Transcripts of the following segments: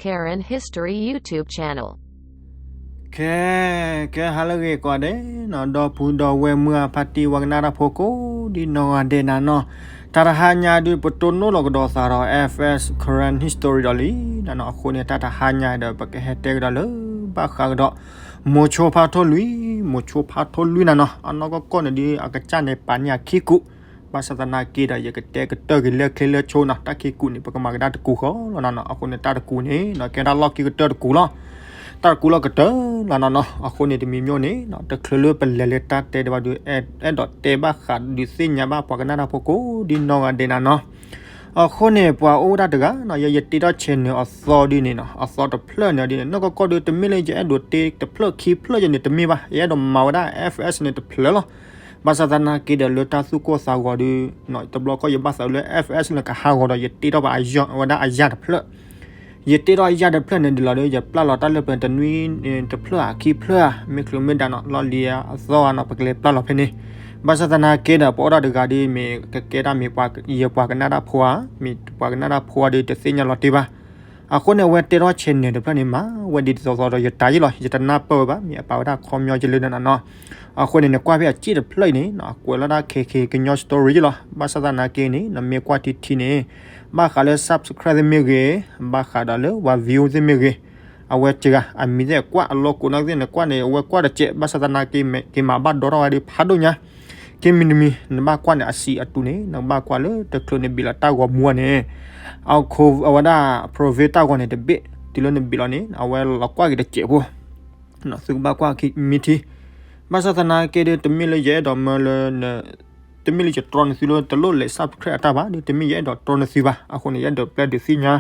Karen History YouTube channel. ခဲ ကဲဟါလၢအဂ့ၤကိးဂၤဒဲးနီၤ, ဒီပုၢ်ဒီဝဲၢ်မုၢ်အဖါတံၢ်ဝဲကနၣ်တၢ်ဖိကိးဒ်နီၢ်ဂၤဒဲးနၤနီၤ, တၢ်တဟါညါဒုး ပတိၢ်နီၣ်လီၤကဒီးသးဒီး F S Karen History ဒီးလံနၤနီၤ, အဃိန့ၣ် တၢ်တဟါညါဒီး ပကဟဲတဲကဒီးလၢ ဘၣ်ဃးကဒီး မိၤဆိဖါထိၣ်လွံၢ်, မိၤဆိဖါထိၣ်လွံၢ်နၤနီၤ, အနီၢ်ကီၢ်ကီၢ်န့ၣ်ဒုး အကစၢ်န့ၣ် ပာ်န့ၢ်အခံကူး, ဘၣ်ဆၣ်သနာ်က့ဒီး ယကတဲကတၢၢ်က့ၤလၢချ့လၢဆိနီၤ, တၢ်ခံကူးန့ၣ် ပကမၤကဒါတကူးဃီလီၤနၤနီၤ, အဃိန့ၣ် တၢ်တကူးန့ၣ်နီၤ ကဲဒၣ်လီၢ်ခံကတၢၢ်တကူးလီၤ. တၢ်တကူးလီၤကတၢၢ်လီၤနၤနီၤ, အဃိန့ၣ် တမံၤမံၤန့ၣ်နီၤ တချုးလၢပလဲၤလၢတၢ်တဲဒံးဘၣ်ဒုး အဲၣ်ဒိးတဲဘၣ်ဃးဒုးသ့ၣ်ညါဘၣ်ပှၤကနၣ်တၢ်ဖိကိးဒ်နီၢ်ဂၤဒဲးနၤနီၤ. အဃိန့ၣ် ပှၤအိၣ်ဝဲဒၣ်တဂၤနီၤ, ယ ယတ့ထီၣ် channel အသီဒုးန့ၣ်နီၤ, အသီတဖျၢၣ်န့ၣ်ဒ်န့ၣ် နီၢ်ကီၢ်ကီၢ်ဒုး တမ့ၢ်လၢယအဲၣ်ဒိးတ့တဖျၢၣ်ခံဖျၢၣ်ယန့ၣ် တမ့ၢ်ဘၣ်, ယအဲၣ်ဒိးမၤဝဲဒၣ် F S န့ၣ်တဖျၢၣ်လီၤ. ဘၣ်ဆၣ်သနာ်က့ဒီး လၢတၢ်သူၣ်ကိၢ်သးဂီၤဒုး တဘျီကီၢ်ယဘၣ်သးလၢ F S န့ၣ်ကဟးဂီၤဒီး ယတ့ထီၣ်ဘၣ်အယၢ်ဝဲဒၣ်အယၢ်တဖျၢၣ် ယတ့ထီၣ်ယၢ်တဖျၢၣ်န့ၣ်ဒ်လီၤဒီး ယပျၢ်လီၤတၢ်လၢပတနွံတဖျၢၣ်ဧါ ခံဖျၢၣ်ဧါ မ့ၢ်ချုးမ့ၢ်ဒါနီၤ လီၢ်လံၤအသီဧါနီၤ ပကလဲၤပျၢ်လီၤဖဲန့ၣ်. ဘၣ်ဆၣ်သနာ်က့ဒီး ပအိၣ်ဒၣ်တဂၤဒ် မ့ၢ်ကကဲဒၣ်မ့ၢ်ပှၤ ယပှၤကနၣ်တၢ်ဖိဧါ မ့ၢ်ပှၤကနၣ်တၢ်ဖိဧါဒီး တသ့ၣ်ညါလီၤတံၢ်ဘၣ်. အဃိန့ၣ် အဝဲတဲထီၣ် channel တဖျၢၣ်န့ၣ် မၤဝဲဒ်သိးသိးဒီးယတၢ်ယ့ၢ်လီၤ ယတနၢ်ပၢၢ်ဝဲဘၣ် မ့ၢ်အပာ်ဝဲဒၣ်ခီပညီကလၢနၤနီၤ. အဃိန့ၣ် နကွၢ်ဖဲအစ့ၢ်တဖျၢၣ်အံၤန့ၣ် အကွဲးလီၤဒၣ် ခဲခဲ ကညီ story ယ့ၢ်လီၤ. ဘၣ်ဆၣ်သနာ်က့န့ၣ် နမ့ၢ်ကွၢ်ထံထံန့ၣ် ဘၣ်ဃးလၢ subscribe သ့ၣ်မ့ၢ်ဂ့ၤ ဘၣ်ဃးဒီးလၢပှၤ view သ့ၣ်မ့ၢ်ဂ့ၤ အဝဲစှၤ အမံၤသ့ၣ်ကွၢ် အလီၢ်ကိးနီၣ်သ့ၣ်န့ၣ်ကွၢ်န့ၣ် အဝဲကွၢ်တစဲး ဘၣ်ဆၣ်သနာ်က့ က့ၤမၤဘၣ်ဒီထီၣ်ဝဲဒၣ်ဖးဒိၣ်ညါ က့မံၤတမံၤ နဘၣ်ကွၢ်န့ၣ် အဆံးအတူးန့ၣ် နကဘၣ်ကွၢ်လၢတချုးနဘ့ၣ်လီၤတၢ်ဂီၤမူန့ၣ် အဝဲဒၣ် profile တၢ်ဂီၤန့ၣ်တဘ့ၣ် တုၤလၢနဘ့ၣ်လီၤန့ၣ် အဝဲလီၤကွၢ်က့ၤတစဲးဖိ သုကဘၣ်ကွၢ်မံထံ ဘၣ်ဆၣ်သနာ်က့ဒီး တမ့ၢ်လၢယအဲၣ်ဒိးမၢလၢ တမ့ၢ်လၢယတြီနသုလၢတလိၣ်လဲၤ subscribe အတၢ်ဘၣ်ဒီး တမ့ၢ်ယအဲၣ်ဒိးတြီနသုဘၣ်. အဃိန့ၣ် ယအဲၣ်ဒိးပျဲဒုးသ့ၣ်ညါ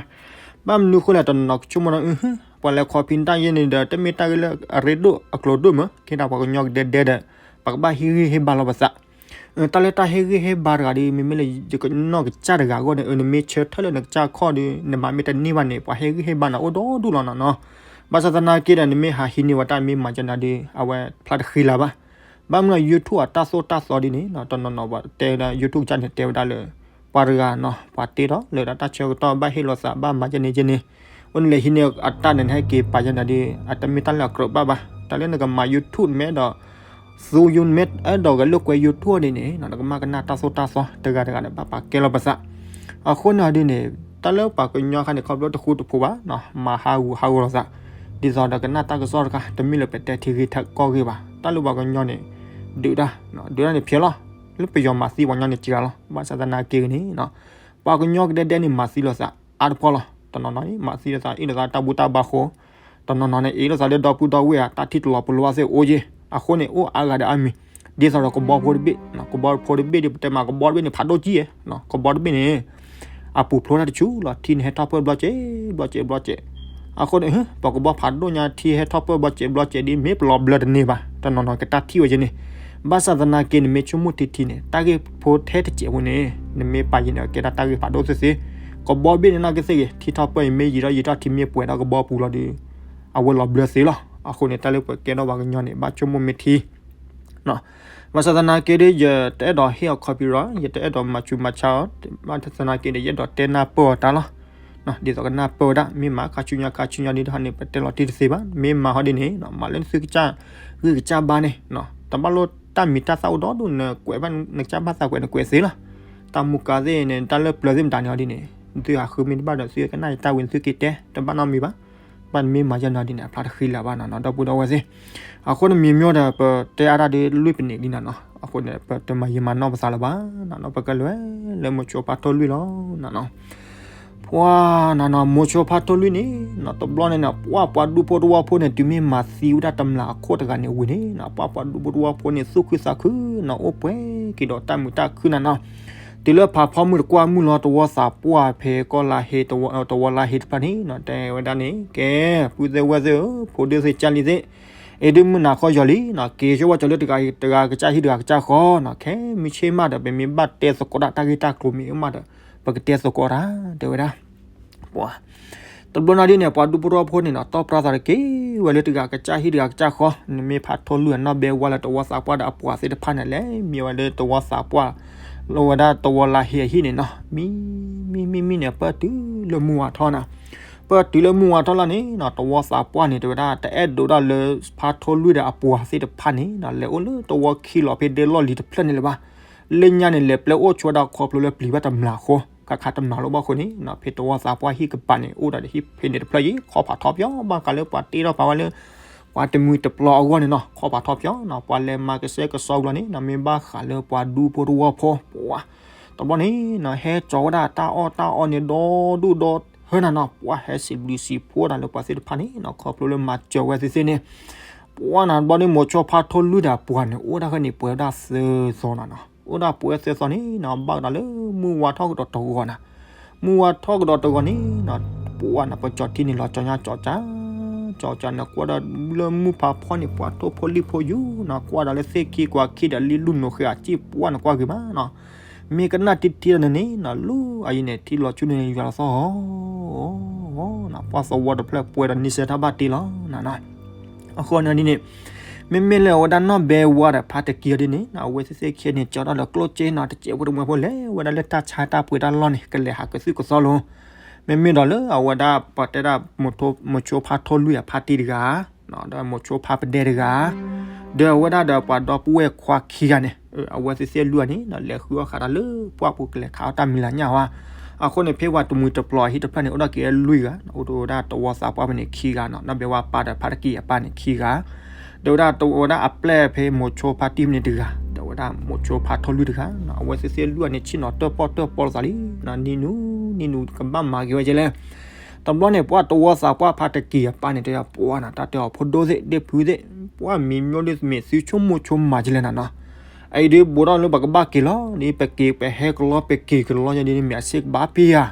ဘၣ်မနုၤအဃိလဲၣ် တနီၤနီၤကဆိကမိၣ်ဒီး ပှၤလဲၤခီဖံးတၢ်ယဲန့ၣ်ဒီး တမ့ၢ်တၢ်ဂ့ၢ်လၢအရ့ဒိၣ်အကျိၤဒိၣ်မး ကဲဒၣ်ပှၤကညီကဒဲဒဲဒီး ပကဘၣ်ဟ့ၣ်ဂံၢ်ဟ့ၣ်ဘါလီၤပသး တၢ်လၢတၢ်ဟ့ၣ်ဂံၢ်ဟ့ၣ်ဘါတဂၤဒီး မ့မ့ၢ်လၢယကနီၢ်ကစၢ်တဂၤအဂီၢ်န့ၣ် နမ့ၢ်ဆၢထၢၣ်လၢနကစၢ်ခီၣ်ဒီး နမၤမ့ၢ်တန့ၢ်ဘၣ်န့ၣ် ပှၤဟ့ၣ်ဂံၢ်ဟ့ၣ်ဘါနၤအိၣ်ဒီဒူၣ်လီၤနီၤနီၤ. ဘၣ်ဆၣ်သနာ်က့ဒီး နမ့ၢ်ဟးဟံးန့ၢ်ဝဲတၢ်မ့ၢ်မၤကနၤဒီး အဝဲဖျါတဃံလၤဘၣ်. ဘၣ်မနုၤ YouTube အတၢ်သိၣ်တၢ်သီဒ်န့ၣ် တနီၤနီၤပှၤတဲဝဲဒၣ် YouTube ကစၢ်န့ၣ် တဲဝဲဒၣ်လၢ ပှၤတဂၤနီၤ ပှၤတ့ထီၣ်လၢတၢ်ဆၢကတီၢ်ဘၣ်ဟ့ၣ်လီၤသး ဘၣ်မၤကန့ၣ်ကန့ၣ် အိၣ်နလဲၤဟံးန့ၢ်အတၢ်န့ၣ် နဟဲက့ၤပာ်ယဲနၤဒီး အတမ့ၢ်တၢ်လၢအကြၢးဘၣ်ဘၣ်. တၢ်လၢနကမၤ YouTube မ့ၢ်အဲၣ်ဒိး သူ you မ့ၢ်အဲၣ်ဒိးဂဲၤလိာ်ကွဲ YouTube ဒ်န့ၣ် နကမၤကနၣ်တၢ်သိၣ်တၢ်သီ တဂၤတဂၤဒီး ဘၣ်ပာ်ကဲလီၤပသး. အဃိန့ၣ်ဒ်န့ၣ် တၢ်လၢပှၤကညီခါန့ၣ် ခီဖျိတဃူတဖိးဘၣ် မၤဟးဂူာ်ဟးဂီၤလိာ်သး ဒ်သိးဒီးကနၣ်တၢ်ကစီၣ်တခါ တမ့ၢ်လၢပတဲထံဂ့ၤထံကီၢ်ဂ့ၤဘၣ်. တၢ်လၢပှၤကညီန့ၣ် ဒုးတၢ် ဒုးတၢ်န့ၣ်ဖျဲးလီၤ. လၢပယီၤမၤသံပှၤကညီန့ၣ်စှၤလီၤ. ဘၣ်ဆၣ်သနာ်က့န့ၣ် ပှၤကညီကဒဲဒဲန့ၣ် မၤသံလိာ်သးအါတပှၢ်လီၤ. တနီၤနီၤန့ၣ် မၤသံလိာ်သး အ့ၣ်လိာ်သးလၢတၢ်ဘူၣ်တၢ်ဘါဃိ တနီၤနီၤန့ၣ် အ့ၣ်လိာ်သးလၢဒီပုၢ်ဒီဝဲၢ်အတၢ်ထံၣ်တလီၤပလိာ်သ့ၣ်အိၣ်က့ၤ. အဃိန့ၣ် အိၣ်အါဂၤဒီးအါမံၤ ဒ်သိးဒီးကဘီဖိတဘ့ၣ် ကဘီဖိတဘ့ၣ်ဒီး ပတဲမးကဘီတဘ့ၣ်န့ၣ် ဖးဒိၣ်ကံၢ်ဧါ ကဘီတဘ့ၣ်န့ၣ် အပူၤဖျိတၢ်တဆူလီၤ ထံန့ၣ်ဟဲထီၣ်ပၢၢ်ဘျီကဲး ဘျီကဲး ဘျီကဲး. အဃိန့ၣ် ပှၤကဘီဖးဒိၣ်ညါ ထံဟဲထီၣ်ပၢၢ်ဘျီကဲး ဘျီကဲးဒ် မ့ၢ်ပလီၤဘျၢတန့ၢ်ဘၣ် တနီၤနီၤကတၢ်ထံၣ်ဝဲက့ၤန့ၣ်. ဘၣ်ဆၣ်သနာ်က့ နမ့ၢ်ဆိကမိၣ်ထံထံန့ၣ် တၢ်ဂ့ၢ်ဖိထဲတစဲးဖိန့ၣ် နမ့ၢ်ပာ်ယဲန့ၣ် ကဲဒၣ်တၢ်ဂ့ၢ်ဖးဒိၣ်သ့သ့. ကဘီတဘ့ၣ်န့ၣ် နာ်က့သ့ၣ်ဂ့ၤ ထံထီၣ်ပၢၢ်အံၤ မ့ၢ်ယံာ်ထီၣ်ယံာ်ထီၣ် ထံမ့ၢ်ပှဲၤဒီးကဘီပူၤလီၤဒီး အဝဲလီၤဘျၢသ့လီၤ. အဃိန့ၣ် တၢ်လၢပကဲထီၣ်ပှၤကညီန့ၣ် ဘၣ်ဆိကမိၣ်မ့ၢ်ထံ ဘၣ်ဆၣ်သနာ်က့ဒီး ယတအဲၣ်ဒိးဟ့ၣ်အီၤ copyright ယတအဲၣ်ဒိးမၤဆူးမၤဆါအီၤ ဘၣ်ဆၣ်သနာ်က့ဒီး ယအဲၣ်ဒိးတဲနၢ်ပၢၢ်အီၤတၢ်လီၤ. ဒ်သိးကနၢ်ပၢၢ်ဝဲဒၣ် မ့ၢ်မၤခါဆူညါခါဆူညါဒ်တဟါန့ၣ် ပတဲလီၤတံၢ်တသ့ဘၣ် မ့ၢ်မၤဟီဒ်န့ၣ် မၤလၢနသုကစၢ်ဂံၢ်ကစၢ်ဘါန့ၣ် တဘၣ်လိၣ်တၢ်မံၤတၢ်သၣ်အိၣ်ဒီဒူၣ် နကွဲးဘၣ်နကစၢ်ဘၣ်သးကွဲးနကွဲးသ့လီၤ. တၢ်မူကါသ့ၣ်န့ၣ် တၢ်လၢပျၢၤသ့ၣ်မတၤန့ၣ်ဟီဒ်န့ၣ် သုဟးဃုမ့ၢ်တဘၣ်ဒီး သုကနၣ်ယတၢ်ဝံၤသုက့ၤတဲ တဘၣ်နီတမံၤဘၣ်. ဘၣ်မ့ၢ်မၤယဲနီၤဒ်န့ၣ် အဖျါတဃံလၤဘၣ်နီၤ ဒီပုၢ်ဒီဝဲၢ်သ့ၣ်. အဃိန့ၣ်မ့ၢ်မ့ၢ်ဒီး ပတဲအါတၢ်ဒ်လွံၢ်ပနံးလံနီၤနီၤ အဃိန့ၣ် ပတမၤယံာ်မၤနီၢ်ပသးလၢၤဘၣ်နီၤနီၤ ပကလဲၤလၢမိၤဆိဖါထိၣ်လွံၢ်လီၤနီၤနီၤ. ပှၤနီၤနီၤ မိၤဆိဖါထိၣ်လွံၢ်န့ၣ်နီၤ တဘျီန့ၣ်နီၤ ပှၤပှၤဒူဖိတဝီဖိန့ၣ် တုၤမ့ၢ်မၤသံဝဲဒၣ်တမျၢ်အခိၣ်တဂၤန့ၣ်ဝံၤန့ၣ်နီၤ ပှၤပှၤဒူဖိတဝီဖိန့ၣ် သူၣ်ခုသးခုနီၤ အိၣ်ပှဲၤက့ၤဒီးတၢ်မုာ်တၢ်ခုၣ်နီၤနီၤ. တုၤလၢဖးဖီမုၢ်တကွၢ်မုၢ်လီၤ တဝီသးပှၢ်ဖဲကီၢ်လါဟ့ တဝီလါဟ့တဖၣ်န့ၣ်နီၤ တဲဝဲဒၣ်န့ၣ် ကဲ ပုၢ်သ့ၣ်ဝဲၢ်သ့ၣ်ဧၢ ဖိဒိၣ်သ့ၣ်ကၢ်လံသ့ၣ် အ့ၣ် ဒုးမုၢ်နၤခီယီၤလံနီၤ က့ၤဆိဝဲကၠီၤလၢတဂၤတဂၤကစၢ်ဟံၣ်တဂၤကစၢ်ဃီနီၤ ခဲမုၢ်ဆ့ၣ်မးဒီး ပမ့ၢ်ဘၣ်တဲသကိးတၢ် တၢ်ဂ့ၢ်တၢ်ကျိၤမ့ၢ်အိၣ်မးဒီး ပကတဲသကိးတၢ် တဲဝဲဒၣ်. ပှၤ တဘျီနၤဒ်န့ၣ် ပှၤဒူဖိတဝီဖိန့ၣ်နီၤ တီၢ်ပြၢသးတက့ၢ်ဝဲလၢတဂၤကစၢ်ဟံၣ်တဂၤကစၢ်ဃီ နမ့ၢ်ဖးထိၣ်လွံၢ်အနီၢ်ဘဲဝါလၢတဝီသးပှၢ်ဒီးအပှၤသ့ၣ်တဖၣ်န့ၣ် လဲၤမံဝဲလၢတဝီသးပှၢ် လၢဝဲဒၣ်တဝီလါဟ့အဟံၣ်န့ၣ်နီၤ မံ မံ မံ မံန့ၣ် ပၢၢ်တုၤလၢမုၢ်ဝါထီၣ်နီၤ. ပ ပၢၢ်တုၤလၢမုၢ်ဝါထီၣ်လီၤန့ၣ်နီၤ တဝီသးပှၢ်န့ၣ် တဲဝဲဒၣ် တအဲၣ်ဒိးဒၣ်လၢဖါထိၣ်လွံၢ်ဒီးအပှၤသ့ၣ်တဖၣ်န့ၣ်နီၤ လဲၤအိၣ်လၢတဝီခံလီၤဖဲဒဲလီၢ်လံၤတဖျၢၣ်န့ၣ်လၢၤဘၣ်. လၢညါန့ၣ် လဲၤပျဲအိၣ်ဆိဝဲဒၣ်ခီဖျိလၢပျံၤဘၣ်တမျၢ်အဃိ ခါခါတမျၢ်လီၤဘၣ်အဃိန့ၣ်နီၤ ဖဲတဝီသးပှၢ်ဟံၣ်ကပၤန့ၣ် အိၣ်ဒီးဟံၣ်ဖဲန့ၣ်တဖျၢၣ်အံၤ ခီဖးထီပယီၤ ဘၣ်ဃးလၢပှၤတ့ထီၣ်ဖးဝဲလၢ ပှၤတမှံၤတပျီၤအဂီၢ်န့ၣ်နီၤ ခီဖးထီပယီၤနီၤ ပှၤလဲၤမၤကစဲကစီဘျီန့ၣ်နီၤ မ့ၢ်ဘၣ်ဃးလၢပှၤဒူဖိတဝီဖိ ပှၤ တဘျီန့ၣ်နီၤ ဟဲကၠီဝဲဒၣ်တၢ်အီၣ်တၢ်အီန့ၣ်ဒီဒူၣ်ဒီထၢနၤနီၤ ပှၤဟဲစံးဘျုးစံးဖှိၣ်တၢ်လၢပှၤသ့ၣ်တဖၣ်န့ၣ်နီၤ ခီဖျိလၢမၤစၢၤဝဲသ့ၣ်သ့ၣ်န့ၣ် ပှၤနၤတဘျီန့ၣ် မိၤဆိဖါထိၣ်လွံၢ်ဒီးပှၤန့ၣ် အိၣ်ဒၣ်ဃဲန့ၣ် ပှဲၤဝဲဒၣ်သၢသီနၤနီၤ အိၣ်ဒၣ်ပှဲၤသၢသီန့ၣ်နီၤ ဘၣ်ကဒီးလၢမုၢ်ဝါထီၣ်ကဒီးတဂီၤနၤ မုၢ်ဝါထီၣ်ကဒီးတဂီၤန့ၣ်နီၤ ပှၤနၤ ပကၠီၤထံန့ၣ်လီၤကၠီညါကၠီကၠါ ကၠီကၠါန့ၣ် ကွၢ်ဒီးလၢမုၢ်ဖးဖီန့ၣ် ပှၤထိၣ်ဖိလံၣ်ဖိယူၤနီၤ ကွၢ်ဒီးလၢသ့ၣ်ခံကွၢ်ခံဒီးလံလူၢ်နိၤဃဲၤအစ့ၢ် ပှၤနၤကွၢ်ဂ့ၤမးနီၤ မ့ၢ်ကနၣ်တံၢ်တံၢ်ဒီးန့ၣ်နီၤ လၢအအံၤန့ၣ် ထံလီၤဆူန့ၣ် ယွၤလီၤသီၣ် ပှၤသဝီတဖျၢၣ်ပှဲၤဒီးန့ဆၢၣ်တၢ်ဘၣ်တ့လီၤနၤနီၤ အဃိန့ၣ်ဒ်န့ၣ် မ့မ့ၢ်လၢအဝဲဒၣ်နီၢ်ဘဲဝါဒီးဖါတကံအီၤဒ်န့ၣ်နီၤ အဝဲသ့ၣ်သ့ၣ်ခံန့ၣ် ကၠီထီၣ်လၢကျိၣ်စ့နီၤ တစဲးဖိတမှဲဖိလဲၤဝဲဒၣ်လၢတၢ်ဆါတၢ်ပှ့ၤတၢ်လီၢ်န့ၣ် ကလဲၤဟးကသုၣ်ကသီလိၤ မ့မ့ၢ်ဒီးလၢအဝဲဒၣ်ပှၤတဲဒၣ် မိၤဆိဖါထိၣ်လွံၢ်အဖါတံၢ်တဂၤ ဒီးမိၤဆိဖါပဒဲတဂၤ ဒီးအဝဲဒၣ်ဒီးပှၤဒီပုၢ်ဝဲၢ်ခွါခံဂၤန့ၣ် အဝဲသ့ၣ်သ့ၣ်လွံၢ်ဂၤန့ၣ် လဲၤဃုအီၣ်ဃာ်တၢ်လၢပှၢ်ပူၤကလဲၤခးအီၣ်တၢ်မံၤလၤညၣ်ဝဲ အဃိန့ၣ် ဖဲပှၤတမှံၤတပျီၤအဟံၣ်တဖျၢၣ်န့ၣ် အိၣ်ဒီးက့ၤလွံၢ်ဂၤ အိၣ်ဒီးဝဲဒၣ်တဝီသးပှၢ်ဖဲန့ၣ်ခံဂၤနီၤ နီၢ်ဘဲဝါပၢ်ဒီးဖါတကံအပၢ်န့ၣ်ခံဂၤ ဒီးဝဲဒၣ်တဝီဝဲဒၣ်အပျဲၢ်ဖဲမိၤဆိဖါတံၢ်ဖဲန့ၣ်တဂၤ ဒီးဝဲဒၣ်မိၤဆိဖါထိၣ်လွံၢ်တဂၤ အဝဲသ့ၣ်သ့ၣ်လွံၢ်ဂၤန့ၣ် ဆ့ၣ်နီၤတၢၣ်ပီၣ်တၢၣ်ပီလိာ်သးလံ နံၤနူၤ နံၤနူၤကဘၣ်မၤက့ၤဝဲကဲလဲၣ် တဘျီန့ၣ် ပှၤတဝီသးပှၢ်ဖါတကံအပၢ်န့ၣ် တဲပှၤနၤ တၢ်တဲအီၤဖိဒိၣ်သ့ၣ် ဒ့ၣ်ဖုသ့ၣ် ပှၤမံၤမ့ၢ်ဒ်မ့ၢ်သုဆိကမိၣ်ဆိမးကဲလဲၣ်နၤနီၤ အအံၤဒ်ဘူးထီၣ်လၢပကဘၣ်က့ၤလီၤ ဒ်ပက့ၤပဟဲကလီပက့ၤကလီယဲဒ်န့ၣ် မ့ၢ်အဆ့ၣ်ကဘၣ်ပ့ၤဧါ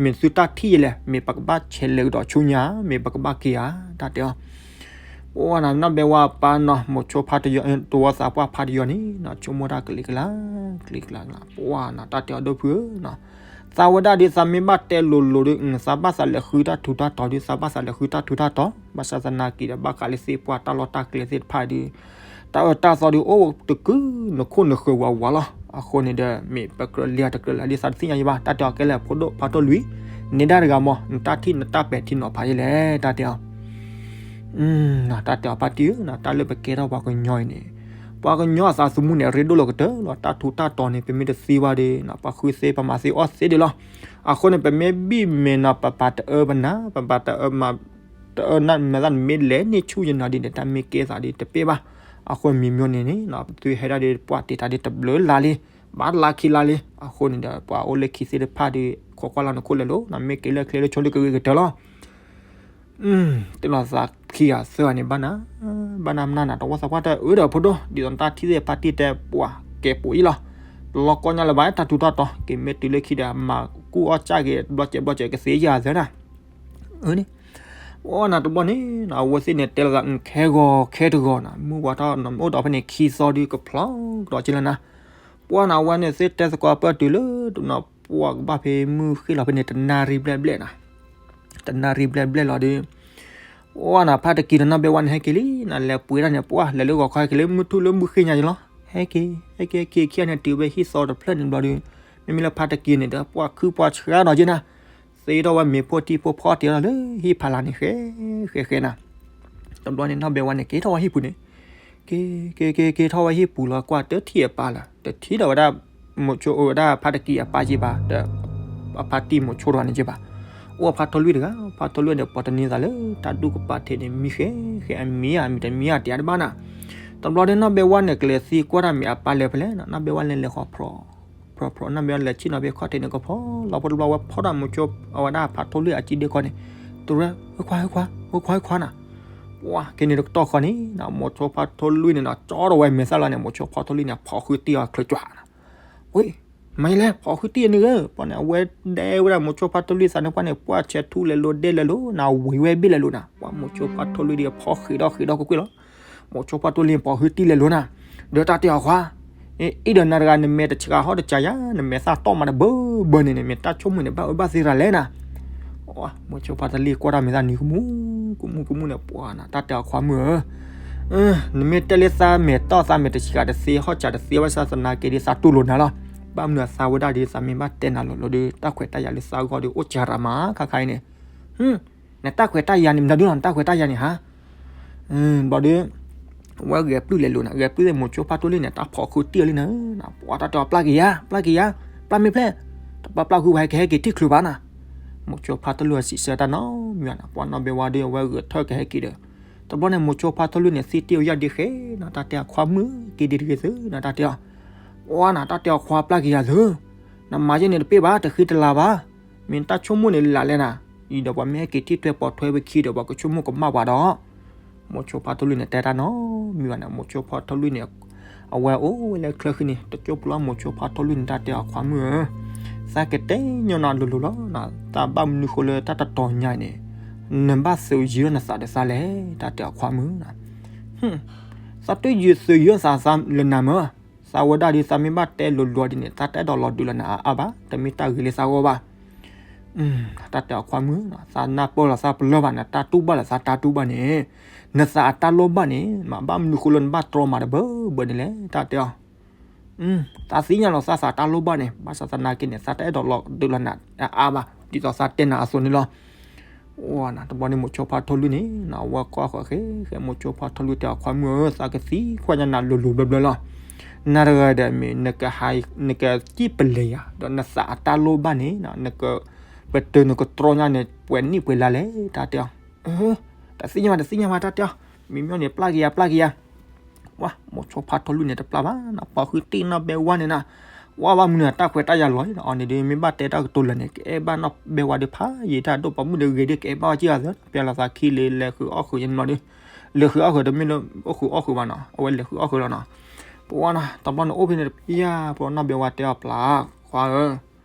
မ့ၢ်သုတၢ်ထံၣ်ယဲလဲၣ် မ့ၢ်ပကဘၣ်ဆဲးလဲၤကဒီးဆူညါ မ့ၢ်ပကဘၣ်က့ၤဧါ တၢ်တဲအီၤ ပှၤနၤ နီၢ်ဘဲဝါပၢ်နီၤ မိၤဆိဖါတယီ တဝီသးပှၢ်ဖါတယီန့ၣ်နီၤ ဆိကမိၣ်တၢ်ကလံၤကလါ ကလံၤကလါကလါ ပှၤနၤ တၢ်တဲအီၤဒိၣ်ဖုဧၢနီၤ သးဝဲဒၣ်ဒ်သးမ့ၢ်ဘၣ်တဲလိၤလိၤဒီး သးဘၣ်သးလဲၤဃုတၢ်ထူးတၢ်တီၤဒီး သးဘၣ်သးလဲၤဃုတၢ်ထူးတၢ်တီၤ ဘၣ်ဆၣ်သနာ်က့ဒီး ဘၣ်ဃးလၢသ့ၣ်ပှၢ်တၢ်လီၢ်တၢ်ကျဲသ့ၣ်တဖၣ်ဒီး တၢ်အၢတၢ်သီဒီး အိၣ်တကုၤနခိၣ်နဃၢၤဝးဝးလီၤ. အဃိန့ၣ်ဒီး မ့ၢ်ပကြၢးလဲၤတကြၢးလဲၤဒ်သးတသ့ၣ်ညါယံၤဘၣ်. တၢ်တဲအီၤကဲလၢာ် ဖိဒိၣ်ဖါထိၣ်လွံၢ် န့ၢ်ဒၣ်တဂၤမး နတၢ်ထံၣ်နတၢ်ပဲာ်ထံနီၤဖးယဲလဲၣ် တၢ်တဲအီၤ တၢ်တဲအီၤ ဖါတံၢ်ဧၢ, တၢ်လၢပကဲထီၣ်ပှၤကညီအံၤန့ၣ် ပှၤကညီအသးသမူန့ၣ် အရ့ဒိၣ်လီၤကတၢၢ်လီၤ. တၢ်ထူးတၢ်တီၤန့ၣ် ပမ့ၢ်တသ့ဘၣ်ဒီး ပှၤဃုသ့ပမၤသ့အီၣ်သ့ဒံးလီၤ. အဃိန့ၣ် ပမ့ၢ်ဘံၣ်မဲာ်နီၤ ပပာ်တအၢပနၤ ပပာ်တအၢမၤ တအၢနမဲာ်သၣ်န့ၣ် မ့ၢ်လဲၤန့ၢ်ဆူၣ်ယနီၤဒ်န့ၣ် တၢ်မ့ၢ်ကဲသးဒ်တပ့ၢ်ဘၣ်. အဃိမံၤမ့ၢ်န့ၣ်န့ၣ် ပသုဟဲဒၣ်ဒီးပှၤတ့တၢ်ဒ်တဘျုးလါလံ ဘၣ်လါခံလါလံ. အဃိန့ၣ်ဒီး ပှၤအိၣ်လၢခံသ့ၣ်တဖၣ်ဒီး ခိးကွၢ်လၢနခိၣ်လဲၤလိၤ မ့ၢ်က့ၤလၢချ့လၢဆိလၢကဂ့ၤကတၢၢ်လီၤ. တလီၤသးခံဂၤသၢဂၤန့ၣ် ဘၣ်နၤ ဘၣ်နၤမနၤနၤ တဝီသးပှၢ်တၢ်အၢဒီးဖိဒိၣ် ဒ်သိးနတၢ်ထံၣ်သ့ၣ်ဖါတံၢ်တဲပှၤကဲပိာ်အံၤလီၤ. တလီၤကီညါလၢၤဘၣ် တၢ်ထူးတၢ်တီၤ က့ၤမ့ၢ်တုၤလၢခံဒီး မၤကူၣ်အီၣ်ကၢ်က့ၤ ဘျီကဲဘျီကဲကသ့ယၤသၢနၤ အၢန့ၣ် ပှၤနၤတဘျီန့ၣ် အဝဲသ့ၣ်န့ၣ် တဲလီၤသး ခဲဂီၤခဲတဂီၤနၤ မုၢ်ဝါထီၣ် အိၣ်ဒီးဖဲန့ၣ်ခံသီဒီးကဖျီကဒီးက့ၤလၢနၤ ပှၤနၤဝဲန့ၣ်သ့ၣ်တဲသကိးပၢၢ်တုၤလၢ ပှၤကဘၣ်ဖဲမုၢ်ဃ့ၢ်လီၤဖဲန့ၣ် တနၣ်ရံၣ်ဘျဲၣ်ဘျဲၣ်နၤ တနၣ်ရံၣ်ဘျဲၣ်ဘျဲၣ်လီၤဒီး ပှၤနၤဖါတကံဒီးနီၢ်ဘဲဝါန့ၣ် ဟဲက့ၤလံနၤ လဲၤပှ့ၤတၢ်န့ၣ် ပှၤလဲၤလၢဂီၤခီဟဲက့ၤလၢမုၢ်ထူၣ်လၢမုၢ်ဃ့ၢ်ညါယလီၤ. ဟဲက့ၤ ဟဲက့ၤ ဟဲက့ၤခံဂၤန့ၣ် တုၤဝဲဟံၣ်သီတဖျၢၣ်န့ၣ်ဘျီဒီး မ့မ့ၢ်လၢဖါတကံန့ၣ်ဒီး ပှၤခုပှၤဆှါဒီးက့ၤနၤ သ့ထီၣ်ဝဲမ့ၤဖိထံဖိဖီတ့ၢ်လီၤလၢဟံၣ်ဖးလၢ်န့ၣ် ဃဲဃဲဃဲနၤ တဘျီန့ၣ် နီၢ်ဘဲဝါန့ၣ် က့ၤထီၣ်ဝဲဟံၣ်ပူၤန့ၣ် က့ၤ က့ၤ က့ၤ က့ၤထီၣ်ဝဲဟံၣ်ပူၤလီၤ ကွၢ်တထံၣ်အပၢ်လၢၤ တထံၣ်ဒီးဝဲဒၣ် မိၤဆိအိၣ်ဝဲဒၣ်ဖါတကံအပၢ်က့ၤဘၣ် ဒီးအဖါတံၢ်မိၤဆိတဂၤန့ၣ်က့ၤဘၣ် အိၣ်ဖါထိၣ်လွံၢ်တဂၤ ဖါထိၣ်လွံၢ်န့ၣ် ပိာ်တန့ၤသးလၢတၢ်ဒူၣ်ကပၤထံးန့ၣ် မံဃဲဃဲအမံၤအမံၤတမံၤအတယါတဘၣ်နၤ တဘျီဒီးနီၢ်ဘဲဝါန့ၣ် ကလဲၤသံကွၢ်တၢ်မ့ၢ်အပၢ်လၢၤဖဲလဲၣ် နီၢ်ဘဲဝါလဲၤလဲၤဃီၤ ဖျီဖျီ နီၢ်ဘဲဝါလဲၤဆ့ၣ်နီၤဖဲခီၣ်ထံးန့ၣ်ကဖီ လီၤဖိတဘျီဝဲဖီတၢ်မိၤဆိ အဝဲဒၣ်ဖါထိၣ်လွံၢ်အစံဒ့ခီန့ၣ် တရဲၣ် ဟဲခွါ ဟဲခွါ ဟဲခွါ ဟဲခွါနၤ ပှၤက့ၤန့ၣ်တကတီၢ်ဃီန့ၣ် မိၤဆိဖါထိၣ်လွံၢ်န့ၣ်နီၤ ကၠီထီၣ်ဝဲမဲာ်သၣ်လီၤန့ၣ် မိၤဆိဖါထိၣ်လွံၢ်န့ၣ် ဖီၣ်ဃုတံၢ်အီၤချၢကွၢ်နၤ ဝ့ မၤယလဲၣ် ဖီၣ်ဃုတံၢ်အနုၤဧၢ ပှၤန့ၣ် အဝဲဒဲဝဲဒၣ်မိၤဆိဖါထိၣ်လွံၢ်သးန့ၣ် ပှၤန့ၣ် ပှၤဆဲးထူလဲၤလိၤဒဲလဲၤလိၤ နဝံၤဝဲဘ့ၣ်လဲၤလိၤနၤ ပှၤမိၤဆိဖါထိၣ်လွံၢ်ဒ်ဖီၣ်ဃ့ဒီးဃ့ဒီးကွ့ၢ်ကွ့ၢ်လီၤ မိၤဆိဖါထိၣ်လွံၢ်န့ၣ် ဖီၣ်ဃုတံၢ်လဲၤလိၤနၤ ဒီးတၢ်တဲအီၤခွါ အံၤဒီးနၤတဂၤ နမဲာ်တဆှးဟီၣ်တစှၤယၤ နမဲာ်သၣ်တီၢ်မးတဘၢဘၢန့ၣ်န့ၣ် မ့ၢ်တၢ်ဆိကမိၣ်န့ၣ် ဘၣ်အၢဘၣ်သီတဂၤလဲၣ်နၤ မိၤဆိဖါထိၣ်လွံၢ်ကွၢ်တၢ်မဲာ်သၣ်နံၤကမူၣ် ကမူၣ်ကမူၣ်န့ၣ် ပှၤနၤ တၢ်တဲအီၤခွါမုၣ်ဧၢ နမ့ၢ်တဲလၢသးမဲာ်တီၢ်သးမဲာ်တဆှးတသ့ဟီၣ်စှၤတသ့ဘၣ်ဆၣ်သနာ်က့ဒီး သးတူၢ်လိာ်နၤလီၤ ဘၣ်မနုၤသးဝဲဒၣ်ဒီး သးမ့ၢ်ဘၣ်တဲနၤလိၤလိၤဒီး တၢ်ခွဲးတၢ်ယာ်လၢသးအဂီၢ်ဒီး အိၣ်စှၤရၤမး ခါခါအံၤန့ၣ် ဟ နတၢ်ခွဲးတၢ်ယာ်န့ၣ် မတၤဒုလီၤ နတၢ်ခွဲးတၢ်ယာ်န့ၣ်ဟါ. ဘျီဒီး ဝဲဂဲၤပျုၢ်လဲၤလိာ်နၤ, ဂဲၤပျုၢ်သ့ၣ်မိၤဆိဖါထိၣ်လွံၢ်န့ၣ် တၢ်ဖီၣ်ခုတံၢ်အီၤလံနၤ, ပှၤတၢ်တဲအီၤ ပျၢ်က့ၤယၤ ပျၢ်က့ၤယၤ, ပျၢ်မ့ၢ်ဖျဲၣ်, တပျၢ်ပျၢ်ဃုဘၣ် ဟဲကဟဲက့ၤထံၣ်ချုးဘၣ်နၤ. မိၤဆိဖါထိၣ်လွံၢ်အစံးဆၢတၢ်နီတမံၤဘၣ်နၤ, ပှၤနီၢ်ဘဲဝါဒီး အဝဲဂဲၤထၢၣ်ကဟဲက့ၤဒီး တဘျီန့ၣ် မိၤဆိဖါထိၣ်လွံၢ်န့ၣ် သံတ့ၢ်အီၤယၢ်ဒ့ဃဲနၤ, တၢ်တဲအီၤ ခွါမုၣ် က့ၤဒံတဂ့ၤသုနၤ, တၢ်တဲအီၤ ပှၤနၤ, တၢ်တဲအီၤ ခွါ ပျၢ်က့ၤယၤသု, နမၤယဲန့ၣ်တပ့ၢ်ဘၣ်, တဃံတလၤဘၣ်, မ့ၢ်တၢ်ဆိကမိၣ်န့ၣ်လၢ်လဲၣ်နၤ, အံၤဒီးပှၤမ့ၢ်ဟဲက့ၤထံၣ်ထွဲပိာ်ထွဲဝဲခံဒီး ပှၤကဆိကမိၣ်ကမၣ်ပှၤဒီး မိၤဆိဖါထိၣ်လွံၢ်န့ၣ် တဲတၢ်နီတမံၤဘၣ်န့ၣ်, မိၤဆိဖါထိၣ်လွံၢ်န့ၣ် အဝဲအိၣ်ဝဲလၢချၢဃံန့ၣ် တကၠိပူၤလီၤ. မိၤဆိဖါထိၣ်လွံၢ်န့ၣ် တၢ်တဲအီၤ ခွါမုၣ်ဧၢ, သးကတဲညီနၤလိၤလိၤလီၤ, သးဘၣ်မနုၤဃိလၢတၢ်တတီၤညါအံၤန့ၣ် နဘၣ်သုးယံၤထီၣ်နသးဒီးသးလဲၣ်, တၢ်တဲအီၤ ခွါမုၣ်နၤ, သးတယုၢ်သုးယံၤထီၣ်သးလၢနၤမၢ်, သးဝဲဒၣ်ဒီး သးမ့ၢ်ဘၣ်တဲလိၤလိၤဒ်န့ၣ် သးတအဲၣ်ဒိးလီၤဒုးလီၤနၤအါအါဘၣ်, တမ့ၢ်တၢ်ဂ့ၤလၢသးဂီၢ်ဘၣ် တၢ်တဲအီၤ ခွါမုၣ်, သးနၢ်ပၢၢ်လီၤသးပလၢၢ်ဘၣ်, နတၢ်တူၢ်ဘၣ်လီၤသးတၢ်တူၢ်ဘၣ်န့ၣ်, နသးအတၢ်လိၣ်ဘၣ်န့ၣ် မ့ၢ်ဘၣ်မနုၤဃိလၢနဘၣ်တြီမၤတဘၢဘၢန့ၣ်လဲၣ်, တၢ်တဲအီၤ သးသ့ၣ်ညါလီၤ သးသးတၢ်လိၣ်ဘၣ်န့ၣ်, ဘၣ်ဆၣ်သနာ်က့န့ၣ် သးတအဲၣ်ဒိးလီၤဒုးလီၤနၤအါအါဘၣ်, ဒ်သိးသးတဲနၤအသိးန့ၣ်လီၤ. တဘျီန့ၣ် မိၤဆိဖါထိၣ်လွံၢ်န့ၣ် အဝဲကွၢ်ဃီၤဃဲ မိၤဆိဖါထိၣ်လွံၢ်တဲအီၤ ခွါမုၣ်ဧၢ, သးကသံကွၢ်ညါနၤလိၤလိၤဘျၢဘျၢလီၤ. နၤတဂၤဒီးမ့ၢ် နကစံၣ်ပလဲၤယၤ ဒီးနသးအတၢ်လိၣ်ဘၣ်န့ၣ် နကပတုာ်နကတြီညါန့ၣ် ပှဲၤနံၣ်ပှဲၤလါလဲၣ် တၢ်တဲအီၤ. တသ့ၣ်ညါဘၣ် တသ့ၣ်ညါဘၣ် တၢ်တဲအီၤ, မ့မ့ၢ်န့ၣ် ပျၢ်က့ၤယၤ ပျၢ်က့ၤယၤ ဝါ မိၤဆိဖါထိၣ်လွံၢ်န့ၣ် တပျၢ်ဘၣ်နၤ, ပှၤဃုတ့ၢ်နီၢ်ဘဲဝါန့ၣ်နၤ, ဝါဘၣ်မနုၤ တၢ်ခွဲးတၢ်ယာ်လီၤလံနၤ, အီၤန့ၣ်ဒီး မ့ၢ်ဘၣ်တဲတၢ်ကတိၤလၢာ်န့ၣ် ကအဲၣ်ဘၣ်နီၢ်ဘဲဝါဒီးဖးယံာ်တၢ်ဒိၣ်, ပိာ်မုၣ်ဒီးဂ့ၤဒီး ကအဲၣ်ဘၣ်ဝဲကံၢ်ဂၤသၢ, ပျဲလီၤသးခံလံ လဲၤဃုာ်အီၣ်ဃုာ်ယဲန့ၣ်လီၤဒီး, လဲၤဃုာ်အီၣ်ဃုာ်ဘၣ်နီၤ, အဝဲလဲၤဃုာ်အီၣ်ဃုာ်လီၤနီၤ. ပဝါနၤ တဘျီန့ၣ်အိၣ်ဖဲန့ၣ်တပျၢ်, ပနီၢ်ဘဲဝါတဲအီၤ ပျၢ်ခွါဧၢ,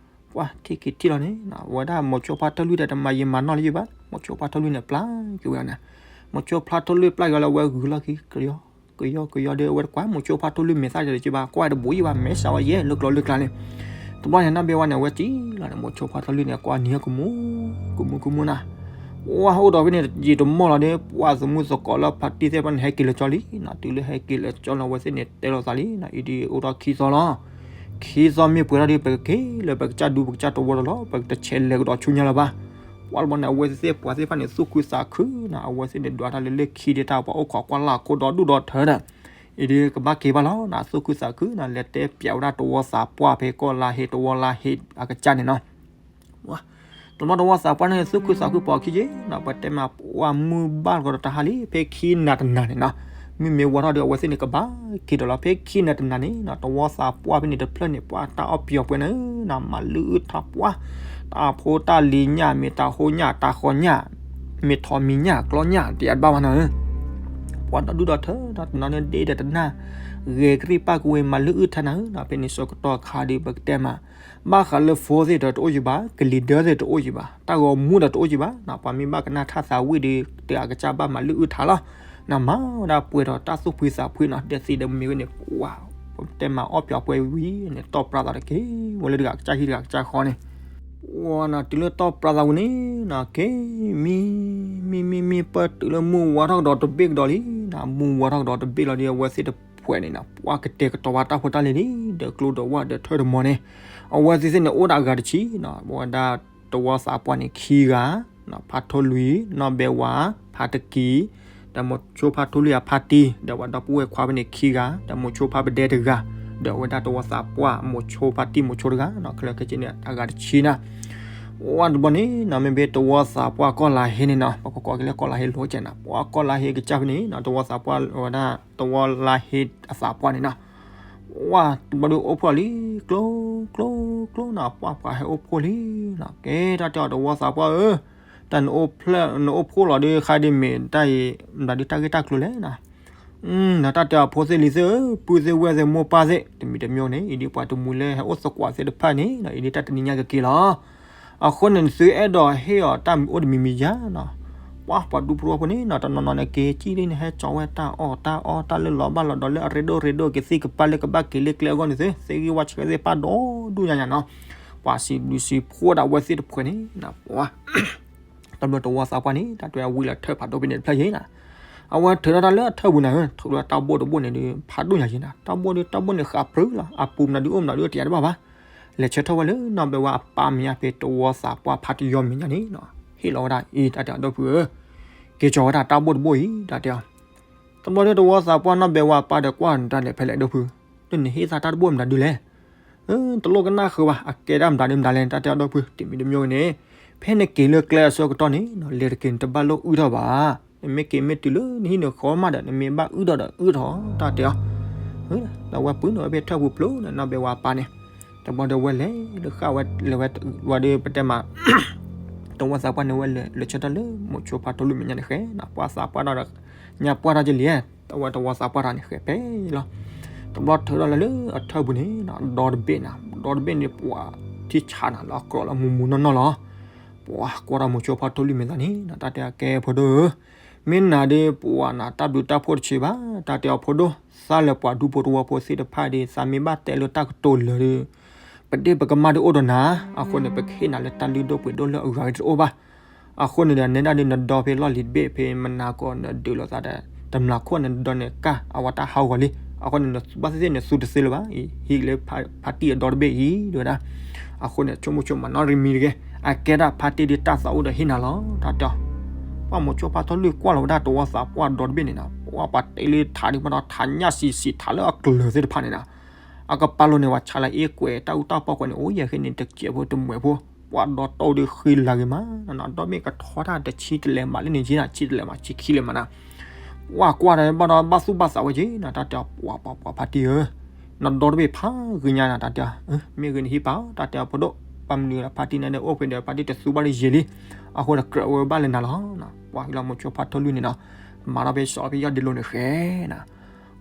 ပှၤထံၣ်က့ၤထံၣ်လီၤန့ၣ်, ဝဲဒၣ်မိၤဆိဖါထိၣ်လွံၢ်ဒီး တမၤယံာ်မၤနီၢ်လၢၤဘၣ်, မိၤဆိဖါထိၣ်လွံၢ်န့ၣ် ပျၢ်က့ၤဝဲန့ၣ်, မိၤဆိဖါထိၣ်လွံၢ်ပျၢ်က့ၤဝဲလၢ အဝဲဂုာ်လီၢ်ခံ ကယီကယီကယီဒီး အဝဲတကွၢ်မိၤဆိဖါထိၣ်လွံၢ်မဲာ်သၣ်တစဲးဘၣ်, ကွၢ်တဘူးယံာ်ဘၣ် မဲာ်ဆှးဝဲယဲၢ် လၢကျိၤလၢကျါန့ၣ်. တဘျီန့ၣ် နီၢ်ဘဲဝါန့ၣ် အဝဲစံၣ်လီၤန့ၣ် မိၤဆိဖါထိၣ်လွံၢ်န့ၣ် ကွၢ်နံၤကမူ ကမူကမူနၤ, ဝါ အိၣ်ဒီးဖဲန့ၣ် ယံာ်တမီၢ်လီၤဒီး ပှၤသမူသကိးလၢဖါတံၢ်သ့ၣ်တဖၣ်န့ၣ် ဟဲက့ၤလၢကၠီလံနၤ, တုၤလၢဟဲက့ၤလၢကၠီလီၤ အဝဲသ့ၣ်န့ၣ် တဲလိာ်သးလံနၤ, အံၤဒ်အိၣ်ထီၣ်ခံသီလီၤ. ခံသီမ့ၢ်ပှဲၤထီၣ်ဒီး ပကက့ၤလၢပကစၢ်ဒူပကစၢ်သဝီဒီးလီၤ, ပကတဆဲးလဲၤကဒီးဆူညါလၢၤဘၣ်. ပှၤတဘျီန့ၣ် အဝဲသ့ၣ်ပှၤသ့ၣ်တဖၣ်န့ၣ် သူၣ်ခုသးခုနၤ, အဝဲသ့ၣ်န့ၣ် ဒွးတၢ်လၢလၢခံဒၣ်တၢ် ပှၤအိၣ်ခိးကွၢ်လၢ်အခိၣ်ဒီဒူၣ်ဒီထၢနၤ, အံၤဒ်ကဘၣ်က့ၤဘၣ်လီၤနၤ, သူၣ်ခုသးခုနၤ, လဲၤတဲပၠးဝဲဒၣ်တဝီသးပှၢ်ဖဲကီၢ်လါဟ့ တဝီလါဟ့အကစၢ်န့ၣ်နီၤ. တဘျီတဝီသးပှၢ်န့ၣ် သူၣ်ခုသးခုပိာ်ခံက့ၤနၤ, ပှၤတဲမး ပှၤမုၢ်ဘၣ်ကဒီးတဟါလံ ဖဲခံနၤတနၤန့ၣ်နီၤ, မုၢ်မ့ၢ်ဝါထီၣ်ဒီး အဝဲသ့ၣ်န့ၣ် ကဘၣ်က့ၤဒီးလီၤ. ဖဲခံနၤတနၤန့ၣ်နီၤ, တဝီသးပှၢ်ဖဲန့ၣ်တဖျၢၣ်န့ၣ် ပှၤတၢ်အီၣ်ပျီပှဲၤန့ၣ်နၤ, မၤလုၢ်အုၣ်ထးပှၢ်, တၢ်ဖိတၢ်လံၤညၣ် မ့ၢ်တၢ်ဟိညၣ် တၢ်ဃီညၣ်, မ့ၢ်ထိးမံၤညၣ် ကျီညၣ် တယၤတဘၣ်ဘၣ်နၤဧၢ. ပှၤဒီဒူၣ်ဒီထၢ တနီၤန့ၣ်ဒ့ဒီးတနၢ် ဂဲၤကရံၣ်ပၢ်ကဝ့ၤ မၤလုၢ်အုၣ်ထးနၤဧၢနၤ, ဖဲန့ၣ်ဆၢကတီၢ်ခါဒီး ပကတဲမး ဘၣ်ဃးလၢဖိသ့ၣ်ဒီးတအိၣ်ယံၤဘၣ်, ကလံၤဒၢသ့ၣ်တအိၣ်ယံၤဘၣ်, တၢ်ဂီၤမူဒီးတအိၣ်ယံၤဘၣ်နၤ, ပှၤမ့ၢ်ဘၣ်ကနၣ်ထၣ်သးဝံၣ်ဒီး တဂၤကစၢ်ဘၣ်မၤလုၢ်အုၣ်ထးလီၤ. နမၤဝဲဒၣ်ပှဲၤဒီးတၢ်သူၣ်ဖှံသးဖှံနီၤ, ဒဲသံဒီးမ့ၢ်ဝဲန့ၣ် ပှၤ ပတဲမးအီၣ်ပျီပှဲၤဝံၤန့ၣ် တီၢ်ပြးသးတက့ၢ်, ဝဲလၢတဂၤကစၢ်ဟံၣ်တဂၤကစၢ်ဃီန့ၣ် ဝဲနၤ တုၤလၢတီၢ်ပြးသးဝံၤန့ၣ်နၤ က့ၤ မံ မံ မံ မံ ပၢၢ်တုၤလၢမုၢ်ဝါထီၣ်ကဒီးတဘ့ၣ်ကဒီးလံနၤ, မုၢ်ဝါထီၣ်ကဒီးတဘ့ၣ်လီၤဒီး အဝဲသ့ၣ်တဖှဲးန့ၣ်နၤ ပှၤကတဲာ်ကတီၤဝဲတၢ်ဖိတၢ်လံၤလံ, ဒီးကျိဒီးဝၣ်ဒီးထၢၣ်ဒီးမီၤန့ၣ် အဝဲသ့ၣ်သ့ၣ်န့ၣ် အိၣ်ဒၣ်အဂၤတဆံနၤ, ဝဲဒၣ်တဝီသးပှၢ်န့ၣ်ခံဂၤ, ဖါထိၣ်လွံၢ်, နီၢ်ဘဲဝါ, ဖါတကံ, ဒီးမိၤဆိဖါထိၣ်လွံၢ်အဖါတံၢ်, ဒီးဝဲဒီပုၢ်ဝဲၢ်ခွါဖဲန့ၣ်ခံဂၤ, ဒီးမိၤဆိဖါပဒဲတဂၤ, ဒီးအဝဲဒၣ်တဝီသးပှၢ် မိၤဆိဖါတံၢ်မိၤဆိတဂၤနီၤ, ခဲလၢာ်ခဲဆ့န့ၣ် အဂၤတဆံနၤ. ဝဲတဘျီန့ၣ်နီၤ မ့မ့ၢ်တဝီသးပှၢ်ကီၢ်လါဟ့န့ၣ်နီၤ, ပကကိးက့ၤလၢကီၢ်လါဟ့လိၤကဲနၤ, ပှၤကီၢ်လါဟ့ကစၢ်ဖဲန့ၣ်နီၤ တဝီသးပှၢ်ဝဲဒၣ် တဝီလါဟ့အသးပှၢ်န့ၣ်နီၤ ဝဲတဘျီဒီးအိၣ်ဖှိၣ်လံ ကျိ ကျိ ကျိနီၤ, ပှၤပှၤဟဲအိၣ်ဖှိၣ်လံနီၤ, ကဲတၢ်တဲအီၤတဝီသးပှၢ်ဧၢ, တၢ်နအိၣ်ဖှိၣ်လီၤဒီး ခါဒ်မ့ၢ်တၢ်အံၤ မတၤဒုးတၢ်ဂ့ၢ်တၢ်ကျိၤလဲၣ်နီၤ. ဒီးတၢ်တဲအီၤဖိသ့ၣ်လံၤသ့ၣ်ဧၢ, ပုၢ်သ့ၣ်ဝဲၢ်သ့ၣ်မိၢ်ပၢ်သ့ၣ် တမံၤတမံၤန့ၣ် အံၤဒ်ပှၤတမှံၤလၢဟဲအိၣ်သကိးသ့ၣ်တဖၣ်န့ၣ် အံၤဒ်တၢ်တနံၤညါကက့ၤလီၤ. အဃိန့ၣ် သုအဲၣ်ဒိးဟ့ၣ်အီၤတၢ်မ့ၢ်အိၣ်တမံၤမံၤယါနီၤ, ပှၤပှၤဒူဖိတဝီဖိန့ၣ်နီၤ တနီၤနီၤန့ၣ် က့ၤကံၣ်လံန့ၣ် ဟဲကၠီဝဲတၢ်အီၣ်တၢ်အီတၢ်လၢလီၤဘၣ်လီၤဒီးလၢအရ့ဒိၣ်ရ့ဒိၣ် ကသံၣ်ကပၢ်လၢကဘၣ်က့ၤလၢကျဲအဂီၢ်န့ၣ်သု, သ့ၣ်ဂံၢ်ဝါဆှဲသ့ၣ်ပၢ်ဒီဒူၣ်ညါညါနီၤ, ပှၤစံးဘျုးစံးဖှိၣ်ဒၣ်ဝဲသ့ၣ်တဖှဲးန့ၣ် ပှၤ တၢ်ဘျီတဝီသးပှၢ်န့ၣ် တၢ်တွဲအဝံလၢထၢၣ်ဖးဒိၣ်ဖဲန့ၣ်တဖျၢၣ်ယဲနၤ, အဝဲထုးထီၣ်တၢ်လၢအထၢၣ်ပူၤနၤဧၢ, ထုးလၢတၢ်ဘိၣ်တဘိၣ်န့ၣ်ဒီး ဖးဒိၣ်ညါယဲနၤ, တၢ်ဘိၣ်ဒီးတၢ်ဘိၣ်န့ၣ်ဃးပြၢလီၤ, အပူၤမနုၤဒုးအိၣ်မနုၤဒုးအိၣ်တယၤတဘၣ်ဘၣ်, လဲၤဆၢထၢၣ်ဝဲလၢနီၢ်ဘဲဝါအပၢ်မဲာ်ညါဖဲတဝီသးပှၢ်ဖးတယီမဲာ်ညါန့ၣ်နီၤ ဟ့ၣ်လီၤဝဲဒၣ်အံၤ တၢ်တဲအီၤ ဒီပုၢ်ဧၢ, က့ၤကၠီၤဝဲဒၣ်တၢ်ဘိၣ်တဘိၣ်အံၤ တၢ်တဲအီၤ. တဘျီဒီးတဝီသးပှၢ်နီၢ်ဘဲဝါပၢ်ဒီးကွၢ်နတၢ်လဲၤဖဲလဲၣ် ဒီပုၢ်, ဒ်နဟ့ၣ်သးတၢ်တဘိၣ်မတၤဒုလဲၣ်. တလိၣ်ကနၣ်ဃုာ်ဘၣ် အကဲဒၣ်မတၤဒုမတၤလဲၣ် တၢ်တဲအီၤ ဒီပုၢ်, တမံၤတမံၤဂ့ၤန့ၣ်, ဖဲနက့ၤလၢကျဲအဆၢကတီၢ်န့ၣ် လဲၤတက့ၤနတဘၣ်လိၣ်အုၣ်ထီၣ်ဘၣ်. နမ့ၢ်က့ၤမ့ၢ်တုၤလၢနဟံၣ်နဃီမးဒီး နမ့ၢ်ဘၣ်အုၣ်ထီၣ်ဒီးအုၣ်ထီၣ် တၢ်တဲအီၤ. ဒီးဝဲပုၢ်န့ၣ်ဝဲဖဲထၢၣ်ပူၤဖျိန့ၣ် နီၢ်ဘဲဝါပၢ်န့ၣ်, တဘျီဒီးဝဲလဲၤလၢဃာ်ဝဲလဲၤဝဲဝဲဒီးပတဲမး တဝီသးပှၢ်န့ၣ်ဝဲလဲၤဆၢထၢၣ်လၢမိၤဆိဖါထိၣ်လွံၢ်မဲာ်ညါန့ၣ်ဃဲ, ပှၢ်သးပှၢ်ဒီး ညါပှၢ်ထီၣ်ကလံၤ, တဝီတဝီသးပှၢ်ထီၣ်န့ၣ်ဃဲဖဲလီၤ. တဘျီထုးထီၣ်လၢလၢအထၢၣ်ပူၤန့ၣ် ဒီတဘ့ၣ်နၤ, ဒီတဘ့ၣ်န့ၣ် ပှၤထံၣ်ဆးနၤလၢအကြၢးလၢမူမူနီၢ်နီၢ်လီၤ. ပှၤကွၢ်ထီၣ်မိၤဆိဖါထိၣ်လွံၢ်မဲာ်သးန့ၣ် တၢ်တဲအကဲဖိဒိၣ်ဧၢ, မ့ၢ်နၤဒီးပှၤနၤ တၢ်ဘျုးတၢ်ဖှိၣ်တဆံးဘၣ်, တၢ်တဲအီၤဖိဒိၣ်, သးလၢပှၤဒူဖိတဝီဖိသ့ၣ်တဖၣ်ဒီး သးမ့ၢ်ဘၣ်တဲလၢတၢ်ကတိၤလၢာ်ဒီး ပဒ့ၣ်ပကမၣ်ဒုးအိၣ်ဒီးနၤ, အဃိန့ၣ် ပကဟ့ၣ်နၤလၢတၢ်လုၢ်ဒိၣ်ပှ့ၤဒိၣ်လၢအဂၤတအိၣ်ဘၣ်. အဃိန့ၣ်ဒီး နဲဒၣ်ဒီးနဒီဖဲလီၢ်လံၤတဘ့ၣ်ဖဲမနၤကီး နဒုးလိာ်သးဒီး တမျးခိၣ်န့ၣ် နဒီန့ၣ်ကၢ်အဝဲတၢ်ဟးဂီၤလံ. အဃိန့ၣ် ဘၣ်သ့ၣ်သ့ၣ်န့ၣ် သူတသ့လၢၤဘၣ်, ဟံးလၢဖါတံၢ်အဒီတဘ့ၣ်အံၤ ဒ်ဝဲဒၣ်. အဃိန့ၣ် ဆိကမိၣ်ဆိကမးနီတမံၤတဂ့ၤ, အကဲဒၣ်ဖါတံၢ်ဒ်တၢ်သးအိၣ်ဒီးဟ့ၣ်နၤလီၤ တၢ်တဲအီၤ. ပှၤမိၤဆိဖါထိၣ်လွံၢ်ကွၢ်လီၤဝဲဒၣ်တဝီသးပှၢ်ဒီတဘ့ၣ်န့ၣ်နီၤ, ပှၤပှၤတဲလၢထးဒ်မးဒီး ထးညၣ်စံးစံး ထးလၢအကျၢၤသ့ၣ်တဖၣ်န့ၣ်နီၤ, အကပၤလိၤန့ၣ် ပှၤဆါလၢအ့ကွဲး တၢ်အူတၢ်ပီၣ်ကွဲးန့ၣ် အိၣ်ယဲၢ်ဃ့န့ၣ် တစဲးဖိတမှဲးဖိ, ပှၤဒီတီၢ်ဒီးဃံလၤဂ့ၤမး, ဒီမ့ၢ်ကထီတၢ်တဆံတလဲၤမးလၢန့ၣ်က့နီၤ, ဆံတလဲၤမး ဆံခံလဲၤမးနီၤ. ပှၤကွၢ်ဒီးဘၣ်ဒီးဘၣ်သူၣ်ဘၣ်သးဝဲက့နီၤ, တၢ်တဲအီၤ ပှၤပှၤပှၤဖါတံၢ်ဧၢ, နဒီတဘ့ၣ်ဖးဂ့ၤညါနီၤ, တၢ်တဲအီၤ မ့ၢ်ဂ့ၤန့ၣ်ဟံးပာ်အီၤ, တၢ်တဲအီၤဖိဒိၣ်, ဘၣ်မနုၤဖါတံၢ်န့ၣ်ဒီးအိၣ်ဖဲဒီး ဖါတံၢ်တသူဘၣ်လၢယံာ်လံ, အဃိဒီးကြၢးဝဲဘၣ်လၢနၤလီၤ. ပှၤဟံးလီၤမိၤဆိဖါထိၣ်လွံၢ်န့ၣ်နီၤ, မၤထီၣ်ဖဲစီၤဖဲယီၢ်ဒ့လိၤန့ၣ်ဃဲနီၤ.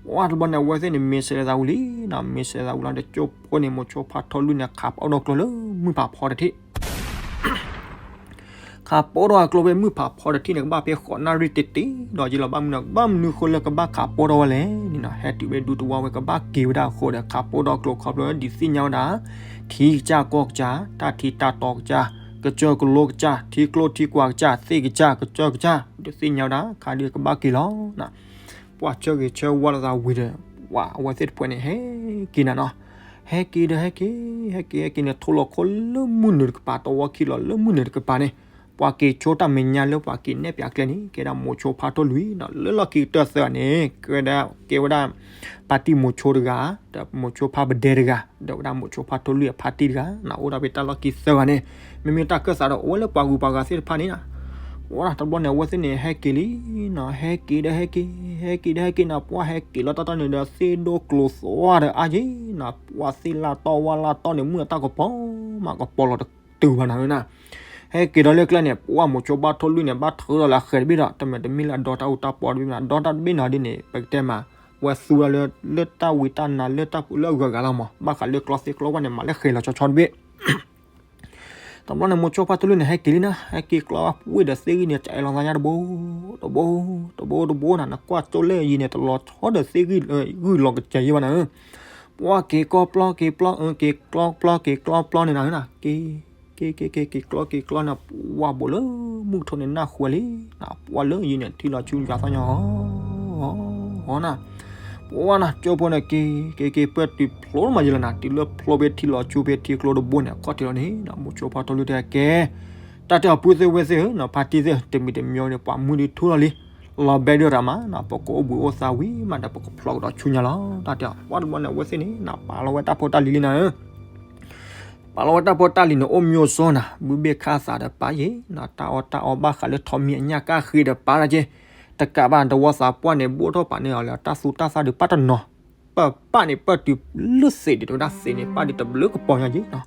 ပှၤတဘျီန့ၣ် အဝဲသ့ၣ်န့ၣ် မ့ၢ်ဆဲးလၢသးဝံၤလံနီၤ, မ့ၢ်ဆဲးလၢသးဝံၤလီၤဒီး ကၠိဖိန့ၣ် မိၤဆိဖါထိၣ်လွံၢ်န့ၣ် ခးပအိၣ်ဒီးကျိလၢမုၢ်ဖးဖီတထံၣ် ခးပအိၣ်ဒီးအကျိဖဲမုၢ်ဖးဖီတထံၣ်န့ၣ် ကဘၣ်ဖဲဃိးနၣ်ရံၣ်တ့တ့ဒီးက့လီၤ. ဘၣ်မနုၤ, ဘၣ်မနုၤဃိလၢကဘၣ်ခးပအိၣ်ဒီးဝဲလဲၣ်န့ၣ်နီၤ, ဟဲတုၤဖဲဒူတဝီဝဲ ကဘၣ်က့ၤဝဲဒၣ်အဃိဒီး ခးပအိၣ်ဒီးအကျိခီဖျိဒ်သ့ၣ်ညါဝဲဒၣ် ထံကစၢ်ကီၢ်ကစၢ်, တၢ်ထံတၢ်တီကစၢ်, ကစၢၢ်ကလိကစၢ်, ထံကျိထံကွၢ်ကစၢ်, သ့ၣ်ကစၢ်, ကစၢၢ်ကစၢ်, ဒ်သ့ၣ်ညါဝဲဒၣ် ခါဒ်ကဘၣ်က့ၤလီၤ. ပှၤဆၢဂ့ၤဆၢဝါလိာ်သးဝံၤဒီး ပှၤအဝဲသ့ၣ်တဖုန့ၣ် ဟဲက့ၤနၤနီၤ, ဟဲက့ၤဒီးဟဲက့ၤ, ဟဲက့ၤဟဲက့ၤန့ၣ် ထိလီၤခိၣ်လၢမုၢ်နုာ်တကပၤ, တဝီခံလီၤလၢမုၢ်နုာ်တကပၤန့ၣ်, ပှၤက့ၤဆိတၢ်မဲာ်ညါလၢပှၤက့ၤနဲၣ်ပၠးကျဲန့ၣ် ကဲဒၣ်မိၤဆိဖါထိၣ်လွံၢ်နီၤ, လၢလီၢ်ခံကတၢၢ်သၢဂၤန့ၣ် ကဲဝဲဒၣ်, ကဲဝဲဒၣ် ဖါတံၢ်မိၤဆိတဂၤ, ဒီးမိၤဆိဖါပဒဲတဂၤ, ဒီးဝဲဒၣ်မိၤဆိဖါထိၣ်လွံၢ်အဖါတံၢ်တဂၤနီၤ, အိၣ်ဒီးဖဲတၢ်လီၢ်ခံသၢဂၤန့ၣ်, မ့မ့ၢ်တၢ်ခၢၣ်သးဒီးအိၣ်ဝဲလၢပှၤဂုၤပှၤဂၤသ့ၣ်တဖၣ်န့ၣ်နီၤ. ဝဲဒၣ်တဘျီန့ၣ် အဝဲသ့ၣ်န့ၣ် ဟဲက့ၤလံနီၤ, ဟဲက့ၤဒီးဟဲက့ၤ, ဟဲက့ၤဒီးဟဲက့ၤနီၤ, ပှၤဟဲက့ၤလီၤတၢ်တီၢ်န့ၣ်ဒီး သ့ၣ်ဒိၣ်ကျိၤသွါဒီးအါက့နီၤ, ပှၤသ့ၣ်လၢတီၢ်ဝါလၢတီၢ်န့ၣ် မုၢ်အတၢ်ကပီၤမးကပီၤလီၤတတုၤဘၣ်နၤနီၤ. ဟဲက့ၤဒီးလၢကျဲန့ၣ် ပှၤမိၤဆိဖါထိၣ်လွံၢ်န့ၣ် ဘၣ်ထုးဒီးလၢအဃဲၤတဘ့ၣ်ဒီး တမ့ၢ်တမ့ၢ်လၢအဒီတၢ်အူတၢ်ပီတဘ့ၣ်မး, ဒီတၢ်တဘ့ၣ်နီၤဒ်န့ၣ် ပကတဲမး, ဝဲသူလီၤလၢ, လၢတၢ်ဝံတၢ်နါ လၢတၢ်ပူၤလၢအဂၤဂၤလီၤမး, ဘၣ်ဃးလၢကျီသ့ကျီဝၣ်န့ၣ် မၤလၢဃဲၤလီၤဆီဆီတဘ့ၣ် တဘျီန့ၣ် မိၤဆိဖါထိၣ်လွံၢ်န့ၣ် ဟဲက့ၤလံနီၤ, ဟဲက့ၤကျီဝဲဒီးသ့ၣ်ဂံၢ်န့ၣ် ကအဲၣ်လီၤသးညါတဘိ, တဘိ, တဘိ, တဘိနီၤ, နကွၢ်ကၠိလဲၣ်ယံၤန့ၣ် တလီၤဆီဒီးသ့ၣ်ဂံၢ်, ဂုၢ်လီၤကစၢၤယံၤဘၣ်နၤဧၢ, ပှၤက့ၤကီပျီက့ၤပျီ, က့ၤကျီပျီက့ၤကျီပျီန့ၣ်နၤ, က့ၤ, က့ၤ, က့ၤ, က့ၤ, က့ၤကျီက့ၤကျီန့ၣ် ပှၤဘိးလၢမုၢ်ကထိန့ၣ်နၢ်ဃူဝဲလံ, ပှၤလၢယံၤန့ၣ် ထံလီၤဆူယွၤသီၣ်ညီ, နၤ ပှၤနၤ ကၠိဖိန့ၣ်က့ၤ, က့ၤ, က့ၤပၢၢ်တုၤဖျိမးယံၤလီၤနၤ, တုၤလၢဖျိဖဲထံလီၤဆူဖဲထံကျိတဘိန့ၣ် အခီၣ်ထံးလီၤန့ၣ်, မိၤဆိဖါထိၣ်လွံၢ်တဲကဲ, တၢ်တဲအီၤပုၢ်သ့ၣ်ဝဲၢ်သ့ၣ်ဧၢ, ဖါတံၢ်သ့ၣ် တမံၤတမံၤန့ၣ် ပှၤမုၢ်ဒုးထူလီၤလံ, လီၤဘဲဒိၣ်တၢ်မးနၤ, ပကအိၣ်ဘှံးအိၣ်သါဝံၤမးဒီး ပကဖျိးကဒီးဆူညါလီၤ, တၢ်တဲအီၤ, ပှၤတဘျီန့ၣ် အဝဲသ့ၣ်န့ၣ်နၤ ပာ်လီၤဝဲတၢ်ဖိတၢ်လံၤလံနၤဧၢ ပာ်လီၤဝဲတၢ်ဖိတၢ်လံၤန့ၣ် အိၣ်မံအိၣ်စီနၤ, ဘုဘ့ၣ်ခါသးဒီးပာ်ယဲနၤ, တၢ်အီၣ်တၢ်အီဘၣ်ဃးလၢထိးမံၤအညၣ်ကၢ်ဃ့ဒီးပာ်ဒၣ်က့, တကးဘၣ်တဝီသးပှၢ်န့ၣ် ဘိၣ်ထီၣ်ပာ်န့ၢ်အီၤလၢတၢ်သူတၢ်သၣ်ဒုးပာ်တနီၤ, ပပာ်န့ၣ်ပၢၢ်တုၤလၢသံးဒံး တဝဲဒၣ်သံးန့ၣ် ပာ်ဒံးတဘျုးကပီၤညါက့နီၤ,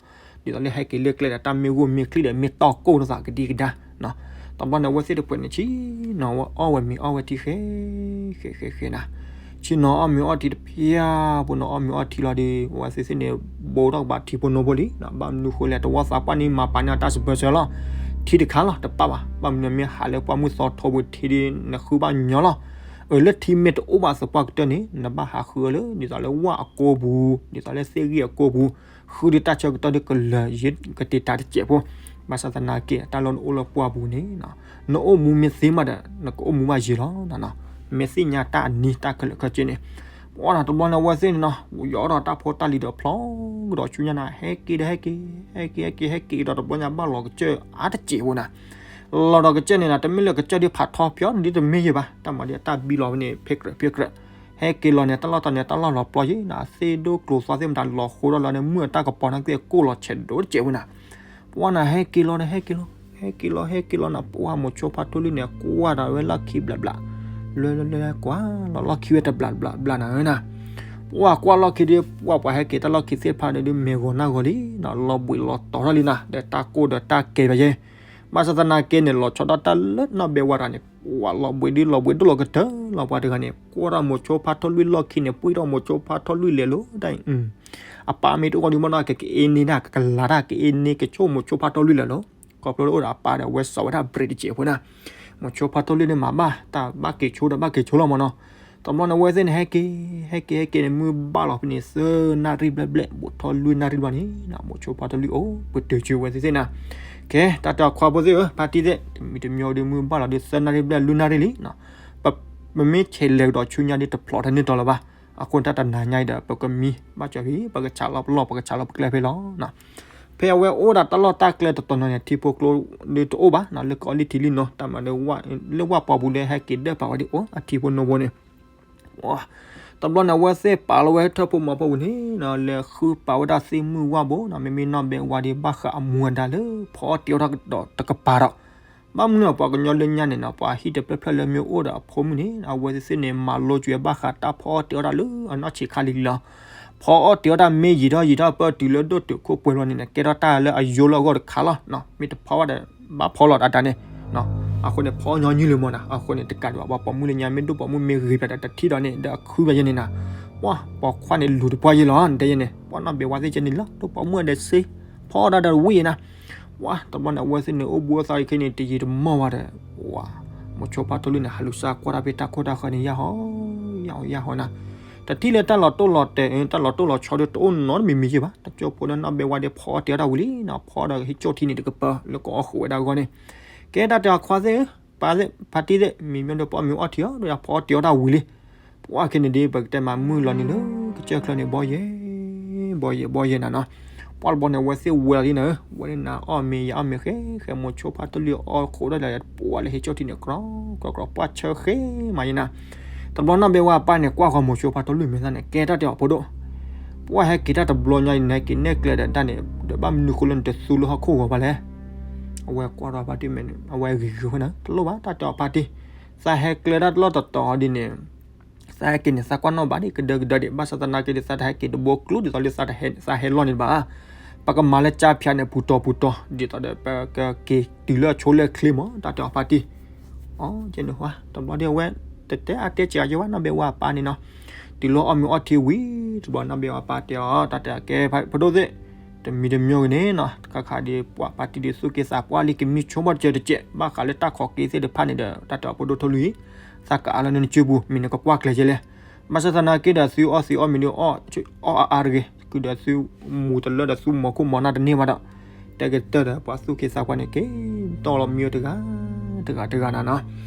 ဒ်သိးလၢဟဲက့ၤလၢကျဲဒီး တၢ်မ့ၢ်ဂိၢ်မ့ၢ်ချံဒီး မ့ၢ်တီၢ်ကိၢ်လိာ်သးကဒံကဒါ တဘျီန့ၣ် အဝဲသ့ၣ်တဖုန့ၣ် ဆံနီၤ ဝဲအီၣ်ဝဲမ့ၤအီၣ်ဝဲထံဃဲ ဃဲဃဲဃဲနၤ, ဆံနီၤအီၣ်မ့ၤအီၣ်ထံတဖျၢၣ်ဖိနီၤ အီၣ်မ့ၤအီၣ်ထံလီၤဒီး အဝဲသ့ၣ်သ့ၣ်န့ၣ် ဘိးထီၣ်ကဘၣ်ထံဖိနီၢ်ဖိလံ, ဘၣ်မနုၤဃိလဲၣ် တဝီသးပှၢ်န့ၣ် မၤပာ်န့ၢ်အတၢ်စပၢၤစၢၤလီၤ, ထံတခါလီၤ တပာ်ဘၣ်, ဘၣ်မနုၤမ့ၢ်ဟးလၢပှၢ်မုၢ်သီထိပူၤထံဒီး နဃုဘၣ်ညီလီၤ, အၢ လၢထံမ့ၢ်တအိၣ်ဘၣ်သပှၢ်ကတၢၢ်န့ၣ် နဘၣ်ဟးဃုအၢလၢ ဒ်သိးလၢဝၣ်အကိပူၤ ဒ်သိးလၢသ့ၣ်ဂံၢ်အကိပူၤ ဃုဒ်တၢ်ဆၢကတီၢ်ဒ်ကလၢၤယ့ကတ့တၢ်တစဲးဖိ, ဘၣ်ဆၣ်သနာ်က့ တၢ်လၢနအိၣ်လၢပှၢ်ပူၤန့ၣ် နအိၣ်မူမ့ၢ်သ့မးဒီး နကအိၣ်မူဘၣ်ယံာ်လီၤ, မ့ၢ်သ့ၣ်ညါတၢ်အနံၤတၢ်ခဲလၢာ်ခဲဆ့န့ၣ်, ပှၤတဘျီန့ၣ် အဝဲသ့ၣ်န့ၣ်နီၤ ယီၤဒီးတၢ်ဖိတၢ်လံၤဒီးဖျိကဒီးဆူညါနၤ ဟဲက့ၤဒီးဟဲက့ၤ ဟဲက့ၤဟဲက့ၤဟဲက့ၤဒီးတဘျီညါဘၣ်လီၤကစၢၢ်အါတစဲးဖိနၤ, လီၤဒီးကစၢၢ်န့ၣ်နီၤ တမ့ၢ်လၢကစၢၢ်ဒ်ဖးထီဖျီဒ်တမ့ၢ်ယဲဘၣ် တၢ်မၤဒ်အတၢ်ဘံလီၤဖဲန့ၣ် ဖဲကြၢးဖဲကြၢး ဟဲက့ၤလီၤန့ၣ် တၢ်လီၢ်တတီၤန့ၣ် တၢ်လီၢ်လီၤပျီယဲနီၤ အသ့ၣ်ဒိၣ်ကျိၤသွါသ့ၣ်မတၤလီၤဃိထီၣ်လီၤန့ၣ် မုၢ်အတၢ်ကပီၤန့ၣ်သ့ၣ်ကိၢ်လီၤဆဲးဒိၣ်တစဲးဝဲနီၤ ပှၢ်နၤဟဲက့ၤလီၤန့ၣ် ဟဲက့ၤလီၤ ဟဲက့ၤလီၤ ဟဲက့ၤလီၤနၤ ပှၢ်မိၤဆိဖါထီၣ်လွံၢ်န့ၣ် ကွၢ်ဒီးဝဲလီၢ်ခံဘျးဘျး လၢလၢလၢကွၢ်လီၤလီၢ်ခံဝဲတဘျးဘျးဘျးနၤဝဲနီၤ ပှၢ်ကွၢ်လီၢ်ခံဒီး ပှၢ်ပှၤဟဲက့ၤတၢ်လီၢ်ခံသ့ၣ်တဖၣ်ဒီး မဲာ်ဂီၤနၢ်ဂီၤလံနီၤ လီၤဘှံးလီၤတီၤထီၣ်လံနီၤ ဒီးတၢ်ကိၢ်ဒီးတၢ်ကဲဘၣ်ယဲ ဘၣ်ဆၣ်သနာ်က့န့ၣ် လီၤဆီဒၣ်တၢ်လၢနီၢ်ဘဲဝါတဂၤန့ၣ် ပှၢ်လီၤဘှံးဒ်လီၤဘှံးဒိၣ်လီၤကတၢၢ်လီၤ ပှၤတဂၤန့ၣ် ကွၢ်ထီၣ်မိၤဆိဖါထီၣ်လွံၢ်လီၢ်ခံန့ၣ် ပှံၢ်ထီၣ်မိၤဆိဖါထီၣ်လွံၢ်လဲၤလီၤတၢ်အံၤ အပၢ်မ့ၢ်တအိၣ်ဒီးမ့ၢ်နီၢ်ကကအ့န့ၢ်ဒၣ် ကကလၤတၢ် ကအ့န့ၢ်ကဆိၣ်မိၤဆိဖါထီၣ်လွံၢ်လၢာ်လီၤ ခီဖျိလၢအိၣ်ဒီးအပၢ်ဒီး အဝဲစိာ်ဝဲဒၣ် brake တစဲးဖိနီၤ မိၤဆိဖါထီၣ်လွံၢ်န့ၣ်မၤဘၣ်တၢ်ဘၣ်က့ၤဆိဒီးဘၣ်က့ၤဆိလီၤမ့ၢ်နီၤ တဘျီန့ၣ် အဝဲသ့ၣ်န့ၣ် ဟဲက့ၤ ဟဲက့ၤ ဟဲက့ၤန့ၣ် မုၢ်ဘၣ်လီၤဖဲန့ၣ် သၢနၣ်ရံၣ်ဘျဲၣ်ဘျဲၣ် ဘူးထီၣ်လွံၢ်နၣ်ရံၣ်ဘျီန့ၣ် မိၤဆိဖါထီၣ်လွံၢ်အိၣ်ပတုာ်ဆူဝဲသ့ၣ်သ့ၣ်နီၤ ကဲ တၢ်တဲအီၤခွါဖိသ့ၣ်ဧၢ ဖါတံၢ်သ့ၣ် တမံၤတမံၤဒီး မုၢ်ဘၣ်လီၤဒီး သၢနၣ်ရံၣ်ဘျဲၣ်လွံၢ်နၣ်ရံၣ်လံ ပမ့ၢ်ဆဲးလဲၤကဒီးဆူညါဒီး တဖျိးထဲန့ၣ်တီၤလၢၤဘၣ် အဃိန့ၣ် တၢ်တနၤညါအံၤဒီး ပကမံ ဘၣ်ကၠီၤဖံး ပကဆးလီၤပလီၢ်ပကဆးလီၤပကျဲဖဲလီၤ ဖဲအဝဲအိၣ်ဒၣ်တၢ်လီၢ်တၢ်ကျဲတတီၤနီၤန့ၣ် ထံဖိကျိဒီးတအိၣ်ဘၣ်နီၤ လၢကအီၣ်လံထံလံနီၤ တၢ်မၤလၢ လၢဝၣ်ပှီၢ်ပူၤလၢဟဲက့ၤဒၢၣ်ပာ်ဝဲဒ်အိၣ် အထံဖိနိဖိန့ၣ် တဘျီန့ၣ် အဝဲသ့ၣ်ပာ်လီၤဝဲထၢၣ်ဖိမီၤဖိပူၤန့ၣ်နီၤ လဲၤဃုပာ်ဝဲဒၣ်သ့ၣ်မုၢ်ဝၣ်ဘိနီၤ မ့မ့ၢ်နီၢ်ဘဲဝါဒီး ဘၣ်ဃးအမူအဒါလၢ ဖီအီၣ်တ့ၤအီၣ်တၢ်ဒီးတကပၤဒီး ဘၣ်မနုၤပှၤကညီလၢညါန့ၣ်နီၤ ပှၤဟံၣ်တဖျၢၣ်ဖျၢၣ်လၢမ့ၢ်အိၣ်ဒီးအဖိမုၣ်န့ၣ် အဝဲသ့ၣ်န့ၣ် မၤလိကွံာ်ဘၣ်ဃးတၢ်ဖီအီၣ်တ့ၤအီၣ်တၢ်လၢအနီၢ်ဆံးခါလံလီၤ ဖီအီၣ်တ့ၤအီၣ်တၢ်မ့ၢ်ယံာ်ထီၣ်ယံာ်ထီၣ် ပၢၢ်တုၤလၢဒိၣ်တုာ်ခိၣ်ပှဲၤလီၤန့ၣ် ကဲထီၣ်တၢ်လၢအယိလၢအဂီၢ်တခါလီၤ မ့ၢ်တဖီဘၣ်ဒီး ဘၣ်ဖီလီၤတၢ်တၢ်န့ၣ် အဃိန့ၣ် ဖီညီနုၢ်လၢၤမ့ၢ်နီၤ အဃိန့ၣ် တကးဒံးဘၣ် ပှၤပိာ်မုၣ်လၢညါ မ့ၢ်ဒိၣ်ပိာ်မုၣ်မ့ၢ်ဂ့ၤဖျါဒီးတထံၣ်ဒီးန့ၣ် ဒီးအခုဘၣ်ယဲန့ၣ်နီၤ ပှၤပိာ်ခွါန့ၣ်လူၤတပှၢ်ယဲလီၤ တဲယဲန့ၣ် ပှၤနီၢ်ဘဲဝါသ့ၣ်ကဲန့ၣ်လီၤ ဒိၣ်ပိာ်မုၣ်ဒီးစ့ ဖီအီၣ်တၢ်ဒီးဝံၣ်ယဲနီၤ ပှၤတဘျီန့ၣ် အဝဲသ့ၣ်န့ၣ် အိၣ်ဘှံးအိၣ်သါလံခဲန့ၣ် တယံာ်တမီၢ်ဘၣ်ဒီး ဝၤ မိၤဆိဖါထီၣ်လွံၢ်န့ၣ် ဟးလူၤစၢ်ကွၢ်တၢ်ဖဲတၢ်ခိၣ်တၢ်ဃၢၤန့ၣ် ယၢ်ဟီ ယၢ်ဟီ ယၢ်ဟီနီၤ တထံၣ်လၢတၢ်လီၤတိၢ်လီၤတဲာ် တၢ်လီၤတိၢ်လီၤဆီဒီးတအိၣ်နီတမံၤမံၤယဲဘၣ် တကၠိဖိလၢနီၢ်ဘဲဝါဒီးဖီအီၣ်တ့ၤအီၣ်တၢ်ဝံၤလံနီၤ ဖီဒီးဟ့ၣ်ကၠိၣ်ထံန့ၣ်တကပၤ လၢကအီၣ်ဃုာ်ဝဲဒၣ်အဂီၢ်န့ၣ် ကဲတၢ်တဲအီၤခွါသ့ၣ်ဧၢ ပၢ်သ့ၣ် ဖါတံၢ်သ့ၣ် မံၤမ့ၢ်ဒီးပအီၣ်မ့ၤအီထံအီၤ ဒီးဖီအီၣ်တ့ၤအီၣ်တၢ်ဝံၤလံ ပှၢ်ခဲန့ၣ်ဒ် ပကတဲမးမုၢ်လီၤနုာ်လၢကစၢၢ်ချၢန့ၣ် ဘီယဲၢ် ဘီယဲၢ် ဘီယဲၢ်နၤနီၤ ပှၢ်တဘျီန့ၣ် အဝဲသ့ၣ်ဝဲလီၤလံနၤဧၢ ဝဲန့ၣ်နၤအီၣ်မ့ၤယၤအီၣ်မ့ၤဃဲ ဃဲမိၤဆိဖါထီၣ်လွံၢ်အီၣ်ဃုာ်ဒီး ပှၢ်လၢဟ့ၣ်ကၠိၣ်ထံန့ၣ် ကြီကြီကြီ ပှၢ်ဆၢဃဲမးယဲနၤ တဘျီနီၢ်ဘဲဝါအပၢ်န့ၣ် ကွၢ်ဃီၤမိၤဆိဖါထီၣ်လွံၢ်မဲာ်သၣ်န့ၣ် ကဲတၢ်တဲအီၤဖိဒိၣ် ပှၢ်ဟဲက့ၤတၢ်တဘျီညါအံၤန့ၣ် ဟဲက့ၤနဲၣ်ကျဲဒီးတၢ်န့ၣ် ဒီးဘၣ်မနုၤဃိလၢနတသူလၢဟီၣ်ခိၣ်ဂီၤဘၣ်လဲၣ် အဝဲကွၢ်ဒီးဖါတံၢ်မဲာ်န့ၣ် အဝဲဂ့ၤဂ့ၤဃိနၤ တလိၣ်ဘၣ်တၢ်တဲအီၤဖါတံၢ် သးဟဲကျဲတၢ်တလီၢ်တတီၤဒ်န့ၣ် သးဟဲက့ၤန့ၣ် သးကွၢ်နီၣ်ဘၣ်ဒ်ကဒၢကဒၢဒံး ဘၣ်ဆၣ်သနာ်က့ဒ် သးတဟဲက့ၤတဘိကျိဒ်သိးလၢ သးဟဲလီၢ်န့ၣ်ဘၣ် ပကမၤလၢကၠါဖၠါန့ၣ် ပူၤတီၤပူၤတီၤ ဒ်သိးဒီး ပကက့ၤတုၤလၢအဆိလၢအချ့မး တၢ်တဲအီၤဖါတံၢ် အီ ကဲန့ၣ် တဘျီဒ်အဝဲ တတဲအါတဲစှၤယဲဘၣ် နီၢ်ဘဲဝါအပၢ်န့ၣ်နီၤ တုၤလၢအီၣ်မ့ၤအီထံဝံၤ တဘျီနီၢ်ဘဲဝါအပၢ်တဲအီၤ တၢ်တဲအီၤ ကဲ ဖိဒိၣ်သ့ၣ် တမံၤတမံၤဂ့ၤန့ၣ်နီၤ တခါခါဒ်ပှၤဖါတံၢ်ဒ်သူၣ်က့သးပှၢ်လံ ကမံဆိဘၣ်တစဲးတစဲး ဘၣ်ဃးလၢတၢ်ခိးက့သ့ၣ်တဖၣ်န့ၣ်ဒီး တၢ်တဲအီၤဖိဒိၣ်ထီၣ်လွံၢ် သးကအါလၢနစုပူၤ မ့ၢ်နကကွၢ်ကျဲၤယဲလဲၣ် ဘၣ်ဆၣ်သနာ်က့ဒီး သုအီၣ်သံးအီၣ်မ့ၤဒ်အီၣ် အီၣ်အါအါတဂ့ၤ ကုဒီးသုမူၤတလၢဒီးသုမီၤခိၣ်မီၤနၢ်တန့ၢ်ဘၣ်ဒီး တဲကတၢၢ်ဒီးပှၤသူၣ်က့သးပှၢ်န့ၣ် က့ၤတီၢ်လီၤမံဝဲတဂၤ တဂၤတဂၤနၤနီၤ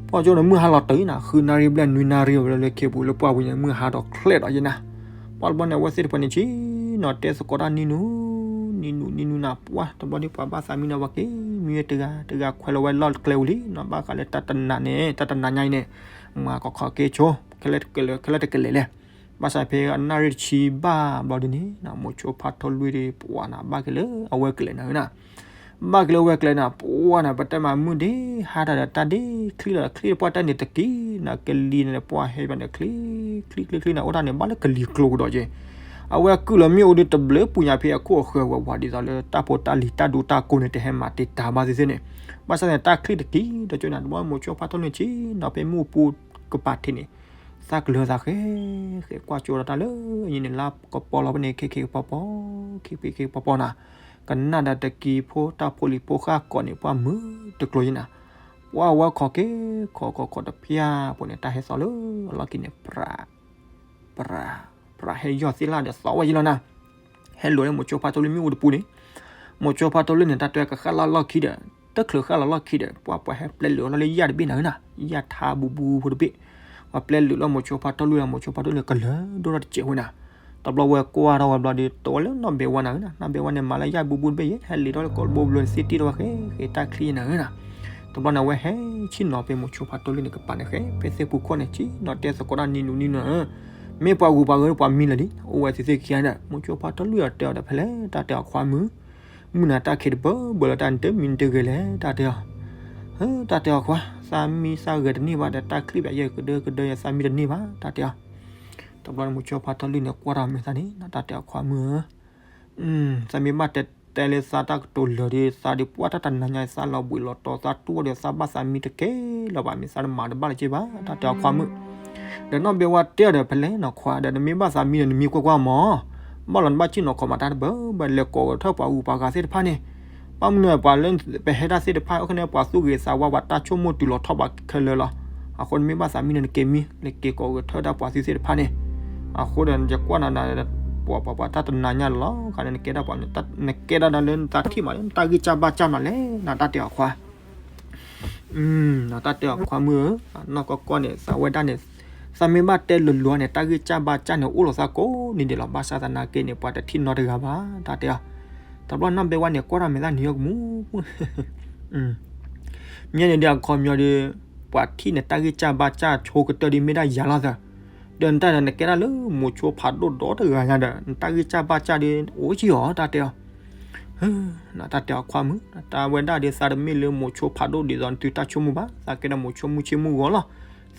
ပှၢ်ကၠိန့ၣ် မုၢ်ဟါလီၤတၢ်အံၤနၤ ဃုနၣ်ရံၣ်ဘျဲၣ်နွံနၣ်ရံၣ်ဝဲလၢလၢခ့ပူၤလၢပှၢ်ဝံၤန့ၣ် မုၢ်ဟါဒီးချဲးဒီးယဲနၤ ပှၢ်တဘျီန့ၣ် အဝဲသ့ၣ်တဖၣ်န့ၣ်ဆံးနီၤ တဲသကိးတၢ်နံၤနူၤ နံၤနူၤ နံၤနူၤနၤ ပှၢ်တဘျီဒ်ပှၤဘၣ်သးမံနီၤ ပှၤက့ၤမံဝဲတဂၤ တဂၤခွဲးလီၤဝဲလီၢ်တကျဲဝံၤလံနီၤ ဘၣ်ဃးလၢတၢ်တနၤန့ၣ် တၢ်တနၤညါအံၤန့ၣ် မၤကီးခီးက့ၤဆိ ခဲလၢာ်တကလဲၤ ခဲလၢာ်တကလဲၤလဲၣ် ဘၣ်ဆၣ်ဖဲအနၣ်ရံၣ်တဆံဘၣ်ဘျီဒ်န့ၣ် မိၤဆိဖါထီၣ်လွံၢ်ဒ်ပှၢ်နၤ ဘၣ်က့ၤလၢအဝဲကျဲၤနၤဧၢနၤ ဘၣ်က့ၤလၢအဝဲကျဲၤနၤ ပှၢ်နၤ ပတဲမးမုၢ်ဒ့ဟါတၢ်ဒီးတၢ်ဒ့ချံလီၤ ချံပှၢ်တၢ်န့ၣ်တက့ၢ်နၤ ကလံၤန့ၣ် ပှၢ်ဟဲဘၣ်န့ၣ် ချံ ချံ ချံ ချံနၤ အိၣ်တၢ်န့ၣ် ဘၣ်လၢကလံၤကျိကဒီးက့ၤ အဝဲကုၢ်လီၤမ့ၣ်အူဒ်တဘျုးပူၤညါဖဲအခိၣ်အဃၢၤဝဲဝဲ ဒ်သိးလၢတၢ်ဖိတၢ်လံၤတၢ်ဒူတၢ်ကိးန့ၣ် တဟဲမၤတံာ်တာ်ဘၣ်သ့ၣ်သ့ၣ်န့ၣ် ဘၣ်ဆၣ်န့ၣ် တၢ်ချံတက့ၢ်ဒီးကၠိနၤ တဘျီမိၤဆိဖါထီၣ်လွံၢ်ဆံးနီၤ ဖဲမုၢ်ပူၤကပၤထံးန့ၣ် သးကလၢၤသးဃဲ ဃဲကွၢ်ကၠိဒီးတၢ်လၢအံၤန့ၣ် လါကပီၤလီၤဖဲန့ၣ် ခ့ခ့ကပီၤပီၤ ခ့ခ့ကပီၤပီၤနၤ ကနၣ်ဒီးတကံၤဖိတၢ်ဖိလံၤဖိဃၣ်ကိးန့ၣ် ပှၢ်မုာ်တကျိၤယဲနၤ ပှၢ်ဝဲခိးက့ၤ ခိးခိးခိးတဖၠၣ်ပူၤန့ၣ် တၢ်ဟဲသီလၢအလီၢ်ခံန့ၣ် ပြး ပြး ပြးဟဲယီၢ်သ့ၣ်လၢ်ဒီးသီဝဲယဲလီၤနၤ ဟဲလိာ်လၢမိၤဆိဖါထီၣ်လွံၢ်မ့ၣ်အူတပူၤန့ၣ် မိၤဆိဖါထီၣ်လွံၢ်န့ၣ် တၢ်တဲကဃၣ်လၢ်လီၢ်ခံဒီး တချုးဃၣ်လီၤလီၢ်ခံဒီး ပှၢ်ပှၤဟဲပျဲလုာ်အီၤလၢယၣ်တဘ့ၣ်နၤဧၢနၤ ယၣ်ထါဘူးဘူးဖိတဘ့ၣ် ပှၤပျဲလုာ်လၢမိၤဆိဖါထီၣ်လွံၢ်ဒီး မိၤဆိဖါထီၣ်လွံၢ်န့ၣ် ကလၢၤဒိၣ်ထီၣ်တစဲးဝဲနၤ တဘျီဝဲကွၢ်ထီၣ်ဝဲဘျီဒီး တိဝဲလၢနီၢ်ဘဲဝါနၤဧၢနၤ နီၢ်ဘဲဝါန့ၣ် မၤလၢယၣ်ဘူးဘူးတဘ့ၣ်ယဲ ဟဲလံာ်ထီၣ်လၢကိးဘိဘျီန့ၣ် သ့ၣ်တံၢ်ထီၣ်ဝဲဃဲ ဃဲတၢ်ချံနၤဧၢနၤ တဘျီန့ၣ် အဝဲဟဲဆ့ၣ်နီၤဖဲမိၤဆိဖးထီလူၢ်န့ၣ် ကပၤန့ၣ်ဃဲ ဖဲသ့ၣ်ပူၤခိၣ်န့ၣ် ဆ့ၣ်နီၤတဲသကိးတၢ်နံၤနုၤနံၤနုၤ, မ့ၢ်ပှၤဂုၤပှၤဂၤပှၤမံလၢာ်လံ, အိၣ်ဝဲသ့ၣ်သ့ၣ်ခံဂၤဒီး မိၤဆိဖးထီလူၢ်အတဲအီၤဒီး ဖဲလဲၣ် တၢ်တဲအီၤခွါမုၣ်, မုၢ်နၤတၢ်ခံးတဘၢဘၢလီၤ တၢ်နတမံၤနတဂဲၤလဲၣ် တၢ်တဲအီၤ, တၢ်တဲအီၤခွါ, သးမံသးဂဲၤတန့ၢ်ဘၣ်ဒီး တၢ်ချံၣ်ဘၣ်ယဲၢ်ကဒၢကဒၢ သးမံတန့ၢ်ဘၣ် တၢ်တဲအီၤ. တဘျီန့ၣ် မိၤဆိဖးထီလူၢ်န့ၣ် ကွၢ်ထီၣ်မဲာ်သၣ်န့ၣ် တၢ်တဲအီၤခွါမုၣ်ဧၢ သးမ့ၢ်ဘၣ်တဲတဲလၢသးတၢ်ကတိၤလၢာ်ဒီး သးဒုးပှၢ်တၢ်တနၤညါ သးလီၤဘှံးလီၤတီၤ သးတူၢ်အီၤဒီး သးဘၣ်သးမံတကဲလၢၤဘၣ် မ့ၢ်သးတမၤတဘၣ်လၢၤက့ဘၣ် တၢ်တဲအီၤခွါမုၣ်. ဒီးနီၢ်ဘဲဝါတဲအီၤဒီး ဖဲလဲၣ်နီၤခွါ ဒီးနမ့ၢ်ဘၣ်သးမံဒီး နမံကွၢ်ကွၢ်မး, ဘၣ်လီၤနဘၣ်ဆ့ၣ်နီၤခီမးတၢ်တဘၢဘၢ လဲၤကိးဂဲၤထၢၣ်ပှၤဂုၤပှၤဂၤသ့ၣ်တဖၣ်န့ၣ်, ဘၣ်မနုၤပှၤလၢပဟဲတၢ်သ့ၣ်တဖၣ် အိၣ်ခဲန့ၣ် ပှၤသူၣ်ဂ့ၤသးဝါ ပှၤတၢ်ဆိကမိၣ်တုၤလီၤထီၣ်ဘးခဲလၢာ်လီၤ. အဃိနမ့ၢ်ဘၣ်သးမံန့ၣ် နက့ၤမံ နက့ၤကိးဂဲၤထၢၣ်ဒၣ်ပှၤသ့ၣ်တဖၣ်န့ၣ်, အဃိဒီး ယကွၢ်နၤ ပှၤပှၤပှၤတၢ်တနၤညါလီၤ ခါန့ၣ် နကဲဒၣ်ပှၤ နကဲဒၣ်ဒီးလၢနသးထံၣ်မး နတၢ်ဂံၢ်စၢ်ဘါစၢ်နၤလဲၣ် နတၢ်တဲအီၤခွါ တၢ်တဲအီၤခွါမုၣ်ဧၢ, နီၢ်ကီၢ်ကီၢ်န့ၣ် သးဝဲဒၣ်န့ၣ် သးမ့ၢ်ဘၣ်တဲလိၤလိၤန့ၣ် တၢ်ဂံၢ်စၢ်ဘါစၢ်န့ၣ် အိၣ်လီၤသးကိးနံၤဒဲးလီၤ. ဘၣ်ဆၣ်သနာ်က့န့ၣ် ပှၤတထံၣ်နီတဂၤဘၣ် တၢ်တဲအီၤ. တဘျီနီၢ်ဘဲဝါန့ၣ် ကွၢ်ထီၣ်မဲာ်သၣ်နံၤအီၤကမူၣ် မ့ၢ်န့ၣ်ဒီးအခီပညီဒီး ပှၤထံၣ်န့ၣ် တၢ်ဂံၢ်စၢ်ဘါစၢ်ဆိကတၢၢ်ဒီးမ့ၢ်ဒၣ်ယၤလီၤသး, ဒီးနတၢ်ဒီးနကဲဒၣ်လၢမိၤဆိဖးဒိၣ်ဒီတဂၤညါဒီး နတၢ်ဂံၢ်စၢ်ဘါစၢ်ဒီး အိၣ်ကံအီၤ တၢ်တဲအီၤ တၢ်တဲအီၤခွါမုၣ်, တၢ်ဝဲဒၣ်ဒီးသးတမ့ၢ်လၢမိၤဆိဖးဒိၣ်ဒ်သိးနသုတၢ်ဆိကမိၣ်ဘၣ်, သးကဲဒၣ်မိၤဆိမုၢ်ဆ့ၣ်မုၢ်ဂီၤလီၤ.